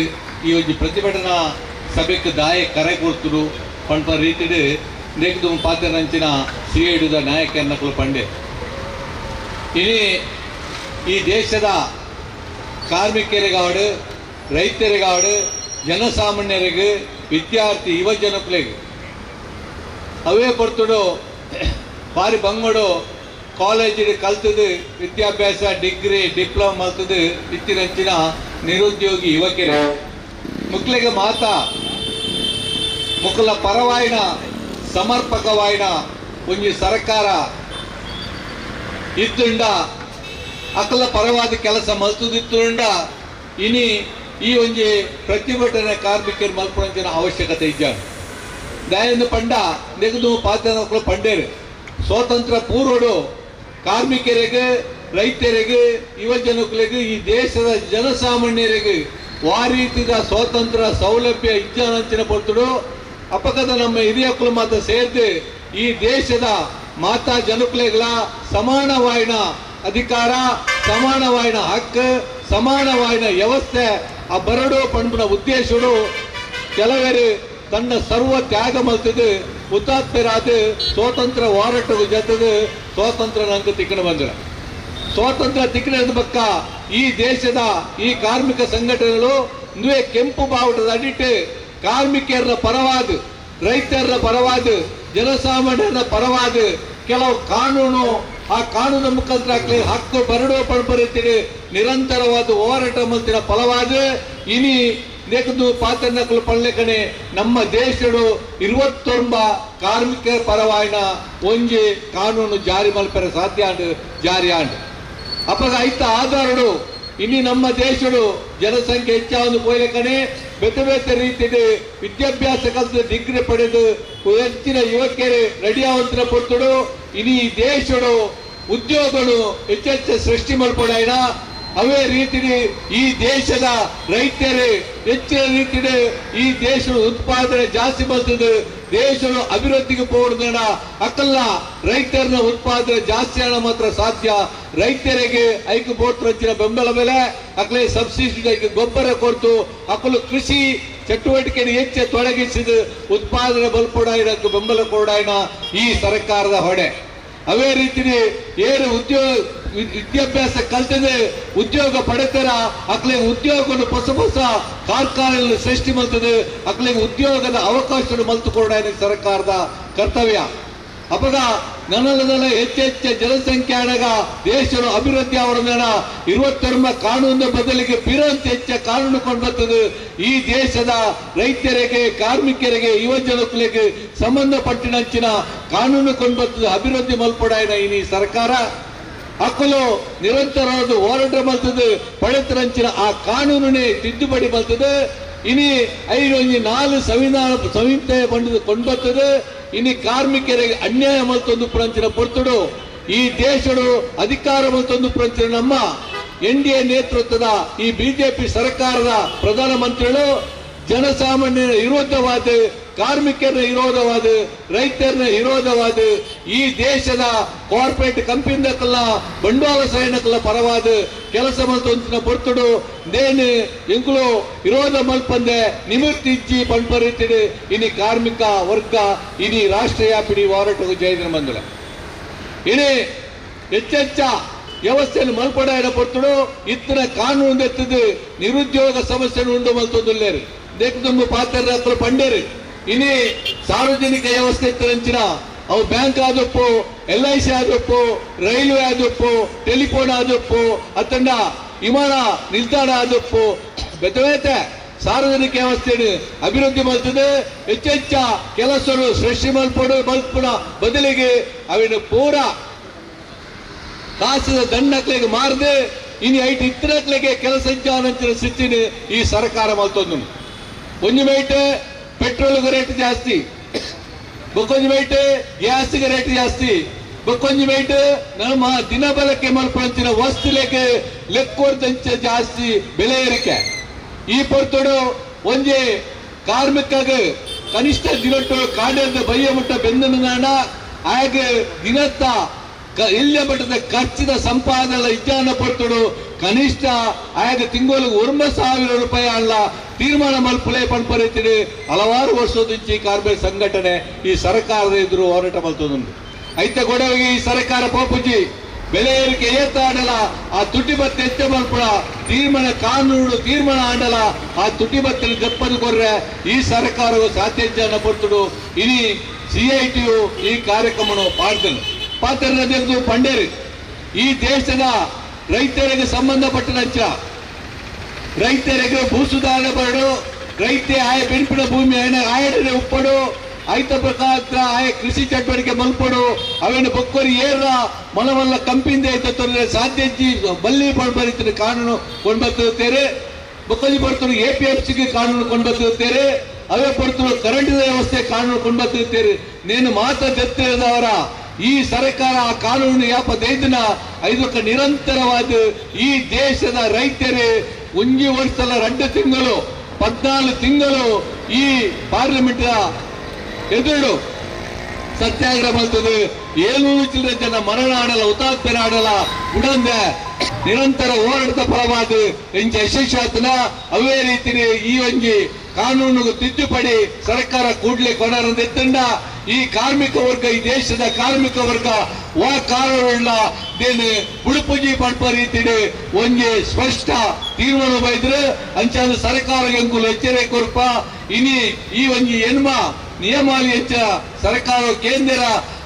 ಈ ಒಂಜಿ ಪ್ರತಿಭಟನಾ ಸಭೆಗೆ ದಾಯ ಕರೆ ಕೊಡ್ತರು ಪಂಪ ರೀತಿಡು ನೆಗ್ದು ಪಾತ್ರನಂಚಿನ CITದ ನಾಯಕರನ್ನಕಲು ಪಂಡೆ ಇನಿ ಈ ದೇಶದ ಕಾರ್ಮಿಕರಿಗಾಡು ರೈತರಿಗಾಡು ಜನಸಾಮಾನ್ಯರಿಗೆ ವಿದ್ಯಾರ್ಥಿ ಯುವ ಜನಕ್ಲೆಗ್ ಅವೇ ಪೊರ್ತುಡು ಬಾರಿ ಬಂಗಡು ಕಾಲೇಜಿಡ್ ಕಲ್ತದು ವಿದ್ಯಾಭ್ಯಾಸ ಡಿಗ್ರಿ ಡಿಪ್ಲೊಮಾ ಮಲ್ತದು ಇತ್ತಿನಂಚಿನ ನಿರುದ್ಯೋಗಿ ಯುವಕರು ಮುಕ್ಲೆಗೆ ಮಾತಾ ಮುಕ್ಕಲ ಪರವಾಯಿನ ಸಮರ್ಪಕವಾಯಿನ ಒಂಜಿ ಸರ್ಕಾರ ಇತ್ತುಂಡ ಅಕಲ ಪರವಾದ ಕೆಲಸ ಮಲ್ತದಿತ್ತುಂಡ ಇನಿ ಈ ಒಂಜಿ ಪ್ರತಿಭಟನೆ ಕಾರ್ಮಿಕರು ಮಲ್ಪುನಂಚಿನ ಅವಶ್ಯಕತೆ ಇಜ್ಜ ದಯಂದು ಪಂಡ ನೆಗದು ಪಾತ್ರ ಪಂಡೇರು ಸ್ವಾತಂತ್ರ್ಯ ಪೂರ್ವಡು ಕಾರ್ಮಿಕರಿಗೆ ರೈತರಿಗೆ ಯುವ ಜನಗಳಿಗೆ ಈ ದೇಶದ ಜನಸಾಮಾನ್ಯರಿಗೆ ವಾರೀತಿದ ಸ್ವಾತಂತ್ರ್ಯ ಸೌಲಭ್ಯ ಇಜ್ಜಾನಂಚಿನ ಪೊರ್ತುಡು ಅಪಕದ ನಮ್ಮ ಹಿರಿಯ ಕುಲ ಸೇರಿದು ಈ ದೇಶದ ಮಾತಾ ಜನಕುಲೆಗಳ ಸಮಾನವಾಯಿನ ಅಧಿಕಾರ ಸಮಾನವಾಯಿನ ಹಕ್ಕು ಸಮಾನವಾಯಿನ ವ್ಯವಸ್ಥೆ ಆ ಬರಡು ಪಂಪುನ ಉದ್ದೇಶಡು ಕೆಲವರು ತನ್ನ ಸರ್ವ ತ್ಯಾಗ ಮಲ್ತದು ಹುತಾತ್ಮರಾದ ಸ್ವಾತಂತ್ರ್ಯ ಹೋರಾಟದ ಜೊತೆದು ಸ್ವಾತಂತ್ರ್ಯ ನಂಗೆ ತಿಕ್ಕಣ ಬಂದ್ರ ಸ್ವಾತಂತ್ರ್ಯ ತಿಕ್ಕಣದ ಬಕ್ಕ ಈ ದೇಶದ ಈ ಕಾರ್ಮಿಕ ಸಂಘಟನೆಗಳು ನುವೆ ಕೆಂಪು ಬಾವುಟದ ಅಡಿಟ್ಟು ಕಾರ್ಮಿಕರ ಪರವಾದ ರೈತರ ಪರವಾದ ಜನಸಾಮಾನ್ಯರ ಪರವಾದ ಕೆಲವು ಕಾನೂನು ಆ ಕಾನೂನು ಮುಖಾಂತರ ಹಕ್ಕು ಬರಡುವ ಪರಂಪರೆ ನಿರಂತರವಾದ ಹೋರಾಟ ಮಲ್ತಿನ ಫಲವಾದ ಇನಿ ನೆಕದು ಪಾತ್ರನಕಲು ಪಳ್ಳೆಕಣೆ ನಮ್ಮ ದೇಶಡು 29 ಕಾರ್ಮಿಕರ ಪರವಾಯಿನ ಒಂಜಿ ಕಾನೂನು ಜಾರಿ ಮಲ್ಪೆರೆ ಸಾಧ್ಯ ಆಂಡ್ ಜಾರಿ ಆಂಡ್ ಅಪಗ ಐತ ಆಧಾರಡು ಇನಿ ನಮ್ಮ ದೇಶಡು ಜನಸಂಖ್ಯೆ ಹೆಚ್ಚಾವನ್ನು ಪೋಯ್ಲೆಕಣೆ ಬೇತೆ ಬೇತೆ ರೀತಿಡು ವಿದ್ಯಾಭ್ಯಾಸ ಕಲಿತು ಡಿಗ್ರಿ ಪಡೆದು ಹೆಚ್ಚಿನ ಯುವಕರು ರೆಡಿ ಆವಂತಿನ ಪೊರ್ತುಡು ಇನಿ ದೇಶಡು ಉದ್ಯೋಗಗಳು ಹೆಚ್ಚೆಚ್ಚು ಸೃಷ್ಟಿ ಮಲ್ಪೊಡಾಯ್ನ ಅವೇ ರೀತಿಲಿ ಈ ದೇಶದ ರೈತರು ಹೆಚ್ಚಿನ ರೀತಿಲಿ ಈ ದೇಶದ ಉತ್ಪಾದನೆ ಜಾಸ್ತಿ ಬರ್ತದೆ ದೇಶದ ಅಭಿವೃದ್ಧಿಗೆ ಪೋಡುದಣ ಅಕ್ಕಲ್ಲ ರೈತರನ್ನ ಉತ್ಪಾದನೆ ಜಾಸ್ತಿ ಹಣ ಮಾತ್ರ ಸಾಧ್ಯ. ರೈತರಿಗೆ ಐಕು ಬೋಟ್ ಬೆಂಬಲ ಬೆಲೆ ಅಕ್ಕಲೆ ಸಬ್ಸಿಡಿ ಐಕು ಗೊಬ್ಬರ ಕೊಡ್ತು ಅಕ್ಕಲು ಕೃಷಿ ಚಟುವಟಿಕೆ ಹೆಚ್ಚು ತೊಡಗಿಸಿದ ಉತ್ಪಾದನೆ ಬಲ್ಪೊಡಾಯಿನ ಬೆಂಬಲ ಕೊಡಾಯಿನ ಈ ಸರ್ಕಾರದ ಹೊಣೆ. ಅವೇ ರೀತಿಲಿ ಏರು ಉದ್ಯೋಗ ವಿದ್ಯಾಭ್ಯಾಸ ಕಲ್ತದೆ ಉದ್ಯೋಗ ಪಡೆತರ ಅಕ್ಲೆ ಉದ್ಯೋಗವನ್ನು ಹೊಸ ಹೊಸ ಕಾರ್ಖಾನೆಗಳನ್ನು ಸೃಷ್ಟಿ ಮಲ್ತದೆ ಅಕ್ಲೆ ಉದ್ಯೋಗದ ಅವಕಾಶ ಮಲ್ತುಕೊಡ ಸರ್ಕಾರದ ಕರ್ತವ್ಯ. ಅಪಗ ನನ್ನಲ್ಲ ಹೆಚ್ಚೆಚ್ಚ ಜನಸಂಖ್ಯೆ ಆಡಗ ದೇಶದ ಅಭಿವೃದ್ಧಿ ಅವರನ್ನ ಇರುವತ್ತರ್ಮ ಕಾನೂನಿನ ಬದಲಿಗೆ ಪಿರಂತ ಹೆಚ್ಚ ಕಾನೂನು ಕೊಂಡು ಬರ್ತದೆ. ಈ ದೇಶದ ರೈತರಿಗೆ, ಕಾರ್ಮಿಕರಿಗೆ, ಯುವ ಜನಗಳಿಗೆ ಸಂಬಂಧಪಟ್ಟಿನಂಚಿನ ಕಾನೂನು ಕೊಂಡು ಬರ್ತದೆ. ಅಭಿವೃದ್ಧಿ ಮಲ್ಪಡಾಯನ ಈ ಸರ್ಕಾರ ಅಕ್ಕಲು ನಿರಂತರವಾದ ಹೋರಾಟ ಮಲ್ತದೆ ಪಡೆತರಂಚಿನ ಆ ಕಾನೂನನ್ನೇ ತಿದ್ದುಪಡಿ ಮಲ್ತದೆ. ಇನಿ 5 4 ಸಂವಿಧಾನ ಸಂಹಿತೆ ಬಂದು ಕೊಂಡು ಬರ್ತದೆ. ಇನಿ ಕಾರ್ಮಿಕರಿಗೆ ಅನ್ಯಾಯ ಮಲ್ತೊಂದು ಪ್ರಂಚಿನ ಪೊರ್ತುಡು ಈ ದೇಶಡು ಅಧಿಕಾರ ಮಲ್ತೊಂದು ಪ್ರಂಚಿನ ನಮ್ಮ NDA ನೇತೃತ್ವದ ಈ ಬಿಜೆಪಿ ಸರ್ಕಾರದ ಪ್ರಧಾನಮಂತ್ರಿಗಳು ಜನಸಾಮಾನ್ಯರ ವಿರೋಧವಾದ, ಕಾರ್ಮಿಕರ ವಿರೋಧವಾದ, ರೈತರ ವಿರೋಧವಾದ, ಈ ದೇಶದ ಕಾರ್ಪೊರೇಟ್ ಕಂಪನಿದಕ್ಕೆಲ್ಲ ಬಂಡವಾಳ ಸೈನಿಕರ ಪರವಾದ ಕೆಲಸ ಮಲ್ತೊಂತಿನ ಪೊರ್ತುಡು ನೇನು ಎಂಕುಲು ವಿರೋಧ ಮಲ್ಪಂದೆ ನಿಮಿರ್ತಿಜ್ಜಿ ಪಂಪರಿತಿಡು ಇನಿ ಕಾರ್ಮಿಕ ವರ್ಗ ಇನಿ ರಾಷ್ಟ್ರೀಯ ಪಿಡಿ ಹೋರಾಟಕ್ಕೆ ಜಯದಿನ ಬಂದಿಲ್ಲ. ಇನಿ ಹೆಚ್ಚೆಚ್ಚ ವ್ಯವಸ್ಥೆಯನ್ನು ಮಲ್ಪಡ ಪೊರ್ತುಡು ಇತ್ತಿನ ಕಾನೂನು ಎತ್ತದು ನಿರುದ್ಯೋಗ ಸಮಸ್ಯೆಯನ್ನು ಉಂಡು ಮಲ್ತೊಂದುಲ್ಲೇರು ದೇಕದುಂಬು ಪಾತ್ರ ಪಂಡೇರು. ಇನಿ ಸಾರ್ವಜನಿಕ ವ್ಯವಸ್ಥೆ ಇತ್ತರಂಚಿನ ಅವು ಬ್ಯಾಂಕ್ ಆದಪ್ಪು, LIC ಆದಪ್ಪು, ರೈಲ್ವೆ ಆದಪ್ಪು, ಟೆಲಿಫೋನ್ ಆದಪ್ಪು, ಅತ್ತಂಡ ವಿಮಾನ ನಿಲ್ದಾಣ ಆದಪ್ಪು ಬೆತವೇತೆ ಸಾರ್ವಜನಿಕ ವ್ಯವಸ್ಥೆಯನ್ನು ಅಭಿವೃದ್ಧಿ ಮಲ್ತದೆ. ಹೆಚ್ಚೆಚ್ಚ ಕೆಲಸರು ಸೃಷ್ಟಿ ಮಲ್ಪಡು ಮಲ್ಪುಣ ಬದಲಿಗೆ ಅವಿನ ಪೂರ ಕಾಸಿದ ದಂಡಕ್ಲೆಗೆ ಮಾರದೆ ಇನಿ ಐಟ್ ಇತ್ತರಕ್ಲೆಗೆ ಕೆಲಸ ಇಜ್ಜಾನಂಚಿನ ಸ್ಥಿತಿನ ಈ ಸರ್ಕಾರ ಮಲ್ತೊಂದು. ಒಂಜಿ ಮೈಟ್ ಪೆಟ್ರೋಲ್ ರೇಟ್ ಜಾಸ್ತಿ, ಬೊಕ್ಕೊಂಜಿ ಮೈಟ್ ಗ್ಯಾಸ್ಗೆ ರೇಟ್ ಜಾಸ್ತಿ, ಬೊಕ್ಕೊಂಜಿ ಮೈಟ್ ನಮ್ಮ ದಿನಬಲಕ್ಕೆ ಮಲ್ಪಂಚಿನ ವಸ್ತುಲೆಗೆ ಲೆಕ್ಕೋರ್ದಂಚ ಜಾಸ್ತಿ ಬೆಲೆ ಏರಿಕೆ. ಈ ಪೊರ್ತುಡು ಒಂಜಿ ಕಾರ್ಮಿಕಗೆ ಕನಿಷ್ಠ ದಿನಟ್ಟು ಕಾಡದ ಬಯ್ಯ ಮುಟ್ಟ ಬೆಂದನ ಹಾಗೆ ದಿನತ್ತ ಎಲ್ಲ ಮಟ್ಟದ ಖರ್ಚಿನ ಸಂಪಾದನೆ ಇಜ್ಜಾನ ಪೊರ್ತುಡು ಕನಿಷ್ಠ ಆಯಾಗ ತಿಂಗಳಿಗೆ 9,000 ರೂಪಾಯಿ ಅಲ್ಲ ತೀರ್ಮಾನ ಮಲ್ಪುಲೆ ಪಂಪರಿತಿಡು ಹಲವಾರು ವರ್ಷದಿಂಚಿ ಕಾರ್ಮಿಕ ಸಂಘಟನೆ ಈ ಸರ್ಕಾರದ ಎದುರು ಹೋರಾಟ ಮಲ್ತೊಂದುಂಡು. ಐತ ಕೊಡವಿಗೆ ಈ ಸರ್ಕಾರ ಪೋಪುಜಿ ಬೆಲೆ ಏರಿಕೆ ಏತಾಡಲ ಆ ತುಟಿ ಬತ್ತೆ ಹೆಚ್ಚ ಮಲ್ಪುಣ ತೀರ್ಮಾನ ಕಾನೂನು ತೀರ್ಮಾನ ಆಡಲ ಆ ತುಟಿ ಬತ್ತಲು ಗಪ್ಪದು ಕೊರ್ರೆ ಈ ಸರ್ಕಾರವು ಸಾಧ್ಯ ಪೊರ್ತುಡು ಇನಿ CITU ಈ ಕಾರ್ಯಕ್ರಮ ಪಾಡ್ದನು ಪಾತ್ರ ಪಂಡೇರಿ. ಈ ದೇಶದ ರೈತರಿಗೆ ಸಂಬಂಧಪಟ್ಟಂಚ ರೈತರಿಗೆ ಭೂ ಸುಧಾರಣೆ ಬರಡು, ರೈತೆ ಆಯ ಬೆನ್ಪಿನ ಭೂಮಿ ಆಯಡನೆ ಉಪ್ಪಡು, ಐತ ಪ್ರಕಾರ ಆಯ ಕೃಷಿ ಚಟುವಟಿಕೆ ಮಲ್ಪಡು, ಅವೇನು ಬೊಕ್ಕೊರಿ ಏರ ಮಲವಲ್ಲ ಕಂಪಿಂದ ಐತ ತೊಂದರೆ ಸಾಧ್ಯ ಬಲ್ಲಿ ಬರೀತಿನ ಕಾನೂನು ಕೊಂಡ್ಬರ್ತೇವೆ. ಬೊಕ್ಕೊಲಿ ಬರ್ತರು APMC ಕಾನೂನು ಕೊಂಡ್ಬರ್ತೇವೆ. ಅವೇ ಪಡ್ತರು ಕರೆಂಟಿನ ವ್ಯವಸ್ಥೆ ಕಾನೂನು ಕೊಂಡ್ಬರ್ತೇವೆ. ನೇನು ಮಾತ್ರ ದತ್ತಿರದವರ ಈ ಸರ್ಕಾರ ಆ ಕಾನೂನು ಯಾಪ ದೈದಿನ ಐದಕ್ಕೆ ನಿರಂತರವಾದ ಈ ದೇಶದ ರೈತರೇ ಒಂಜಿ ವರ್ಷಲ 2 ತಿಂಗಳು 14 ತಿಂಗಳು ಈ ಪಾರ್ಲಿಮೆಂಟ್ ಎದುರು ಸತ್ಯಾಗ್ರಹ ಮಾಡ್ತದೆ. 700 ಚಿಲ್ಲರೆ ಜನ ಮರಣ ಆಡಲ್ಲ, ಹುತಾತ್ಮರ ಆಡಲ್ಲ, ಉಡಂದೆ ನಿರಂತರ ಹೋರಾಟದ ಫಲವಾದ ಎಂಚ ಯಶಸ್ವಾತನ. ಅವೇ ರೀತಿ ಈ ಒಂಜಿ ಕಾನೂನು ತಿದ್ದುಪಡಿ ಸರ್ಕಾರ ಕೂಡಲೇ ಕೊಡರಂದೆತ್ತಂಡ ಈ ಕಾರ್ಮಿಕ ವರ್ಗ, ಈ ದೇಶದ ಕಾರ್ಮಿಕ ವರ್ಗ ವಾ ಕಾರಣವುಳ್ಳ ದೇನು ಉಡುಪುಜಿ ಪಡ್ಪ ರೀತಿಡು ಒಂಜಿ ಸ್ಪಷ್ಟ ತೀರ್ಮಾನ ಬೈದ್ರೆ ಅಂಚಾದ ಸರ್ಕಾರ ಎಂಕುಲು ಎಚ್ಚರಿಕೆ ಕೊರ್ಪ. ಇನಿ ಈ ಒಂಜಿ ಎನ್ಮ ನಿಯಮಾವಳಿ ಹೆಚ್ಚ ಸರ್ಕಾರ ಕೇಂದ್ರ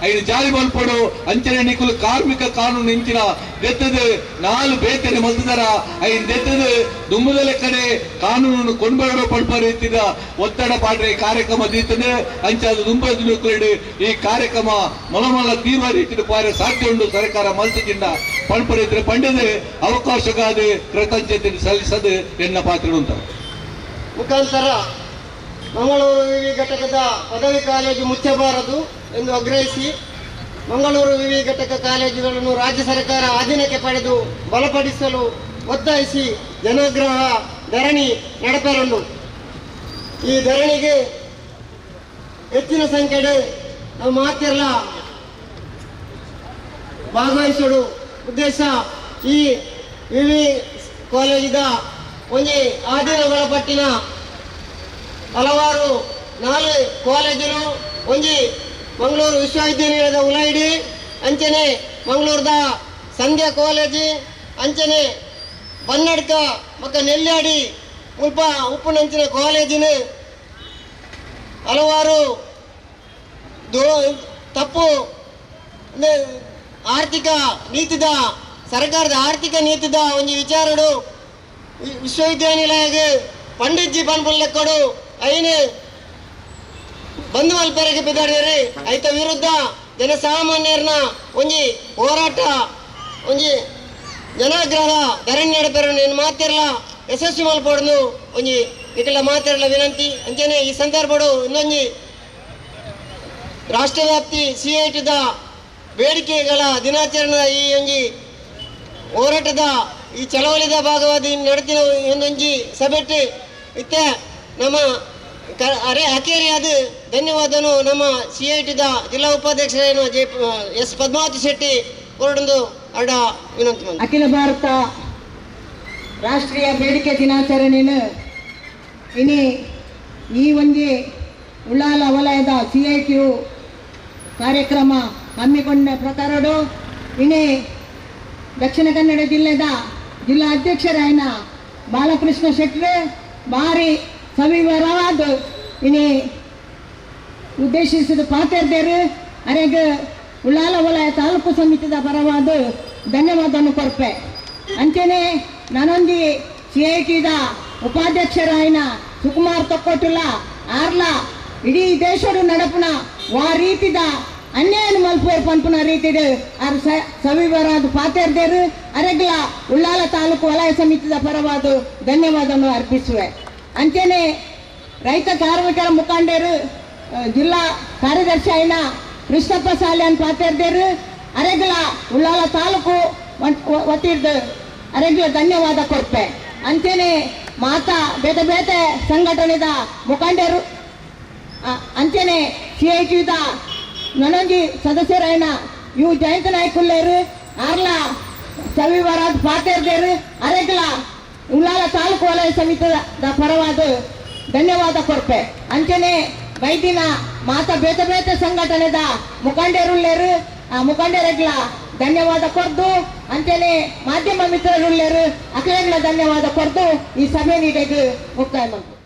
ಐದು ಜಾರಿ ಮಲ್ಪಡು ಅಂಚನೆ ನಿಕುಲು ಕಾರ್ಮಿಕ ಕಾನೂನು ಇಂಚಿನ ದೆತ್ತದು 4 ಬೇತನೆ ಮಲ್ತದರ ಐದು ದೆತ್ತದು ದುಂಬುದಲೆ ಕಡೆ ಕಾನೂನನ್ನು ಕೊಂಡ್ಬರಡು ಪಡ್ಪ ರೀತಿಯ ಒತ್ತಡ ಪಾಡ್ರೆ ಕಾರ್ಯಕ್ರಮ ದೀತದೆ. ಅಂಚಾದ ದುಂಬದ ನಿಕುಲು ಈ ಕಾರ್ಯಕ್ರಮ ಮೊಲಮೊಲ ತೀವ್ರ ರೀತಿಯ ಪಾರೆ ಸಾಧ್ಯ ಉಂಟು ಸರ್ಕಾರ ಮಲ್ತದಿಂದ ಪಡ್ಪ ರೀತಿಯ ಪಂಡದೆ ಅವಕಾಶಕ್ಕಾದ ಕೃತಜ್ಞತೆ ಸಲ್ಲಿಸದು ಎನ್ನ ಪಾತ್ರ ಉಂಟು. ಮುಖಾಂತರ ಮಂಗಳೂರು ವಿವಿ ಘಟಕದ ಪದವಿ ಕಾಲೇಜು ಮುಚ್ಚಬಾರದು ಎಂದು ಆಗ್ರಹಿಸಿ ಮಂಗಳೂರು ವಿವಿ ಘಟಕ ಕಾಲೇಜುಗಳನ್ನು ರಾಜ್ಯ ಸರ್ಕಾರ ಅಧೀನಕ್ಕೆ ಪಡೆದು ಬಲಪಡಿಸಲು ಒತ್ತಾಯಿಸಿ ಜನಾಗ್ರಹ ಧರಣಿ ನಡೆಪರಲು. ಈ ಧರಣಿಗೆ ಹೆಚ್ಚಿನ ಸಂಖ್ಯೆಗೆ ನಾವು ಮಾತೆಲ್ಲ ಭಾಗವಹಿಸಲು ಉದ್ದೇಶ ಈ ವಿವಿ ಕಾಲೇಜಿದ ಒಂಜಿ ಆಧೀನ ಒಳಪಟ್ಟಿನ ಹಲವಾರು 4 ಕಾಲೇಜುಗಳು ಒಂಜಿ ಮಂಗಳೂರು ವಿಶ್ವವಿದ್ಯಾನಿಲಯದ ಉಲೈಡಿ ಅಂಚನೆ ಮಂಗಳೂರದ ಸಂಧ್ಯಾ ಕಾಲೇಜು ಅಂಚನೆ ಬನ್ನಡ್ಕ ಬೊಕ್ಕ ನೆಲ್ಯಾಡಿ ಮುಲ್ಪ ಉಪ್ಪುನಂಚಿನ ಕಾಲೇಜಿನ ಹಲವಾರು ತಪ್ಪು ಆರ್ಥಿಕ ನೀತಿದ ಸರ್ಕಾರದ ಆರ್ಥಿಕ ನೀತಿದ ಒಂಜಿ ವಿಚಾರಡು ವಿಶ್ವವಿದ್ಯಾನಿಲಯಗೆ ಪಂಡಿತ್ಜಿ ಪನ್ಪುಲೆಕ್ಕಡು ಐನು ಬಂದು ಮಲ್ಪೆರೆಗೆ ಬಿದ್ದಾಡಿರಿ. ಐತ ವಿರುದ್ಧ ಜನಸಾಮಾನ್ಯರನ್ನ ಒಂಜಿ ಹೋರಾಟ ಒಂಜಿ ಜನಾಗ್ರಹ ಧರಣಿ ನಡಪೆರು ಮಾತಿರಲ ಯಶಸ್ವಿ ಮಲ್ಪೊಡ್ದು ಒಂಜಿ ನಿಕಲ ಮಾತಿರಲ ವಿನಂತಿ. ಅಂಚನೆ ಈ ಸಂದರ್ಭಡು ಇನ್ನೊಂಜಿ ರಾಷ್ಟ್ರವ್ಯಾಪ್ತಿ ಸಿಐಟಿದ ಬೇಡಿಕೆಗಳ ದಿನಾಚರಣೆ ಈ ಒಂಜಿ ಹೋರಾಟದ ಈ ಚಳವಳಿದ ಭಾಗವಾದ ನಡೆದಿನ ಒಂದೊಂಜಿ ಸಭೆಟ್ಟು ಇತ್ತೆ ನಮ್ಮ ಅರೆ ಅಕೇರಿಯಾದ ಧನ್ಯವಾದನು ನಮ್ಮ ಸಿಐಟಿದ ಜಿಲ್ಲಾ ಉಪಾಧ್ಯಕ್ಷರೇನು ಜೆ ಎಸ್ ಪದ್ಮಾವತಿ ಶೆಟ್ಟಿ ಹೊರಡೊಂದು ಅಡ ವಿನಂತಿ. ಅಖಿಲ ಭಾರತ ರಾಷ್ಟ್ರೀಯ ಬೇಡಿಕೆ ದಿನಾಚರಣೆಯನ್ನು ಇನಿ ಈ ಒಂಜಿ ಉಳ್ಳಾಲ ವಲಯದ ಸಿಐಟಿಯು ಕಾರ್ಯಕ್ರಮ ಹಮ್ಮಿಕೊಂಡ ಪ್ರಕಾರಡು ಇನಿ ದಕ್ಷಿಣ ಕನ್ನಡ ಜಿಲ್ಲೆದ ಜಿಲ್ಲಾ ಅಧ್ಯಕ್ಷರಾಯನ ಬಾಲಕೃಷ್ಣ ಶೆಟ್ಟರು ಭಾರಿ ಸವಿವರವಾದ ಇನಿ ಉದ್ದೇಶಿಸಿದ ಪಾತೆರ್ದೇರು ಅರೆಗ ಉಳ್ಳಾಲ ವಲಯ ತಾಲೂಕು ಸಮಿತಿದ ಪರವಾದ ಧನ್ಯವಾದವನ್ನು ಕೊರ್ಪೆ. ಅಂಚನೆ ನಾನೊಂದು ಸಿಐಟಿದ ಉಪಾಧ್ಯಕ್ಷರಾಯನ ಸುಕುಮಾರ್ ತೊಕ್ಕೊಟ್ಟುಲ ಆರ್ಲ ಇಡೀ ದೇಶಡು ನಡಪುನ ವಾ ರೀತಿದ ಅನ್ಯಾಯ ಮಲ್ಪುವೆರ್ ಪನ್ಪುನ ರೀತಿಡ್ ಆರ್ ಸವಿವರಾದ ಪಾತೆರ್ದೇರು ಅರೆಗ್ಲ ಉಳ್ಳಾಲ ತಾಲೂಕು ವಲಯ ಸಮಿತಿದ ಪರವಾದ ಧನ್ಯವಾದವನ್ನು ಅರ್ಪಿಸುವೆ. ಅಂಚನೆ ರೈತ ಕಾರ್ಮಿಕರ ಮುಖಂಡರು ಜಿಲ್ಲಾ ಕಾರ್ಯದರ್ಶಿ అయిన ಕೃಷ್ಣಪ್ಪ ಸಾಲ್ಯಾನ್ ಪಾತೆರ್ದೇರು ಅರೆಗ್ಲ ಉಳ್ಳಾಲ ತಾಲೂಕು ವತಿರ್ದು ಅರೆಗ್ಲ ಧನ್ಯವಾದ ಕೊರ್ಪೆ. ಅಂಚನೆ ಮಾತಾ ಬೇತೆ ಬೇತೆ ಸಂಘಟನೆದ ಮುಖಂಡರು ಅಂಚನೆ ಸಿಐಟಿದ ನನೊಂಜಿ ಸದಸ್ಯರಾಯನ ಇವು ಜಯಂತ ನಾಯ್ಕುಲ್ಲೇರು ಆರ್ಲ ಸವಿವರಾದ ಪಾತೆರ್ದೇರು ಅರೆಗ್ಲ ಉಳ್ಳಾಲ ತಾಲೂಕು ವಲಯ ಸಮಿತಿದ ಪರವಾದ ಧನ್ಯವಾದ ಕೊರ್ಪೆ. ಅಂಚನೆ ಬೈದಿನ ಮಾತಾ ಬೇತೆ ಬೇತೆ ಸಂಘಟನೆದ ಮುಖಂಡರುಲ್ಲೇರು ಆ ಮುಖಂಡರೆಗ್ಲ ಧನ್ಯವಾದ ಕೊರ್ದು ಅಂಚನೆ ಮಾಧ್ಯಮ ಮಿತ್ರರುಲ್ಲೇರು ಅಖಿಲಗ್ಲ ಧನ್ಯವಾದ ಕೊರ್ದು ಈ ಸಭೆ ನೀಡೆಗೆ ಮುಕ್ತಾಯ ಮಾಡ್ತು.